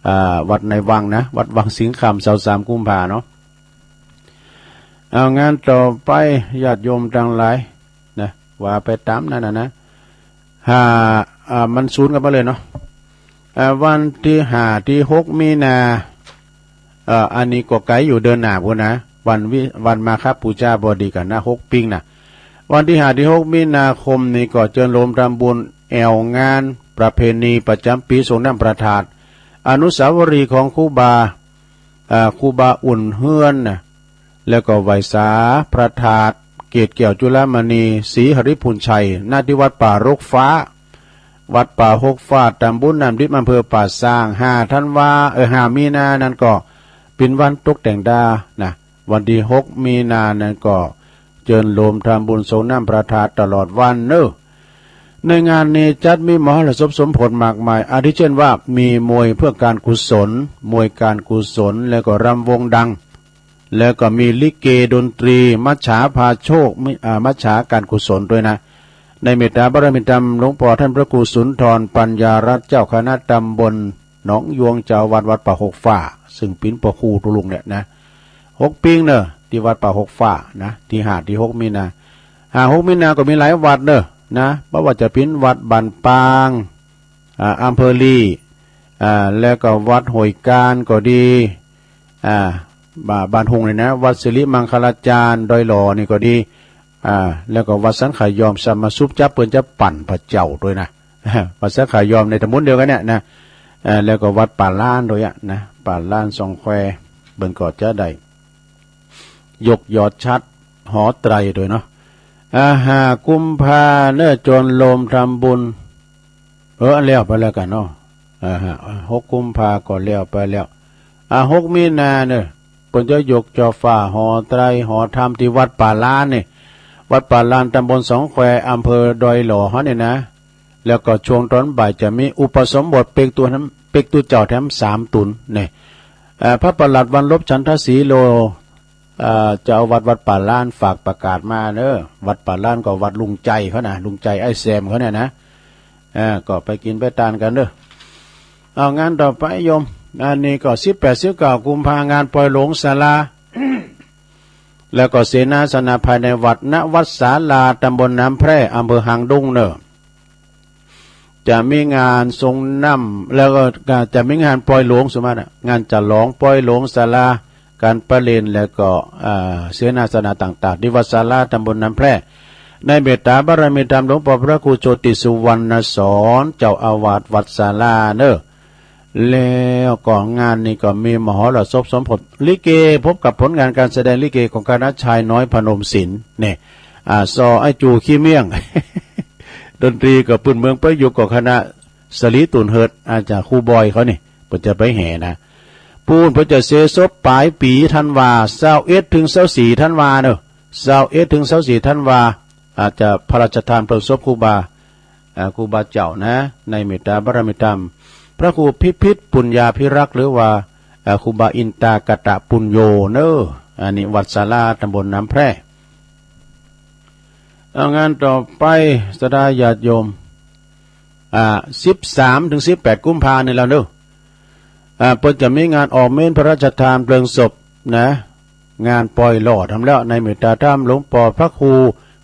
อ่า วัดในวังนะ วัดวังสิงห์คำ ซาวสามกุมภาเนาะ เอา งานต่อไป ญาติโยมทั้งหลายนะ ว่าไปตามนั้นนะนะ ห้า อ่า มันศูนย์กันไปเลยเนาะ อ่า วันที่ห้า ที่หก มีนา เอ่อ อันนี้ก็ไกลอยู่ เดือนหน้าพุ้นนะ วันวิ วันมาฆบูชาพอดีกันนะ หก ปิงนะ วันที่ห้า ที่หก มีนาคมนี่ก็เจิญโฮมทำบุญแอ่วงานประเพณีประจำปีส่งน้ำพระธาตุ อนุสาวรีย์ของครูบา อ่า ครูบาอุ่นเฮือนนะ แล้วก็ไหว้สาพระธาตุเกศแก้วจุลมณี ศรีหริภุญชัย ณ ที่วัดป่าหกฟ้า วัดป่าหกฟ้า ตำบลน้ำดิบ อำเภอป่าซาง ห้า ธันวา เออ ห้า มีนานั้นก็เป็นวันตกแต่งดานะ วันที่หก มีนานั้นก็เจิญโฮมทำบุญส่งน้ำพระธาตุตลอดวันเนอะ ในงานนี้จัดมีมหรสพสมโภชมากมาย อาทิเช่นว่ามีมวยเพื่อการกุศล มวยการกุศล แล้วก็รำวงดัง แล้วก็มีลิเกดนตรี มัจฉาพาโชค มี อ่า มัจฉาการกุศลด้วยนะ ในเมตตาบารมีธรรมหลวงพ่อท่านพระครูสุนทรปัญญารัตน์ เจ้าคณะตำบลหนองยวง เจ้าวัดวัดป่าหกฟ้า ซึ่งเป็นพระครูตุลุงเนี่ยนะ หก ปิงเนอะ ที่วัดป่าหกฟ้านะ ที่ห้า ที่หก มีนา ห้า หก มีนาก็มีหลายวัดเนอะนะ เพราะว่าจะเป็นวัดบ้านปาง อ่า อำเภอลี อ่า แล้วก็วัดห้วยกานก็ดี อ่า บ้า- บ้านฮุงเลยนะ วัดสิริมังคลาจารย์ ดอยหล่อนี่ก็ดี อ่า แล้วก็วัดสันขายอม สมาสุบจับเปิ้นจะปั่นพระเจ้าด้วยนะ วัดสันขายอมในตำบลเดียวกันเนี่ยนะ อ่า แล้วก็วัดป่าล้านด้วยอะนะ ป่าล้านสองแคว เปิ้นก็จะได้ ยกยอดฉัตรหอไตรด้วยเนาะ อ่า ห้า กุมภาเนอะ เจิญโฮมทำบุญ เออ แล้วไปแล้วกันเนาะ อ่า ห้า หก กุมภาก็แล้วไปแล้ว อ่า หก มีนาเนอะ เปิ้นจะยกจ่อฟ้าหอไตรหอธรรมที่วัดป่าล้านนี่ วัดป่าล้าน ตำบลสองแคว อำเภอดอยหล่อเฮานี่นะ แล้วก็ช่วงตอนบ่ายจะมีอุปสมบทเปกตัวแถม เปกตัวเจ้าแถมสามตนเนี่ย เอ่อ พระประหลัดวันลบ ฉันทศรีโล เอ่อ เจ้าอาวาสวัดป่าล้านฝากประกาศมาเนอะ วัดป่าล้านก็วัดลุงใจเขานะ ลุงใจไอ้แซมเขาเนี่ยนะ เอ่อ ก็ไปกินไปตานกันเนอะ เอา งานต่อไปโยม อันนี้ก็ สิบแปด สิบเก้า กุมภา งานปอยหลวงศาลา แล้วก็เสนาสนะภายในวัด ณ วัดศาลา ตำบลน้ำแพร่ อำเภอหางดงเนอะ จะมีงานส่งน้ำ แล้วก็จะมีงานปอยหลวง สมมตินะ งานฉลองปอยหลวงศาลา การประเคน แล้วก็ อ่า เสนาสนะต่างๆ ที่วัดศาลา ตำบลน้ำแพร่ ในเมตตาบารมีธรรมหลวงพ่อพระครูโชติสุวรรณสอน เจ้าอาวาสวัดศาลาเนอะ แล้วก็งานนี้ก็มีมหรสพสมโภช ลิเก พบกับผลงานการแสดงลิเกของคณะชายน้อยพนมสินเนี่ย อ่า ซอไอ้จูขี้เมี่ยง ดนตรีก็ปืนเมืองประยุกต์ ก็คณะสลีตุนเฮิร์ต อาจารย์ครูบอยเขานี่ เปิ้นจะไปแห่นะ ปูนเปิ้นจะเสศพปลายปีธันวา ซาวเอ็ด ถึง ซาวสี่ ธันวาเนอะ ซาวเอ็ด ถึง ซาวสี่ ธันวา อาจจะพระราชทานเพลิงศพครูบา อ่า ครูบาเจ้านะ ในเมตตาบารมีธรรม พระครูพิพิธปุญญาภิรักษ์ หรือว่า อ่า ครูบาอินตากตะปุญโญเนอะ อันนี้วัดศาลา ตำบลน้ำแพร่ เอา งานต่อไป ศรัทธาญาติโยม อ่า สิบสาม ถึง สิบแปด กุมภานี่แล้วเนอะ อ่า เปิ้นจะมีงานออกเมรุพระราชทานเพลิงศพนะ งานปอยหล่อทำแล้ว ในเมตตาธรรมหลวงพ่อพระครู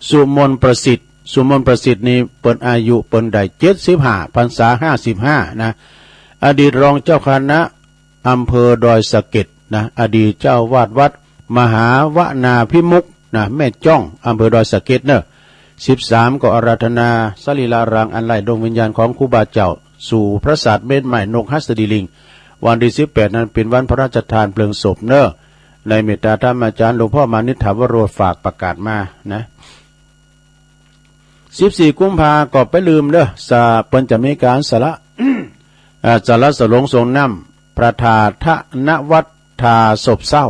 สุมนประสิทธิ์ สุมนประสิทธิ์นี่เปิ้นอายุเปิ้นได้ เจ็ดสิบห้า พรรษา ห้าสิบห้า นะ อดีตรองเจ้าคณะอำเภอดอยสะเก็ดนะ อดีตเจ้าอาวาสวัดมหาวนาพิมุกนะ แม่จ้อง อำเภอดอยสะเก็ดเนอะ สิบสาม ก็อาราธนาสรีระร่างอันไร้ดวงวิญญาณของครูบาเจ้า สู่ปราสาทเมรุมาตย์นกหัสดีลิง วันที่ สิบแปด นั้นเป็นวันพระราชทานเพลิงศพเนอะ ในเมตตาธรรมอาจารย์หลวงพ่อมานิษฐาวโร ฝากประกาศมานะ สิบสี่ กุมภาก็ไปลืมเนอะ สะ- เปิ้นจะมีการสละ เอ่อ สาระสลงสงน้ำพระธาตุ ณ วัดท่าซบเซา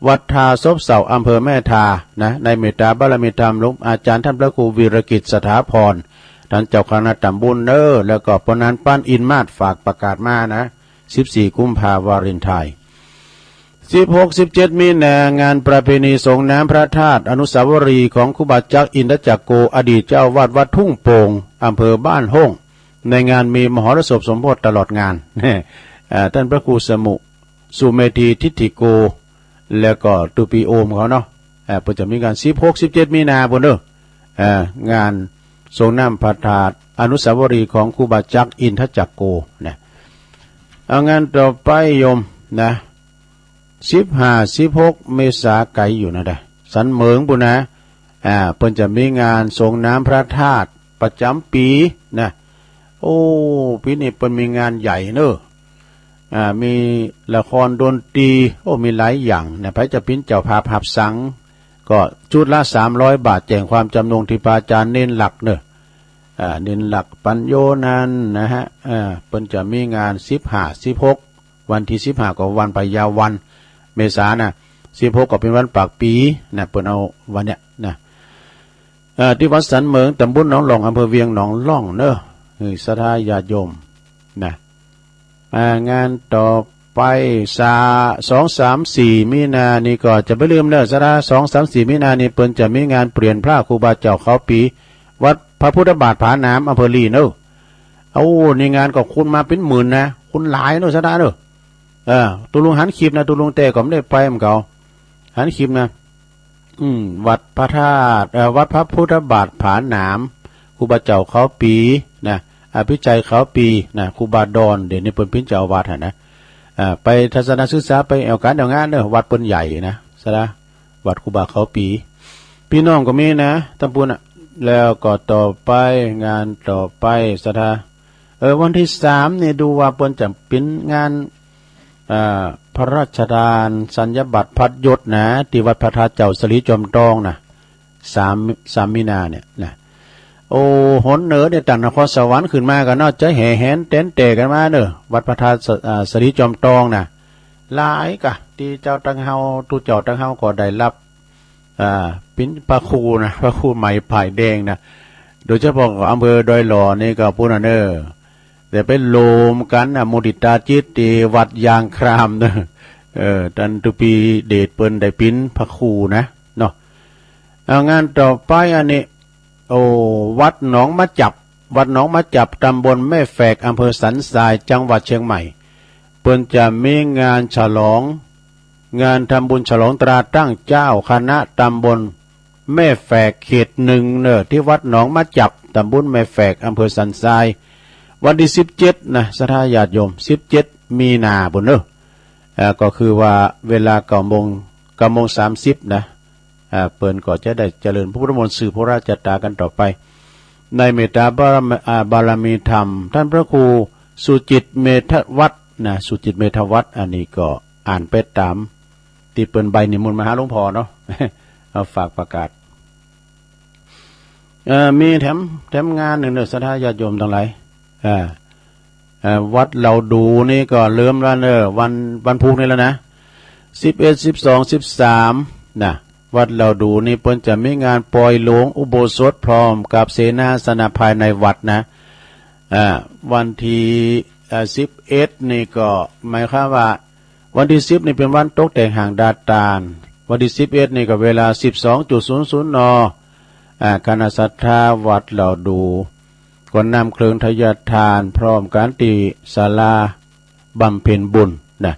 วัดท่าซบเซา อำเภอแม่ทา นะ ในเมตตาบารมีธรรมหลวงอาจารย์ท่านพระครูวีรกิจสถาพร ท่านเจ้าคณะตำบลเนอ แล้วก็ปอนั้นป้านอินมาศฝากประกาศมานะ สิบสี่ กุมภาวาเลนไทน์ สิบหก สิบเจ็ด มีนา งานประเพณีสงน้ำพระธาตุ อนุสาวรีย์ของครูบาจักรอินทจักโก อดีตเจ้าอาวาสวัดทุ่งโป่ง อำเภอบ้านโฮ่ง ในงานมีมหรสพสมโภชตลอดงาน อ่า ท่านพระครูสมุ สุเมธี ทิฏฐิโก แล้วก็ตูปีโอมเขาเนาะ อ่า เพิ่นจะมีงาน สิบหก สิบเจ็ด มีนา พุ้นเด้อ อ่า งานสงน้ำพระธาตุ อนุสาวรีย์ของครูบาจักรอินทจักโก นะ เอางานต่อไปโยม นะ สิบห้า สิบหก เมษา ไกลอยู่นะเด้อ สันเหมิงพุ้นนะ อ่า เพิ่นจะมีงานสงน้ำพระธาตุประจำปีนะ โอ้ ปีนี้เปิ้นมีงานใหญ่เนอะ อ่า มีละครดนตรี โอ้ มีหลายอย่างนะ ไผจะเป๋นเจ้าภาพหับสัง ก็ชุดละสามร้อยบาท แจ้งความจำนงที่พระอาจารย์เน้นหลักเนอะ อ่า เน้นหลักปัญโยนั้นนะฮะ อ่า เปิ้นจะมีงานสิบห้า สิบหก วันที่สิบห้าก็วันพญาวัน เมษานะ สิบหกก็เป๋นวันปากปีนะ เปิ้นเอาวันเนี้ยนะ เอ่อ ที่วัดสันเหมิง ตำบลหนองล่อง อำเภอเวียงหนองล่องเนอะ เออ ศรัทธาญาติโยมนะ อ่า งานต่อไป สา สอง สาม สี่ มีนานี่ก็จะไม่ลืมเนอะ ศรัทธา สอง สาม สี่ มีนานี่เปิ้นจะมีงานเปลี่ยนพระครูบาเจ้าเขาปี วัดพระพุทธบาทผาหนาม อำเภอลีเนอะ โอ้ นี่งานก็คนมาเป๋นหมื่นนะ คนหลายเนอะ ศรัทธาเนอะ เออ ตุ๊ลุงหันคลิปนะ ตุ๊ลุงแต่ก็ไม่ได้ไปเหมือนเขา หันคลิปนะ อืม วัดพระธาตุ เอ่อ วัดพระพุทธบาทผาหนาม ครูบาเจ้าเขาปีนะ อภิชัยเขาปีนะ ครูบาดอน เดี๋ยวนี้เปิ้นเป๋นเจ้าอาวาสหั่นนะ อ่า ไปทัศนศึกษา ไปแอวการแอวงานเนอะ วัดเปิ้นใหญ่นะ ศรัทธา วัดครูบาเขาปี พี่น้องก็มีนะ ตำบลน่ะ แล้วก็ต่อไป งานต่อไป ศรัทธา เออ วันที่สามนี่ดูว่าเปิ้นจะเป๋นงาน อ่า พระราชทานสัญญาบัตรพัดยศนะ ที่วัดพระธาตุเจ้าสลีจอมตองนะ สาม สาม มีนาเนี่ยนะ โอ้ หนเหนือเนี่ย ตั้งนครสวรรค์ขึ้นมากันเนาะ จะแห่แหนแตนแตกกันมาเนอะ วัดพระธาตุส- อ่า สลีจอมตองนะ หลายกะ ที่เจ้าตังเฮา ตุ๊เจ้าตังเฮาก็ได้รับ อ่า เป๋นพระครูนะ พระครูใหม่ผ่ายแดงนะ โดยเฉพาะอำเภอดอยหล่อนี่ก็พุ้นน่ะเนอะ แต่ไปโลมกันนะ มุติตาจิตที่วัดยางครามเนอะ เออ ตันตุปีเดชเปิ้นได้เป๋นพระครูนะ เนาะ เอางานต่อไปอันนี้ โอ้ วัดหนองมะจับ วัดหนองมะจับ ตำบลแม่แฝก อำเภอสันทราย จังหวัดเชียงใหม่ เปิ้นจะมีงานฉลอง งานทำบุญฉลองตราตั้งเจ้าคณะตำบลแม่แฝกเขตหนึ่งเนอะ ที่วัดหนองมะจับ ตำบลแม่แฝก อำเภอสันทราย วันที่สิบเจ็ดนะ ศรัทธาญาติโยม สิบเจ็ด มีนาพุ้นเนอะ เอ่อ ก็คือว่าเวลาเก้าโมง เก้าโมงสามสิบนะ อ่า เปิ้นก็จะได้เจริญพระพุทธมนต์สืบพระราชจตากันต่อไป ในเมตตาบารมี อ่า บารมีธรรม ท่านพระครูสุจิตเมธวัฒน์นะ สุจิตเมธวัฒน์ อันนี้ก็อ่านไปตามที่เปิ้นใบนิมนต์มาหาหลวงพ่อเนาะ เอาฝากประกาศ เอ่อ มีแถม แถมงานหนึ่งเนอะ ศรัทธาญาติโยมทั้งหลาย อ่า เอ่อ วัดเหล่าดูนี่ก็เริ่มแล้วเนอะ วัน วันพุธนี่แล้วนะ สิบเอ็ด สิบสอง สิบสาม นะ วัดเหล่าดูนี่เปิ้นจะมีงานปล่อยโลงอุโบสถพร้อมกับเสนาสนะภายในวัดนะ อ่า วันที่ เอ่อ สิบเอ็ด นี่ก็หมายความว่า วันที่สิบนี่เป๋นวันตกแต่งห้างดาดตาน วันที่สิบเอ็ดนี่ก็เวลา สิบสองจุดศูนย์ศูนย์ น อ่า คณะศรัทธาวัดเหล่าดู ก็นำเครื่องทยทานพร้อมกันที่ศาลาบำเพ็ญบุญนะ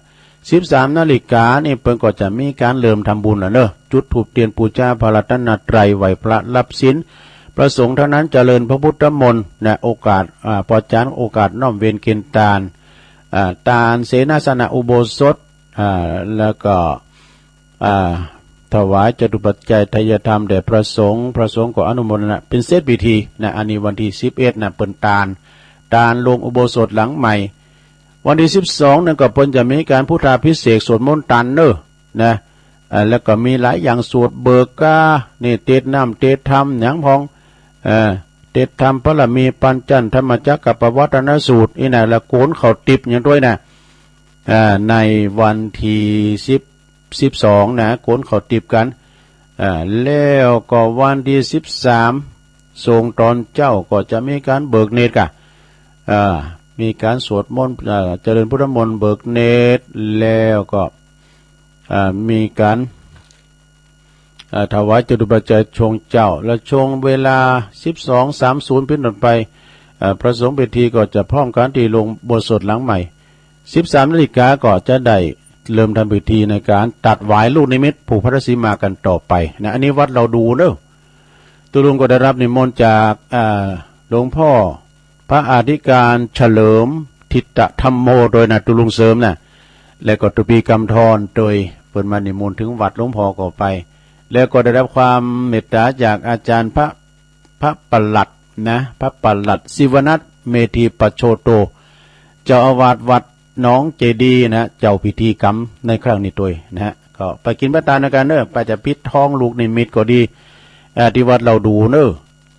สิบสาม นาฬิกานี่เปิ้นก็จะมีการเริ่มทำบุญแล้วเนอะ จุดธูปเตียนปูจาพระรัตนตรัย ไหว้พระรับศีล พระสงฆ์เท่านั้นเจริญพระพุทธมนต์นะ โอกาส อ่า ปอจานโอกาสน้อมเวนเกณฑ์ตาน อ่า ตานเสนาสนะอุโบสถ อ่า แล้วก็ อ่า ถวายจตุปัจจัยทายธรรมแด่พระสงฆ์ พระสงฆ์ก็อนุโมทนาเป๋นเสร็จพิธีนะ อันนี้วันที่สิบเอ็ดนะ เปิ้นตาน ตานโลงอุโบสถหลังใหม่ วันที่สิบสองนั่นก็เปิ้นจะมีการพุทธาภิเษกสวดมนต์ตานเนอะนะ อ่า แล้วก็มีหลายอย่าง สวดเบิกกา นี่เตสน้ำเตสธรรมหยังพอง เอ่อ เตดธรรมปารมีปัญจันทร์ ธรรมจักรกัปปวัตนสูตร อีน่ะ แล้วโกนข้าวติบอย่างด้วยนะ อ่า ในวันที่สิบ สิบสองนะ โกนข้าวติบกัน อ่า แล้วก็วันที่สิบสาม ส่งตอนเจ้าก็จะมีการเบิกเนตรกะ อ่า มีการสวดมนต์ อ่า เจริญพุทธมนต์เบิกเนตร แล้วก็ อ่า มีการ อ่า ถวายจตุปัจจัยช่วงเจ้า และช่วงเวลา สิบสองสามสิบ เป็นต้นไป อ่า พระสงฆ์พิธีก็จะพร้อมกันที่โรงอุโบสถหลังใหม่ สิบสามนาฬิกาก็จะได้เริ่มทำพิธีในการตัดหวายลูกนิมิตผูกพระสีมากันต่อไปนะ อันนี้วัดเราดูเนอะ ตุลุงก็ได้รับนิมนต์จาก อ่า หลวงพ่อพระอธิการเฉลิมทิตธรรมโมโดยนะ ตุลุงเสริมนะ และก็ตุปีกำธรโดย เปิ้นมานิมนต์ถึงวัดหลวงพ่อก็ไป แล้วก็ได้รับความเมตตาจากอาจารย์พระ พระปลัดนะ พระปลัดศิวนัท เมธีปัจโชโต เจ้าอาวาสวัดหนองเจดีย์นะ เจ้าพิธีกรรมในครั้งนี้ตัวยนะฮะ ก็ไปกินไปตานำกันเนอะ ไปจะปิดทองลูกนิมิตก็ดี อ่า ที่วัดเราดูเนอะ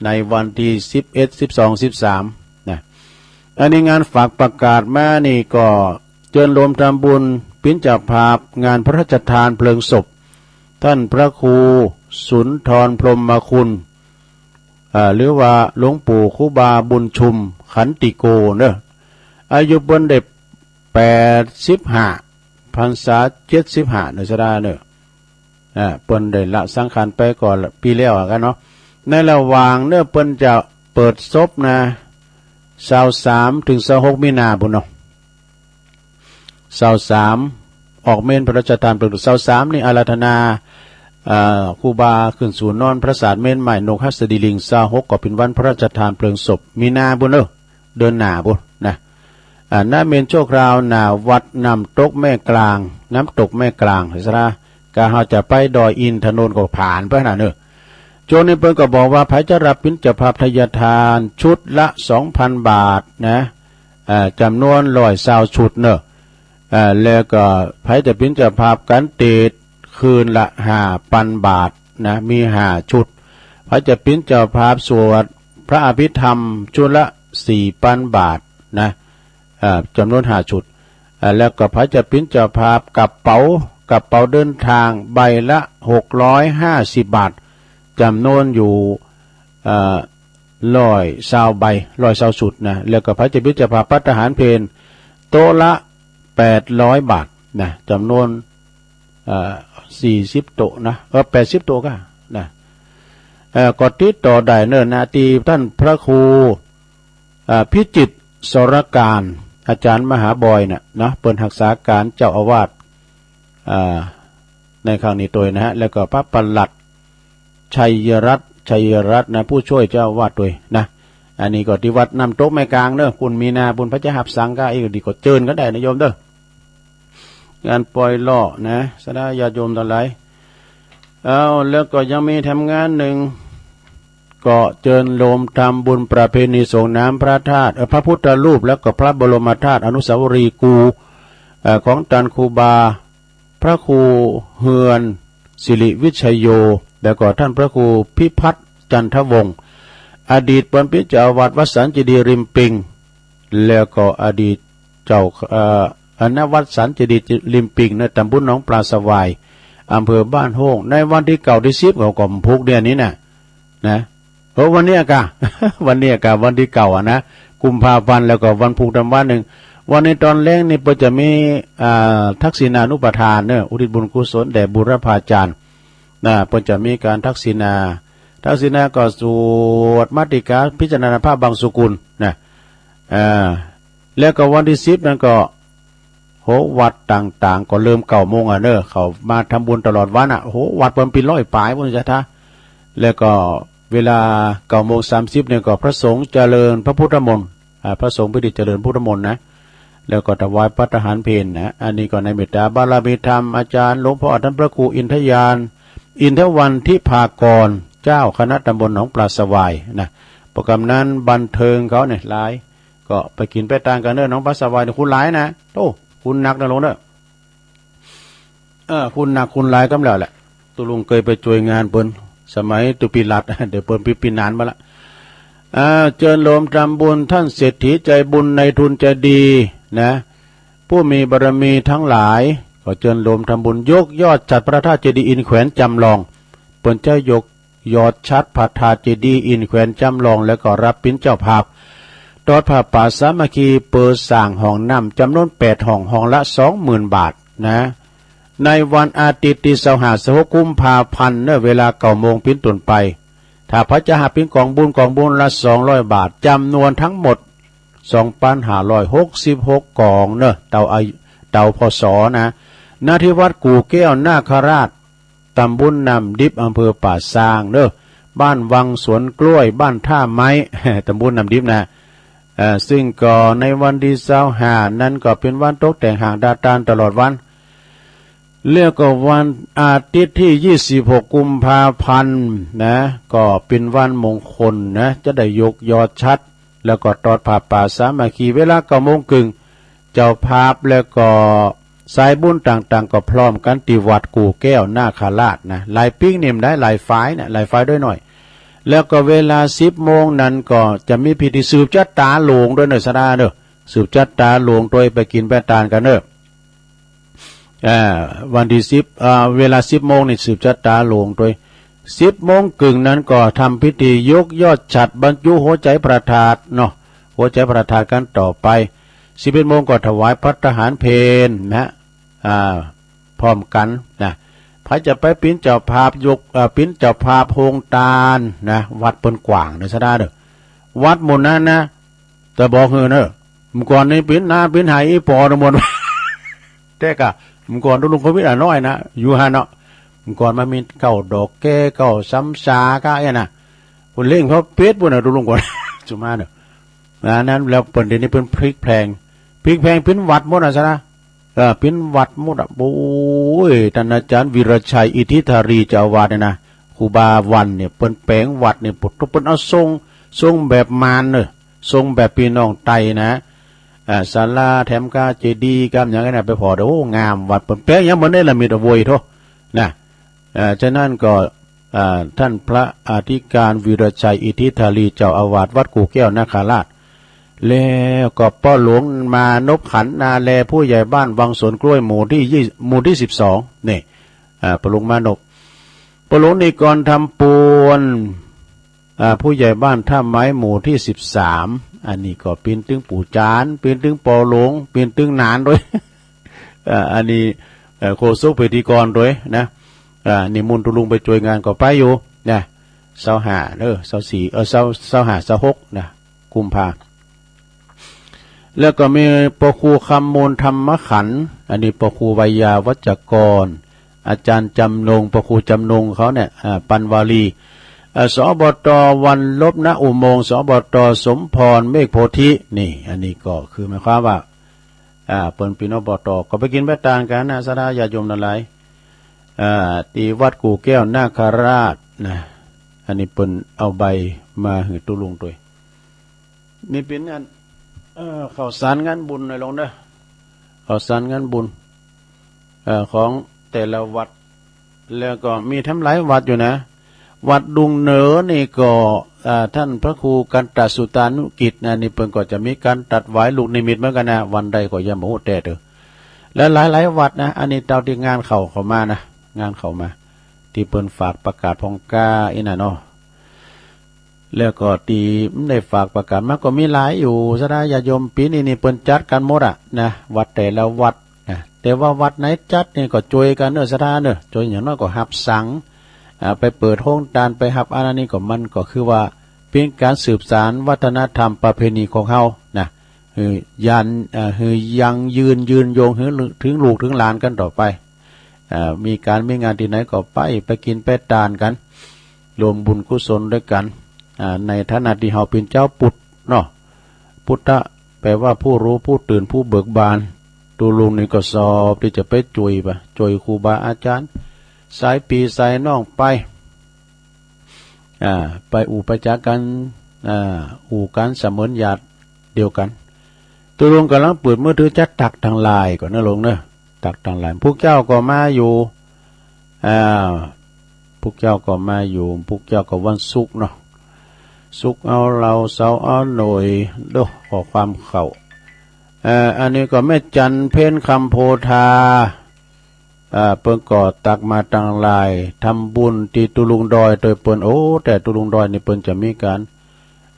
ในวันที่สิบเอ็ด สิบสอง สิบสาม นะ อันนี้งานฝากประกาศมานี่ก็เจิญรวมทำบุญเป๋นเจ้าภาพงานพระราชทานเพลิงศพ ท่านพระครูสุนทรพรหมคุณ อ่า หรือว่าหลวงปู่ครูบาบุญชุมขันติโกเนอะ อายุเปิ้นได้แปดสิบห้า พรรษาเจ็ดสิบห้าเนอะ สดาเนอะ อ่า เปิ้นได้ละสังขารไปก็ปีแล้วอะกันเนาะ ในระหว่างเนอะ เปิ้นจะเปิดศพนะ ซาวสาม ถึง ซาวหก มีนาพุ้นเนาะ ซาวสาม ออกเมรุพระราชทานเปลือก ซาวสาม นี่อาราธนา เอ่อ ครูบาขึ้นสู่นอนปราสาทเมรุ ไม้นกหัสดีลิง ซาวหก ก็เป็นวันพระราชทานเพลิงศพ มีนาพุ้นเนอะ เดือนหน้าพุ้นนะ อ่า ณ เมรุชั่วคราวหน้าวัดน้ำตกแม่กลาง น้ำตกแม่กลาง สระ กะเฮาจะไปดอยอินทนนท์ก็ผ่านไปนะเนอะ ช่วงนี้เปิ้นก็บอกว่า ใผจะรับเป๋นเจ้าภาพทายทานชุดละ สองพัน บาทนะ อ่า จำนวน ร้อยซาว ชุดเนอะ อ่า แล้วก็ใผจะเป๋นเจ้าภาพกันเตดคืนละ ห้าพัน บาทนะ มีห้าชุด ใผจะเป๋นเจ้าภาพสวดพระอภิธรรมชุดละ สี่พัน บาทนะ อ่า จำนวนห้าชุด อ่า แล้วก็ใผจะเป๋นเจ้าภาพกระเป๋า กระเป๋าเดินทางใบละ หกร้อยห้าสิบ บาท จำนวนอยู่ อ่า ร้อยซาวใบ ร้อยซาวชุดนะ แล้วก็ใผจะเป๋นเจ้าภาพภัตตาหารเพล โต๊ะละ แปดร้อย บาทนะ จำนวน อ่า สี่สิบ โต๊ะนะ เออ แปดสิบ โต๊ะกะนะ เอ่อ ก็ติดต่อได้เนอะ ณ ตี้ท่านพระครู อ่า พิจิตรสรการ อาจารย์มหาบอยน่ะเนาะ เปิ้นฮักษาการเจ้าอาวาส อ่า ในครั้งนี้ตัวยนะฮะ แล้วก็พระปลัดชัยรัตน์ ชัยรัตน์นะ ผู้ช่วยเจ้าอาวาสตัวยนะ อันนี้ก็ตี้วัดน้ำตกแม่กลางเนอะ พุ้นมีนาพุ้น ใผจะฮับสังฆะอีกดีก็เจิญกั๋นได้นะโยมเด้อ งานปล่อยเลาะนะ สดาญาติโยมตังหลาย เอา แล้วก็ยังมีแถมงานหนึ่ง ก็เจิญโยมทำบุญประเพณีส่งน้ำพระธาตุ เอ่อ พระพุทธรูป แล้วก็พระบรมธาตุอนุสาวรีย์กู่ เอ่อ ของต้านครูบา พระครูเฮือนสิริวิชโย แล้วก็ท่านพระครูพิพัฒน์จันทวงศ์ อดีตเปิ้นเป๋นเจ้าอาวาสวัดสันเจดีย์ริมปิง แล้วก็อดีตเจ้า เอ่อ อณวัดสันเจดีย์ริมปิงนะ ตำบลหนองปลาสวาย อำเภอบ้านโฮ่ง ในวันที่เก้า ที่สิบ เขาก็ผูกเดี่ยวนี้นะ นะ เออ วันนี้กะ วันนี้กะ วันที่เก้าอะนะ กุมภาพันธ์ แล้วก็วันผูกตำวันหนึ่ง วันนี้ตอนแลงนี่เปิ้นจะมี อ่า ทักษิณานุปทานเนอะ อุทิศบุญกุศลแด่บูรพาจารย์ นะ เปิ้นจะมีการทักษิณา ทักษิณาก็สวดมาติกาพิจารณาพระบังสุกุลนะ อ่า แล้วก็วันที่สิบนั้นก็ โห วัดต่างๆ ก็เริ่มเก้าโมงอะเนอะ เขามาทำบุญตลอดวันอะ โห วัดเปิ้นเป๋นร้อยป๋ายพุ้นจะทะ แล้วก็เวลาเก้าโมงสามสิบเนี่ยก็พระสงฆ์เจริญพระพุทธมนต์ อ่า พระสงฆ์พิธีเจริญพุทธมนต์นะ แล้วก็ถวายภัตตาหารเพลนะ อันนี้ก็ในเมตตาบารมีธรรม อาจารย์หลวงพ่อท่านพระครูอินทยาน อินทวันทิพากร เจ้าคณะตำบลหนองปลาสวายนะ โปรแกรมนั้นบันเทิงเขาเนี่ยหลาย ก็ไปกิ๋นไปตานกั๋นเนอะ หนองปลาสวายเนี่ยคนหลายนะ โอ้ คนนักนะโยมเนอะ เออ คนนักคนหลายกำแล้วแหละ ตุ๊ลุงเกยไปจ้วยงานเปิ้น สมัยตุ๊ปีหลัด เดี๋ยวเปิ้นปี ปีนานมาละ อ่าเจิญโลมทำบุญท่านเศรษฐีใจบุญนายทุนใจดีนะ ผู้มีบารมีทั้งหลาย ก็เจิญโลมทำบุญยกยอดฉัตรพระธาตุเจดีย์อินแขวนจำลอง เปิ้นจะยกยอดฉัตรพระธาตุเจดีย์อินแขวนจำลอง แล้วก็รับเป็นเจ้าภาพ ตอดผ้าป่าสามัคคีเปิดสร้างห้องน้ำจำนวนแปดห้อง ห้องละสองหมื่นบาทนะ ในวันอาทิตย์ที่ซาวห้า ซาวหกกุมภาพันธ์เนอะ เวลาเก้าโมงเป็นต้นไป ถ้าไผจะหาบเป็นกองบุญ กองบุญละสองร้อยบาท จำนวนทั้งหมดสองพันห้าร้อยหกสิบหกกองเนอะ เตาอายุ เตา พ.ศ. นะ ณ ที่วัดกู่แก้วนาคราช ตำบลน้ำดิบ อำเภอป่าซางเนอะ บ้านวังสวนกล้วย บ้านท่าไม้ ตำบลน้ำดิบนะ เอ่อ ซึ่งก็ในวันที่ซาวห้านั้นก็เป็นวันตกแต่งห้างดาตานตลอดวัน แล้วก็วันอาทิตย์ที่ยี่สิบหกกุมภาพันธ์นะ ก็เป็นวันมงคลนะ จะได้ยกยอดฉัตร แล้วก็ตอดผ้าป่าสามัคคี เวลาเก้าโมงครึ่ง เจ้าภาพแล้วก็สายบุญต่างๆ ก็พร้อมกันที่วัดกู่แก้วนาคราชนะ หลายปิ๊กนี่มันได้หลายฝ่ายนะ หลายฝ่ายด้วยหน่อย แล้วก็เวลาสิบโมงนั้นก็จะมีพิธีสืบชะตาหลวงด้วยเนอะ สดาเนอะ สืบชะตาหลวงโดยไปกินไปตานกันเนอะ อ่า วันที่สิบ อ่า เวลาสิบโมงนี่สืบชะตาหลวงโดย สิบโมงครึ่งนั้นก็ทำพิธียกยอดฉัตรบรรจุหัวใจพระธาตุเนาะ หัวใจพระธาตุกันต่อไป สิบเอ็ดโมงก็ถวายภัตตาหารเพลนะ อ่า พร้อมกันนะ ไผจะไปเป็นเจ้าภาพยก เอ่อ เป็นเจ้าภาพโฮงตานนะ วัดเปิ้นกว้างเนอะ สดาเนอะ วัดหมู่นั้นนะ แต่บอกหื้อเนอะ เมื่อก่อนนี่เป็นนาเป็นไฮ่อีปอทั้งหมด แต่กะเมื่อก่อนตุลุงโควิดอ่ะน้อยนะ อยู่หั้นเนาะ เมื่อก่อนมันมีเก้าดอกแก้ เก้าซ้ำซากะเอี้ยนะ คนเล่งเพราะเป็ดพวกน่ะตุลุงก่อน สุมาเนอะ อันนั้นแล้วเปิ้นเดี๋ยวนี้เปิ้นพลิกแพลง พลิกแพลงเป็นวัดหมดอ่ะ สนะ เออ เป็นวัดหมดอ่ะ โอ้ย ท่านอาจารย์วีรชัย อิทธิธารี เจ้าอาวาสเนี่ยนะ ครูบาวันเนี่ย เปิ้นแปลงวัดเนี่ย เปิ้นเอาทรง ทรงแบบมานเนอะ ทรงแบบพี่น้องไตนะ อ่า ศาลาแถมกาเจดีย์กำอย่างนั้นนะ ไปผ่อเด้อ โอ้ งาม วัดเปิ้นแปลงอย่างเหมือนเนรมิตเอาเว้ยโธ่ นะ อ่า ฉะนั้นก็ อ่า ท่านพระอธิการวีรชัย อิทธิธารี เจ้าอาวาสวัดกู่แก้วนาคราช แล้วก็ป้อหลวงมานพขันนาแล ผู้ใหญ่บ้านวังสวนกล้วย หมู่ที่ยี่ หมู่ที่สิบสอง นี่ อ่า ป้อหลวงมานพ ป้อหลวงนิกรธรรมปวน อ่า ผู้ใหญ่บ้านท่าไม้ หมู่ที่สิบสาม อันนี้ก็เปิ้นตึงปู่จาน เปิ้นตึงป้อหลวง เปิ้นตึงหนานด้วย อ่า อันนี้ เอ่อ โฆษกพิธีกรด้วยนะ อ่า นิมนต์ตุลุงไปช่วยงานก็ไปอยู่นะ ซาวห้า เออ ซาวสี่ เออ ซาว ซาวห้า ซาวหกนะ กุมภา แล้วก็มีป้อครูคำมูลธรรมขันธ์ อันนี้ป้อครูไวยาวัจกร อาจารย์จำนง ป้อครูจำนงเขาเนี่ย อ่า ปันวาลี อ่า สบต วันลบ ณ อุโมงค์ สบต สมพร เมฆโพธิ นี่ อันนี้ก็คือหมายความว่า อ่า เปิ้นเป๋น อบต ก็ไปกิ๋นไปตานกั๋นนะ ศรัทธาญาติโยมตังหลาย อ่า ตี้วัดกู่แก้วนาคราชนะ อันนี้เปิ้นเอาใบมาหื้อตุ๊ลุงตวย นี่เป๋นอัน เอ่อ ข้าวสารงานบุญหน่อยลงเด้อ ข้าวสารงานบุญ เอ่อ ของแต่ละวัด แล้วก็มีแถมหลายวัดอยู่นะ วัดดุงเหนือนี่ก็ อ่า ท่านพระครูกันตสุตานุกิจนะ นี่เปิ้นก็จะมีก๋านตัดหวายลูกนิมิตเหมือนกั๋นนะ วันใดก็ยังบ่ฮู้แต๊เด้อ และหลายๆวัดนะ อันนี้เต้าตี้งานเข้าเข้ามานะ งานเข้ามา ตี้เปิ้นฝากประกาศผ่องก้าอี้น่ะเนาะ แล้วก็ตี้ได้ฝากประกาศมาก็มีหลายอยู่ ศรัทธาญาติโยม ปี๋นี้นี่เปิ้นจัดกั๋นหมดอะนะ วัดแต่ละวัดนะ แต่ว่าวัดไหนจัดนี่ก็จ้วยกั๋นเนอะ ศรัทธาเนอะ จ้วยอย่างน้อยก็ฮับสัง อ่า ไปเปิดโฮงตาน ไปฮับอันนั้นนี่ก็ มันก็คือว่าเป๋นก๋านสืบสานวัฒนธรรมประเพณีของเฮานะ หื้อยัน อ่า หื้อยั่งยืน ยืนยง หื้อเถิงลูกเถิงหลานกั๋นต่อไป อ่า มีก๋านมีงานตี้ไหนก็ไป ไปกิ๋นไปตานกั๋น ร่วมบุญกุศลด้วยกั๋น อ่า ในฐานะตี้เฮาเป๋นจาวพุทธเนาะ พุทธะแปลว่าผู้รู้ ผู้ตื่น ผู้เบิกบาน ตุ๊ลุงนี่ก็สอบตี้จะไปจ้วยปะ จ้วยครูบาอาจ๋ารย์ สายปี้สายน้องไป อ่า ไปอู้ไปจ๋ากั๋น อ่า อู้กั๋นเสมือนญาติเดียวกั๋น ตุ๊ลุงก่ำลังเปิดมือถือจะตักตังหลายก่อนนะลุงเนอะ ตักตังหลาย พวกเจ้าก็มาอยู่ อ่า พวกเจ้าก็มาอยู่ พวกเจ้าก็วันศุกร์เนาะ สุกเอาเหล้าเสาเอาหน่อย โด ข้อความเข้า เอ่อ อันนี้ก็แม่จันเพ็ญคำโพธา เอ่อ เปิ้นก็ตักมาตังหลาย ทำบุญที่ตุลุงดอยโดยเปิ้น โอ้ แต่ตุลุงดอยนี่เปิ้นจะมีการ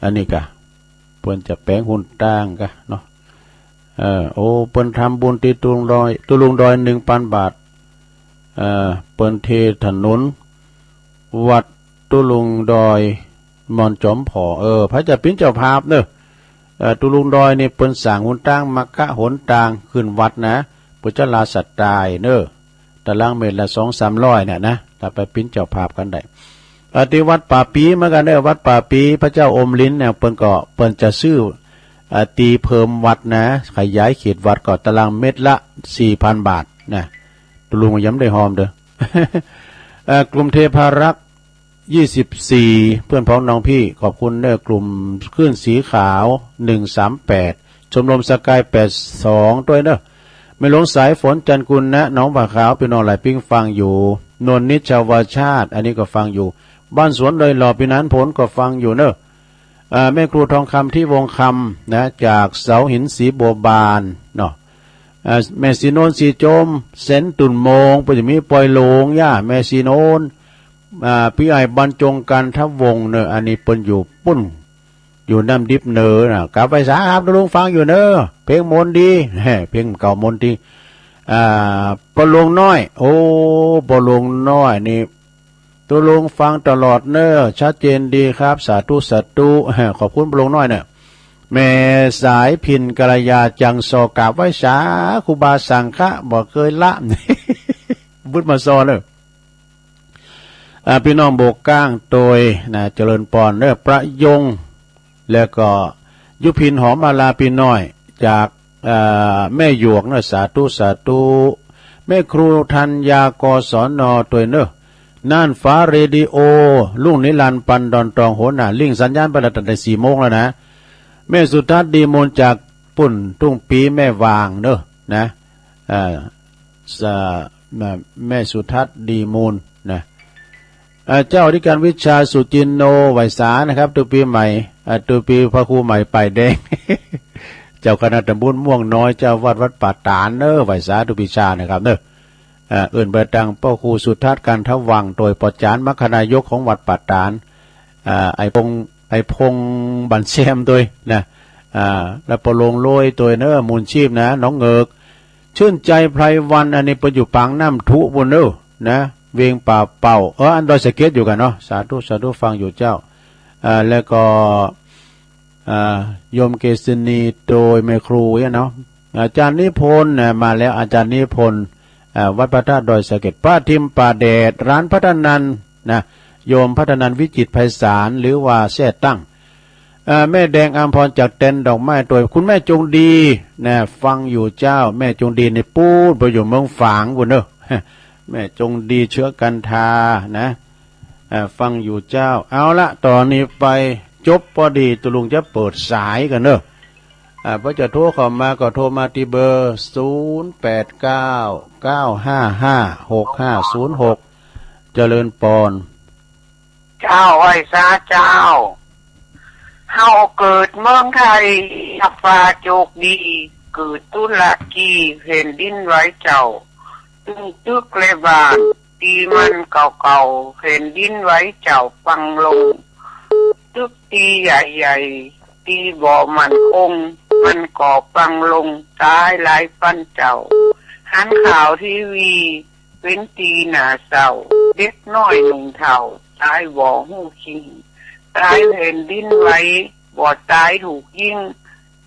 อันนี้กะ เปิ้นจะแปลงหนตางกะเนาะ เออ โอ้ เปิ้นทำบุญที่ตุลุงดอย ตุลุงดอยหนึ่งพันบาท เอ่อ เปิ้นเทถนน วัดตุลุงดอย มอนจอมผอ เออ พระเจ้าปิ้นเจ้าภาพเนอะ เอ่อ ตุลุงดอยนี่เปิ้นสร้างหนตาง มักกะหนตางขึ้นวัดนะ เปิ้นจะลาสไตล์เนอะ ตารางเมตรละสองสามร้อยเนี่ยนะ ถ้าไปปิ้นเจ้าภาพกันได้ เอ่อ ที่วัดป่าปีเหมือนกันเนอะ วัดป่าปี พระเจ้าอมรินทร์เนี่ย เปิ้นก็ เปิ้นจะซื้อ เอ่อ ตีเพิ่มวัดนะ ขยายเขตวัดก็ตารางเมตรละสี่พันบาทนะ ตุลุงยังไม่ได้หอมเด้อ เอ่อ กลุ่มเทพารักษ์ ยี่สิบสี่ เพื่อนพ้องน้องพี่ ขอบคุณเนอะ กลุ่มคลื่นสีขาว หนึ่งสามแปด ชมรมสกาย แปดสอง ด้วยเนอะ แม่หลวงสายฝน จันทร์กุลนะ หนองผาขาว พี่น้องหลายปิ้งฟังอยู่ นวลนิชชาวาชาติ อันนี้ก็ฟังอยู่ บ้านสวนเลยหล่อ พี่นันผลก็ฟังอยู่เนอะ เอ่อ แม่ครูทองคำ ที่วงคำนะ จากเสาหินสีบัวบานเนาะ เอ่อ แม่สีโนน สีโจม เซนตุ่นโมง เปิ้นจะมีปอยโลงย่า แม่สีโนน อ่า พี่ไอ้บรรจง กันทวงศ์เนอะ อันนี้เปิ้นอยู่ปุ้น อยู่น้ำดิบเนอนะ กลับไปสาครับ ตุลุงฟังอยู่เนอะ เพลงมนต์ดี แหม เพลงเก่ามนต์ดี อ่า ปอหลวงน้อย โอ้ ปอหลวงน้อยนี่ ตุลุงฟังตลอดเนอะ ชัดเจนดีครับ สาธุ สาธุ แหม ขอบคุณปอหลวงน้อยเนอะ แม่สายพิน กัลยา จังซอ กราบไหว้สา ครูบาสังฆะ บ่เคยละ บุญมาซอเนอะ อ่า พี่น้องโบกก้างโตยนะ เจริญปอนเนอะ ประยง แล้วก็ยุพินหอมมาลาพี่น้อย จาก เอ่อ แม่หยวกเนอะ สาธุ สาธุ แม่ครูธัญญา กศน โตยเนอะ น่านฟ้าเรดิโอ ลุงนิรันดร์ ปันดอนตอง หัวหน้าลิงก์สัญญาณไปแล้วตั้งแต่สี่โมงแล้วนะ แม่สุทัศน์ ดีมูล จากปุ้นทุ่งปี แม่วางเนอะนะ เอ่อ ส- แม่- แม่สุทัศน์ ดีมูลนะ เอ่อ เจ้าอธิการวิชา สุจินโน ไหว้สานะครับ ตุปีใหม่ เอ่อ ตุปีพระครูใหม่ป้ายแดง เจ้าคณะตำบลม่วงน้อย เจ้าวัดวัดป่าตาดเนอะ ไหว้สาทุกปีชานะครับเนอะ เอ่อ เอิ้นไปตังพระครูสุทัศน์ กันทวัง โดยปอจารย์มรรคนายกของวัดป่าตาด เอ่อ ไอ้พงษ์- ไอ้พงษ์บันแซมโดยนะ อ่า แล้วปอหลวงโลยโดยเนอะ มูลชีพนะ น้องเหงือก ชื่นใจ ไพรวัน อันนี้เปิ้นอยู่ปากน้ำทุปุ้นเนอะนะ เวียงป่าเป่า เออ อันดอยสะเก็ดอยู่กันเนาะ สาธุ สาธุ ฟังอยู่เจ้า อ่า แล้วก็ อ่า โยมเกษณี โดยแม่ครูเนี่ยเนาะ อาจารย์นิพนธ์นะ มาแล้ว อาจารย์นิพนธ์ อ่า วัดพระธาตุดอยสะเก็ด ป้าทิม ป่าแดด ร้านพัฒนันนะ โยมพัฒนัน วิจิตรไพศาล หรือว่าแซ่ตั้ง เอ่อ แม่แดงอัมพร จากเต็นท์ดอกไม้ โดยคุณแม่จงดีนะ ฟังอยู่เจ้า แม่จงดีในปูนไปอยู่เมืองฝางปุ้นเนอะ แม่จงดี เชื้อกันทานะ เอ่อ ฟังอยู่เจ้า เอาละ ตอนนี้ไปจบพอดี ตุลุงจะเปิดสายกันเนอะ อ่า พอจะโทรเข้ามาก็โทรมาที่เบอร์ ศูนย์แปดเก้า เก้าห้าห้า หกห้าศูนย์หก เจริญปอน เจ้า ไหว้สาเจ้า เฮาเกิดเมืองไทย นับว่าโจคดี เกิดตุรกี แผ่นดินไหวเจ้า ตึงตึกและบ้าน ตี้มันเก่าๆ แผ่นดินไหวเจ้าปังลง ตึกตี้ใหญ่ๆ ตี้บ่มั่นคง มันก็ปังลง ตายหลายปันเจ้า หันข่าวทีวี เป็นตี้หน้าเศร้า เด็กน้อยหนุ่มเฒ่า ตายบ่ฮู้คิง ตายแผ่นดินไหว บ่ตายถูกยิง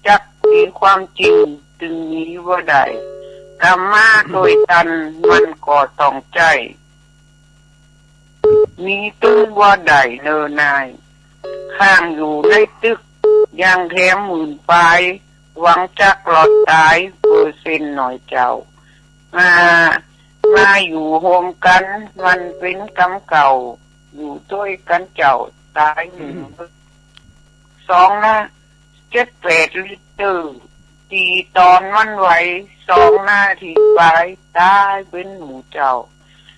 จักมีความจริง ตึงหนีบ่ได้ กำมาโดยตัน มันก็ต้องใจ้ หนีตึงบ่ได้เนอนาย ค้างอยู่ในตึก ยังแถมหมื่นปลาย หวังจักรอดตาย เปอร์เซ็นต์น้อยเจ้า มา มาอยู่ร่วมกัน มันเป็นกรรมเก่า อยู่ด้วยกันเจ้า ตายหนึ่ง สองนะ เจ็ดแปดลิตร ตีตอนมันไหว สองนาทีปลาย ตายเป็นหมู่เจ้า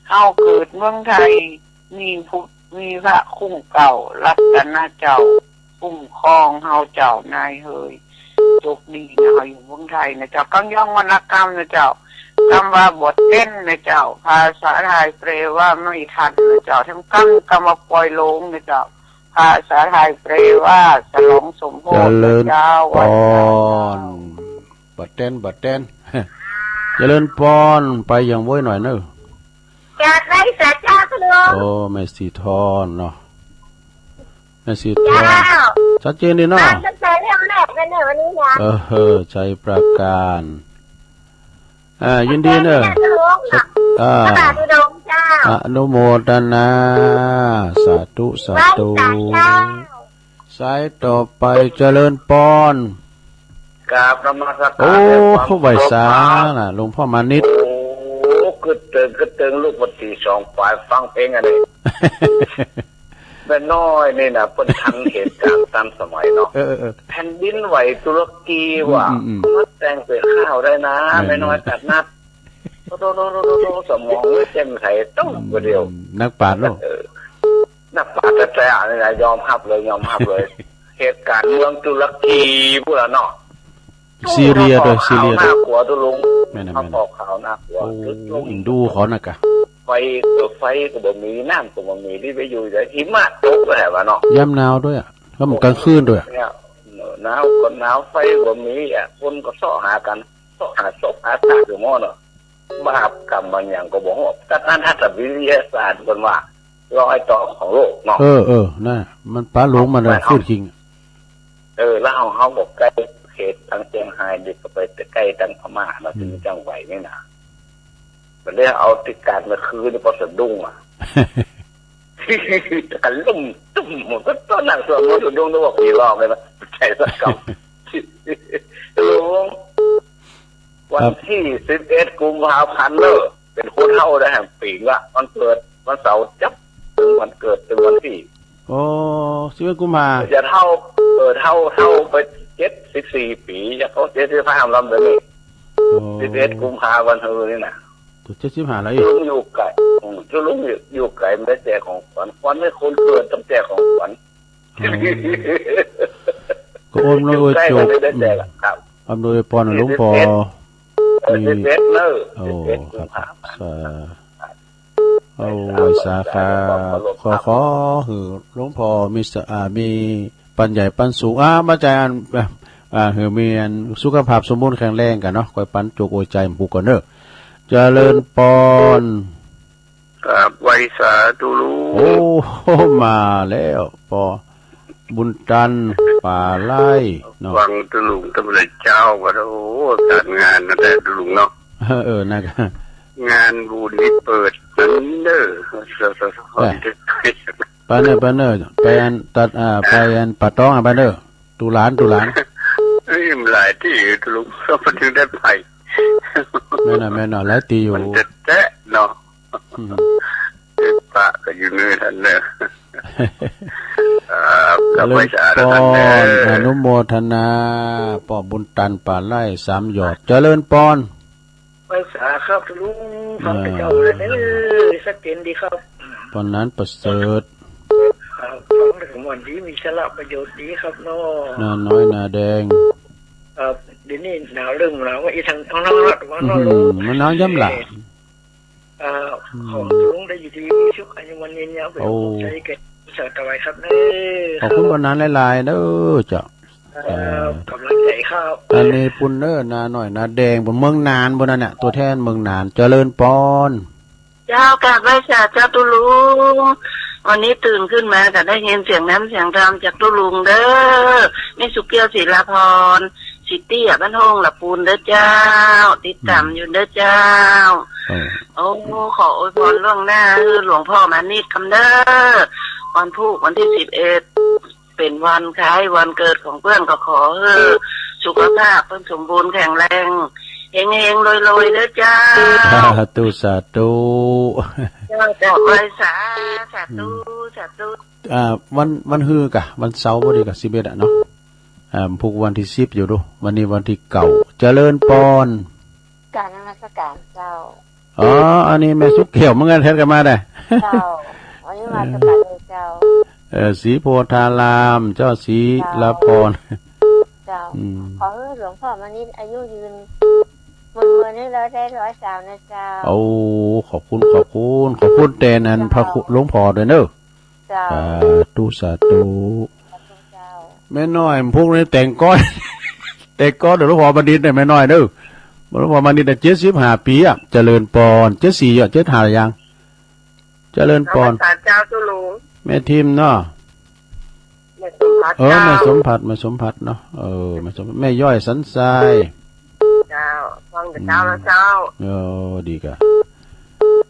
เฮาเกิดเมืองไทย มีพุทธ มีพระคุ้มเก่า รัตนเจ้า คุ้มครองเฮาเจ้า นายเฮย โชคดีนะ เฮาอยู่เมืองไทยนะเจ้า กังยองวรรณกรรมนะเจ้า คำว่าบ่เต้นนะเจ้า ภาษาไทยแปลว่าไม่ทันนะเจ้า ทั้งกัน คำว่าปล่อยหลงนะเจ้า ภาษาไทยแปลว่าฉลองสมโภชนะเจ้า เจริญปอน บ่เต้น บ่เต้น เจริญปอน ไปยังโว้ยหน่อยเนอะ กราบไหว้สาเจ้าคุณลุง โอ้ แม่สีทอนเนาะ แม่สีทอน เจ้า ชัดเจนดีเนาะ มาตั้งแต่เริ่มแรกเลยเนี่ยวันนี้นะ เออ ชัยปราการ อ่า ยินดีเนอะ สาธุเจ้า อ่า สาธุเจ้า อนุโมทนา สาธุ สาธุ ไหว้สาเจ้า สายต่อไปเจริญปอน กราบนมัสการ โอ้ ไหว้สานะ หลวงพ่อมานิต โอ้ กึ๊ดเติง กึ๊ดเติง ลุกมาตีสองปายฟังเพลงอันนี้ แม่น้อยนี่นะ เปิ้นทันเหตุการณ์ทันสมัยเนาะ เออ เออ เออ แผ่นดินไหวตุรกีว่ะ อืม อืม อืม มาแต่งเป็นข้าวได้นะ แม่น้อย แม่น้อยตัดนัด โต โต โต โต โต สมองไม่แจ่มใส ต้องกว่าเดียว อืม นักปราชญ์เนาะ เออ นักปราชญ์แท้ๆ นี่นะ ยอมรับเลย ยอมรับเลย เหตุการณ์เมืองตุรกีพูดแล้วเนาะ ซีเรียด้วย ซีเรียด้วย น่ากลัวตัวลุง แม่นน่ะ เขา แม่นน่ะ บอกข่าวน่ากลัว โอ้ อินดูเขานะกะ ไฟ เออ ไฟก็บ่มี น้ำก็บ่มี ที่ไปอยู่แต่หิมะตกก็แหละวะเนาะ ยามหนาวด้วยอะ แล้วมันกลางคืนด้วยอะ เนี่ย หนาวก็หนาว ไฟบ่มีอะ คนก็เซาะหากัน เซาะหาศพหาซากอยู่หม้อเนาะ บาปกรรมบางอย่างก็บ่ฮู้ แต่นั้นถ้าวิทยาศาสตร์เพิ่นว่า รอยต่อของโลกเนาะ เออ เออ นั่นน่ะ มันปะหลงมันน่ะ มันเอา ฟื้นคิง เออ แล้วเฮา เฮาก็ใกล้เขตทางเชียงราย เด็กก็ไปใกล้ทางพม่าเนาะ อืม ที่จังไหวนี่นะ มันได้เอาติดการมาคืน พอสะดุ้งอ่ะ กันลุ่มตุ้ม ก็ตอนนั้นสวดมนต์สะดุ้ง นึกว่าผีหลอกเลยนะ ใจสักกำ ลุง ครับ วันที่สิบเอ็ดกุมภาพันธ์เนอะ เป็นคนเฒ่าได้แห่งปีละ วันเกิดวันเสาร์จับ ถึงวันเกิดเป็นวันที่ โอ้ สิบเอ็ดกุมภา จะเฒ่า เออ เฒ่า เฒ่าไปเจ็ดสิบสี่ปี จะเข้าเจ็ดสิบห้าลำเดี๋ยวนี้ โอ้ สิบเอ็ดกุมภาวันเฮอนี่นะ เจ็ดสิบห้าแล้วอีก ลุงอยู่ไกล อืม ลุงอยู่ อยู่ไกล ไม่ได้แจกของขวัญ ขวัญให้คนเกิดต้องแจกของขวัญ อ๋อ ก็อำนวยอวยโจก อยู่ใกล้ก็เลยได้แจกอะ อืม ครับ อำนวยอวยพรให้หลวงพ่อ สิบเอ็ด เออ นี่ สิบเอ็ดเนอะ โอ้ สิบเอ็ดกุมภาพันธ์ ครับ สา เอาไว้สาขา ขอ ขอหื้อหลวงพ่อมีสะ อ่า มีปัญญาปันสุข อ่า มาใจอัน อ่า หื้อมีอันสุขภาพสมบูรณ์แข็งแรงกันเนาะ ค่อยปันโจกอวยใจหมู่กันเนอะ เจริญปอน ครับ ไหว้สาธุลุง โอ้ มาแล้ว ปอ บุญตัน ป่าไร่เนาะ ฟังตุลุงตั้งแต่เช้าก็ โอ้ การงานนั่นแหละตุลุงเนาะ เออ นะครับ งานบุญนี่เปิดนั่นเด้อ เออ ไปเนอะ ไปเนอะ ไปอันตัด อ่า ไปอันป่าตองอ่ะ ไปเนอะ ตูหลาน ตูหลาน เอ้ย มันหลายที่ตุลุง ก็ถึงได้ไป แม่นน่ะ แม่นน่ะ หลายที่อยู่ มันจะแตะเนาะ อืม ปะก็อยู่เนื้อท่านเนอะ ครับ เจริญปอน ก็ไปสาธุท่านเนอะ อนุโมทนา ปอบุญตัน ป่าไร่ สามยอด เจริญปอน ไหว้สาครับลุง ฟังแต่เจ้าเลยเนอะ ชัดเจนดีครับ ปอนนั้นประเสริฐ ครับ ฟังแล้วก็ม่วนดี มีสาระประโยชน์ดีครับเนาะ นาน้อยนาแดง ครับ เดี๋ยวนี้หนาว เริ่มหนาวมาอีกทาง ทางนั้นละ ทางนั้นละ อืม มันหนาวย่ำล่ะ เอ่อ อืม ขอให้ลุงได้อยู่ดีมีสุข อายุมั่นยืนยาว โอ้ เป็นสุขใจแก่สาวตะไวครับเด้อ ขอบคุณปอนนั้นหลายๆ เด้อเจ้า เอ่อ เอ่อ กำลังใจครับ อันนี้ปุ้นเนอะ นาน้อยนาแดง ปุ้นเมืองน่าน ปุ้นนั่นน่ะ ตัวแทนเมืองน่าน เจริญปอน เจ้ากราบไหว้สาเจ้าตุ๊ลุง วันนี้ตื่นขึ้นมาก็ได้ยินเสียงน้ำเสียงธรรมจากตุ๊ลุงเด้อ นี่สุเกี้ยวศิลาพร สิตี้อ่ะบ้านห้องละปูนเด้อเจ้า ติดตามอยู่เด้อเจ้า อืม โอ้ โอ้ ขออวยพรล่วงหน้าให้หลวงพ่อมานิดคำเด้อ วันพุธวันที่สิบเอ็ด เป็นวันคล้ายวันเกิดของเปิ้น ก็ขอหื้อสุขภาพเปิ้นสมบูรณ์แข็งแรง เฮงๆ รวยๆ เด้อเจ้า สาธุ สาธุ เจ้า เจ้า ไหว้สา สาธุ อืม สาธุ อ่า วัน วันฮือกะ วันเสาร์พอดีกะ สิบเอ็ดอะเนาะ อ่า พุธวันที่สิบอยู่ดู วันนี้วันที่เก้า เจริญปอน กราบนมัสการเจ้า อ๋อ อันนี้แม่สุกแก้วเหมือนกัน เฮ็ดกันมาได้ เจ้า อันนี้มาจากปากเลยเจ้า เอ่อ ศรีโพธาราม เจ้าศรีลาภรณ์ เจ้า อืม ขอให้หลวงพ่อมณิชอายุยืน หมื่นๆ ให้เราได้ร้อยสาวนะเจ้า โอ้ ขอบคุณ ขอบคุณ ขอบคุณแทนอันพระครู หลวงพ่อด้วยเนอะ เจ้า สาธุ สาธุ เจ้า แม่น้อย พวกนี้แต่งก้อน แต่งก้อนเดี๋ยวหลวงพ่อมณิชเนี่ย แม่น้อยเนอะ หลวงพ่อมณิชเนี่ย เจ็ดสิบห้าปีอะ เจริญปอน เจ็ดสี่อะ เจ็ดห้ายัง เจริญปอน นมัสการเจ้า เจ้าหลวง แม่ทิมเนาะ แม่สมผัส เออ เจ้า แม่สมผัส แม่สมผัสเนาะ เออ แม่สม แม่ย้อยสันทราย เจ้า ฟังแต่เช้าแล้วเจ้า อืม เออ ดีกะ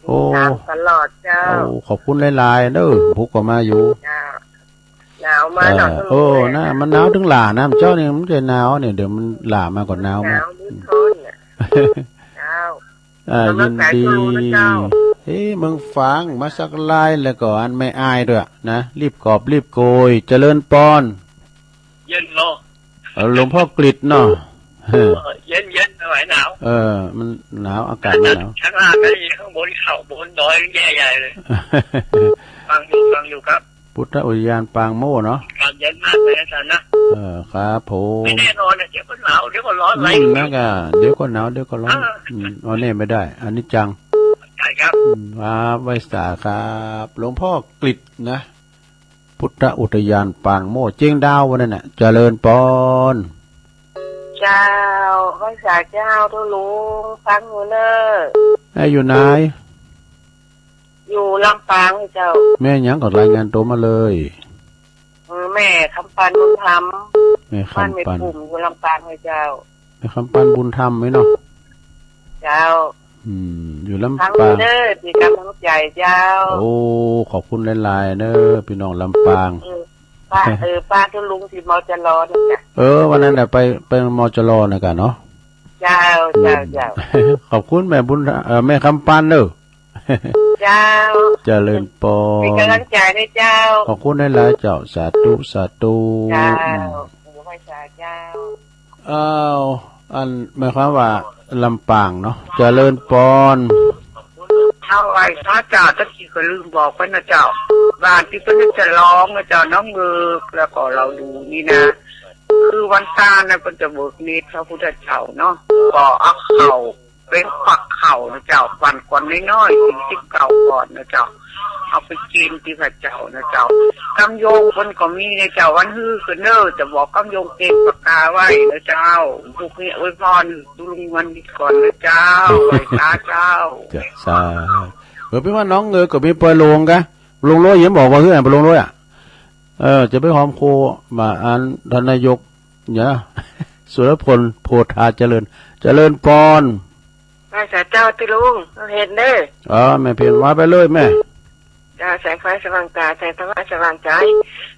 โอ้ ติดตามตลอดเจ้า โอ้ ขอบคุณหลายๆ เด้อ ผู้ก็มาอยู่ เจ้า หนาวมา เออ หนาว โอ้ นะ มันหนาวถึงหล่านะ เจ้านี่มันจะหนาวเนี่ย เดี๋ยวมันหล่ามาก็หนาวมา หนาวมืดทนน่ะ เจ้า อ่า กำลังใจ ยินดี สู้นะเจ้า เอ้ย เมืองฝาง มาสักลายแล้วก็อันแม่อายด้วยนะ รีบกอบรีบโกย เจริญปอน เย็นเนาะ เออ หลวงพ่อกฤษเนาะ เออ เย็นๆ ไม่ไหว หนาว เออ มันหนาว อากาศมันหนาว ข้างล่างก็ดี ข้างบนเขาบนดอยแย่ใหญ่เลย ฟังอยู่ ฟังอยู่ครับ พุทธอุทยานปางโม่เนาะ อากาศเย็นมากเลยอาจารย์นะ เออ ครับผม ไม่แน่นอนนะ เดี๋ยวก็หนาว เดี๋ยวก็ร้อน อืม อะไรก็ไม่รู้ นั่นก็ เดี๋ยวก็หนาว เดี๋ยวก็ร้อน เออ อืม เอาแน่ไม่ได้ อนิจจัง ใช่ครับ อืม ครับ ไหว้สาครับ หลวงพ่อกฤษนะ พุทธอุทยานปางโม่ เจียงดาววันนั้นน่ะ เจริญปอน เจ้า ไหว้สาเจ้า เจ้าหลวง ฟังอยู่เนอะ แม่อยู่ไหน อยู่ลำปางเจ้า แม่หยังก็รายงานตัวมาเลย เออ แม่คำปันบุญธรรม แม่คำปัน บ้านแม่ปุ่มอยู่ลำปางเจ้า แม่คำปันบุญธรรมไหมเนาะ เจ้า อืม อยู่ลำปาง ฟังอยู่เด้อ เป็นกำลังใจเจ้า โอ้ ขอบคุณหลายๆ เด้อ พี่น้องลำปาง เออ ป้า เออ ป้าเจ้าหลวงที่ มจร นะจ๊ะ เออ วันนั้นน่ะไป ไป มจร นะกะเนาะ เจ้า เจ้า อืม เจ้า ขอบคุณแม่บุญ เอ่อ แม่คำปันเด้อ เจ้า เจริญปอน เป็นกำลังใจให้เจ้า ขอบคุณหลายๆ เจ้า สาธุ สาธุ เจ้า อืม ไหว้สาเจ้า อ้าว อันหมายความว่าลำปางเนาะ เจริญปอน เอาไหว้สาเจ้า ตะกี้ก็ลืมบอกไปนะเจ้า บ้านที่เพิ่นจะร้องนะเจ้า น้องเบิก แล้วก็เราดูนี่นะ คือวันซานนะ เพิ่นจะเบิกเนตรพระพุทธเจ้าเนาะ ก็เอาเข่า เป็นฝักเข่านะเจ้า วันก่อนน้อยๆ ถึงสิบเก้าก่อนนะเจ้า เอาไปกินที่พระเจ้านะเจ้า กำโยงเพิ่นก็มีนะเจ้า วันฮือคือเนอ จะบอกกำโยงเก่งปากกาไว้นะเจ้า พวกนี้อวยพรดูลุงวันนี้ก่อนนะเจ้า ไหว้สาเจ้า จ้ะ สา เออ พี่ว่าน้องเออ ก็มีปอยลงกะ ลงร้อยยังบอกว่าเฮือไปลงร้อยอ่ะ เออ จะไปหอมคอมาอันท่านนายก เนี่ย สุรพล โพธาเจริญ เจริญปอน ไหว้สาเจ้าติลุง เห็นเด้อ อ๋อ แม่เพียรว่าไปเลยแม่ เจ้า แสงไฟสว่างตา แสงธรรมะสว่างใจ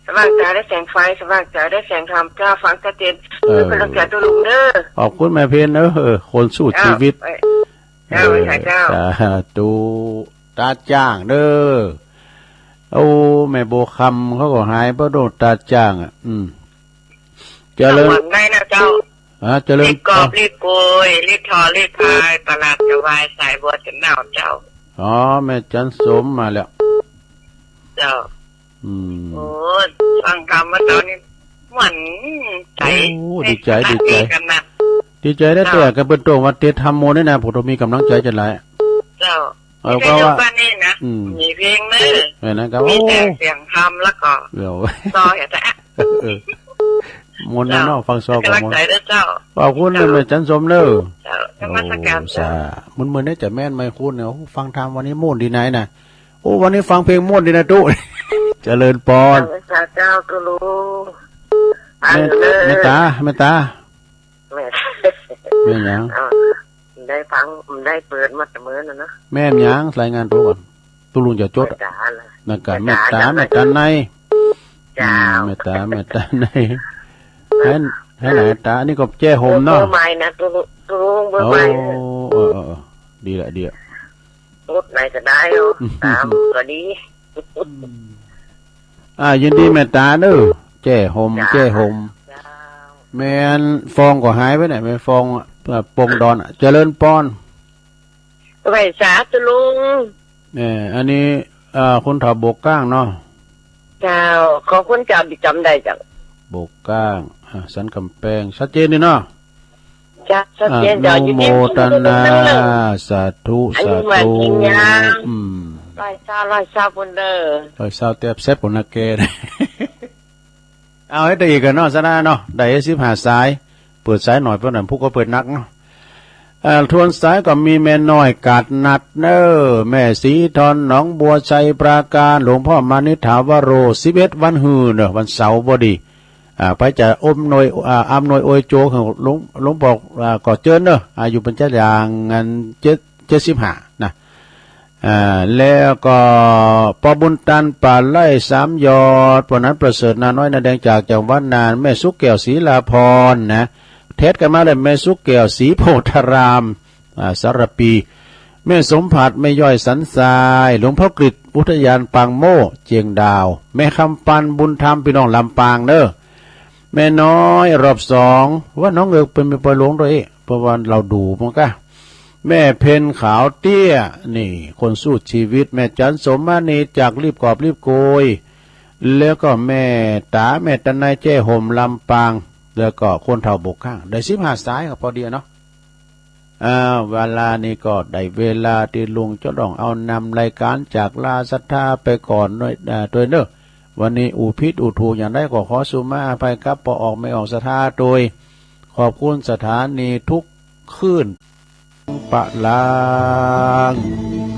สว่างตาได้แสงไฟ สว่างใจได้แสงธรรม เจ้า ฟังชัดเจน เออ เป็นกำลังใจติลุงเด้อ ขอบคุณแม่เพียรเด้อ เออ คนสู้ชีวิต เจ้า เออ เจ้า ไหว้สาเจ้า สาธุ ตาจ้างเด้อ โอ้ แม่บัวคำเขาก็หายเพราะโรคตาจ้างอ่ะ อืม เจริญ หวังได้นะเจ้า อ่า เจริญ รีบกอบรีบโกย รีบทอรีบพาย ประหลาดจะวาย สายบัวจะเน่าเจ้า อ๋อ แม่จันสมมาแล้ว เจ้า อืม โอ้ ฟังธรรมเมื่อเช้านี้ ม่วนใจ โอ้ ดีใจ ดีใจ กันนะ ดีใจได้ เจ้า แต่กันเป็นตัววันเทศน์ธรรมโมนี่นะ ผมต้องมีกำลังใจจะหลาย เจ้า เออ ไม่ใช่ เพราะว่า เฉพาะนี่นะ อืม มีเพลงเนอะ เออ นะครับ มีแต่ โอ้ เสียงธรรมแล้วก็ เดี๋ยว ซอเห็นแต่ เออ มนต์นะเนาะ เจ้า ฟังซอก็มนต์ กำลังใจด้วยเจ้า ขอบคุณ เจ้า แม่จันสมเนอะ เจ้า นมัสการ โอ้ เจ้า สา มื้อๆ นี้จะแม่นไหมคุณเนี่ย โอ้ ฟังธรรมวันนี้ม่วนดีไหนนะ โอ้ วันนี้ฟังเพลงม่วนดีนะตุ๊ เจริญปอน นมัสการเจ้า ตุ๊ลุง แม่ เออ แม่ตา แม่ตา แม่ แม่หยัง เอ้า ได้ฟัง ได้เปิดมาแต่มื้อนั้นนะ แม่หยัง รายงานตัวก่อน ตุ๊ลุงจะจดอะ แม่จ๋าเหรอ นักการ แม่จ๋า แม่ตา จ๋า แม่ตาใน เจ้า อืม แม่ตา แม่ตาใน ให้ ให้ไหนตา อันนี้ก็แจ้ห่มเนาะ เบอร์ใหม่นะ ตุ๊ลุง ตุ๊ลุง เบอร์ใหม่ โอ้ เออ เออ เออ ดีละ ดีละ รถไหนก็ได้เนาะ ตามก็ดี อืม อ่า ยินดีแม่ตาเด้อ แจ้ห่ม จ้า แจ้ห่ม จ้า แม่นฟองก็หายไปเนี่ย แม่ฟอง อ่า ปงดอนอะ เจริญปอน ไหว้สาตุ๊ลุง เอ่อ อันนี้ อ่า คนเฒ่าโบกก้างเนาะ เจ้า ขอบคุณเจ้าที่จำได้เจ้า บกก้าง อ่ะ สันกำแพง ชัดเจนดีเนาะ เจ้า ชัดเจนเจ้า อนุโมทนา ยินดี สาธุ อายุมั่น สาธุ ยืนยาว อืม ร้อยซาว ร้อยซาว พุ้นเด้อ ร้อยซาว เต็บเซ็บ พุ้นนะแก เอาให้ได้อีกกันเนาะ สนะเนาะ ได้สิบห้าสาย เปิดสายหน่อย เพราะนั้นผู้ก็เปิดหนักเนาะ เอ่อ ทวนสายก็มีแม่น้อยกาดนัดเนอ แม่สีทอน หนองบัว ชัยปราการ หลวงพ่อมานิษฐาวโร สิบเอ็ด วันฮือเนอะ วันเสาร์พอดี อ่า ไปจะอำนวย อ่า อำนวยอวยโจของหลวง หลวงพ่อ อ่า ก็เจิญเนอะ อายุเป็นเจ้าอย่างงานเจ็ด เจ็ดสิบห้านะ อ่า แล้วก็ปอบุญตัน ป่าไร่สามยอด ปอนั้นประเสริฐ นาน้อย นาแดง จากจังหวัดน่าน แม่สุกแก้ว ศรีลาพรนะ เทศกันมาเลย แม่สุกแก้ว ศรีโพธาราม อ่า สารปี แม่สมผัส แม่ย่อย สันทราย หลวงพ่อกฤษ อุทยานปางโม่ เจียงดาว แม่คำปัน บุญธรรม พี่น้องลำปางเนอะ แม่น้อย รอบสอง ว่าน้องเอิกเป็นแม่ปอยหลวงด้วย เพราะว่าเราดูมันก็ แม่เพ็ญ ขาวเตี้ย นี่ คนสู้ชีวิต แม่จัน สมมานี จากรีบกอบรีบโกย แล้วก็แม่ต๋า แม่ตะไน แจ้ห่ม ลำปาง แล้วก็คนเฒ่าบกข้าง ได้สิบห้าสายก็พอดีเนาะ อ่า เวลานี้ก็ได้เวลาที่ลุงจะต้องเอานำรายการจากลาศรัทธาไปก่อนด้วย อ่า ด้วยเนอะ วันนี้อู้ผิดอู้ถูกอย่างใดก็ขอสุมาอภัยครับ พอออกไม่ออกศรัทธาโดย ขอบคุณสถานีทุกคลื่น ปะลาง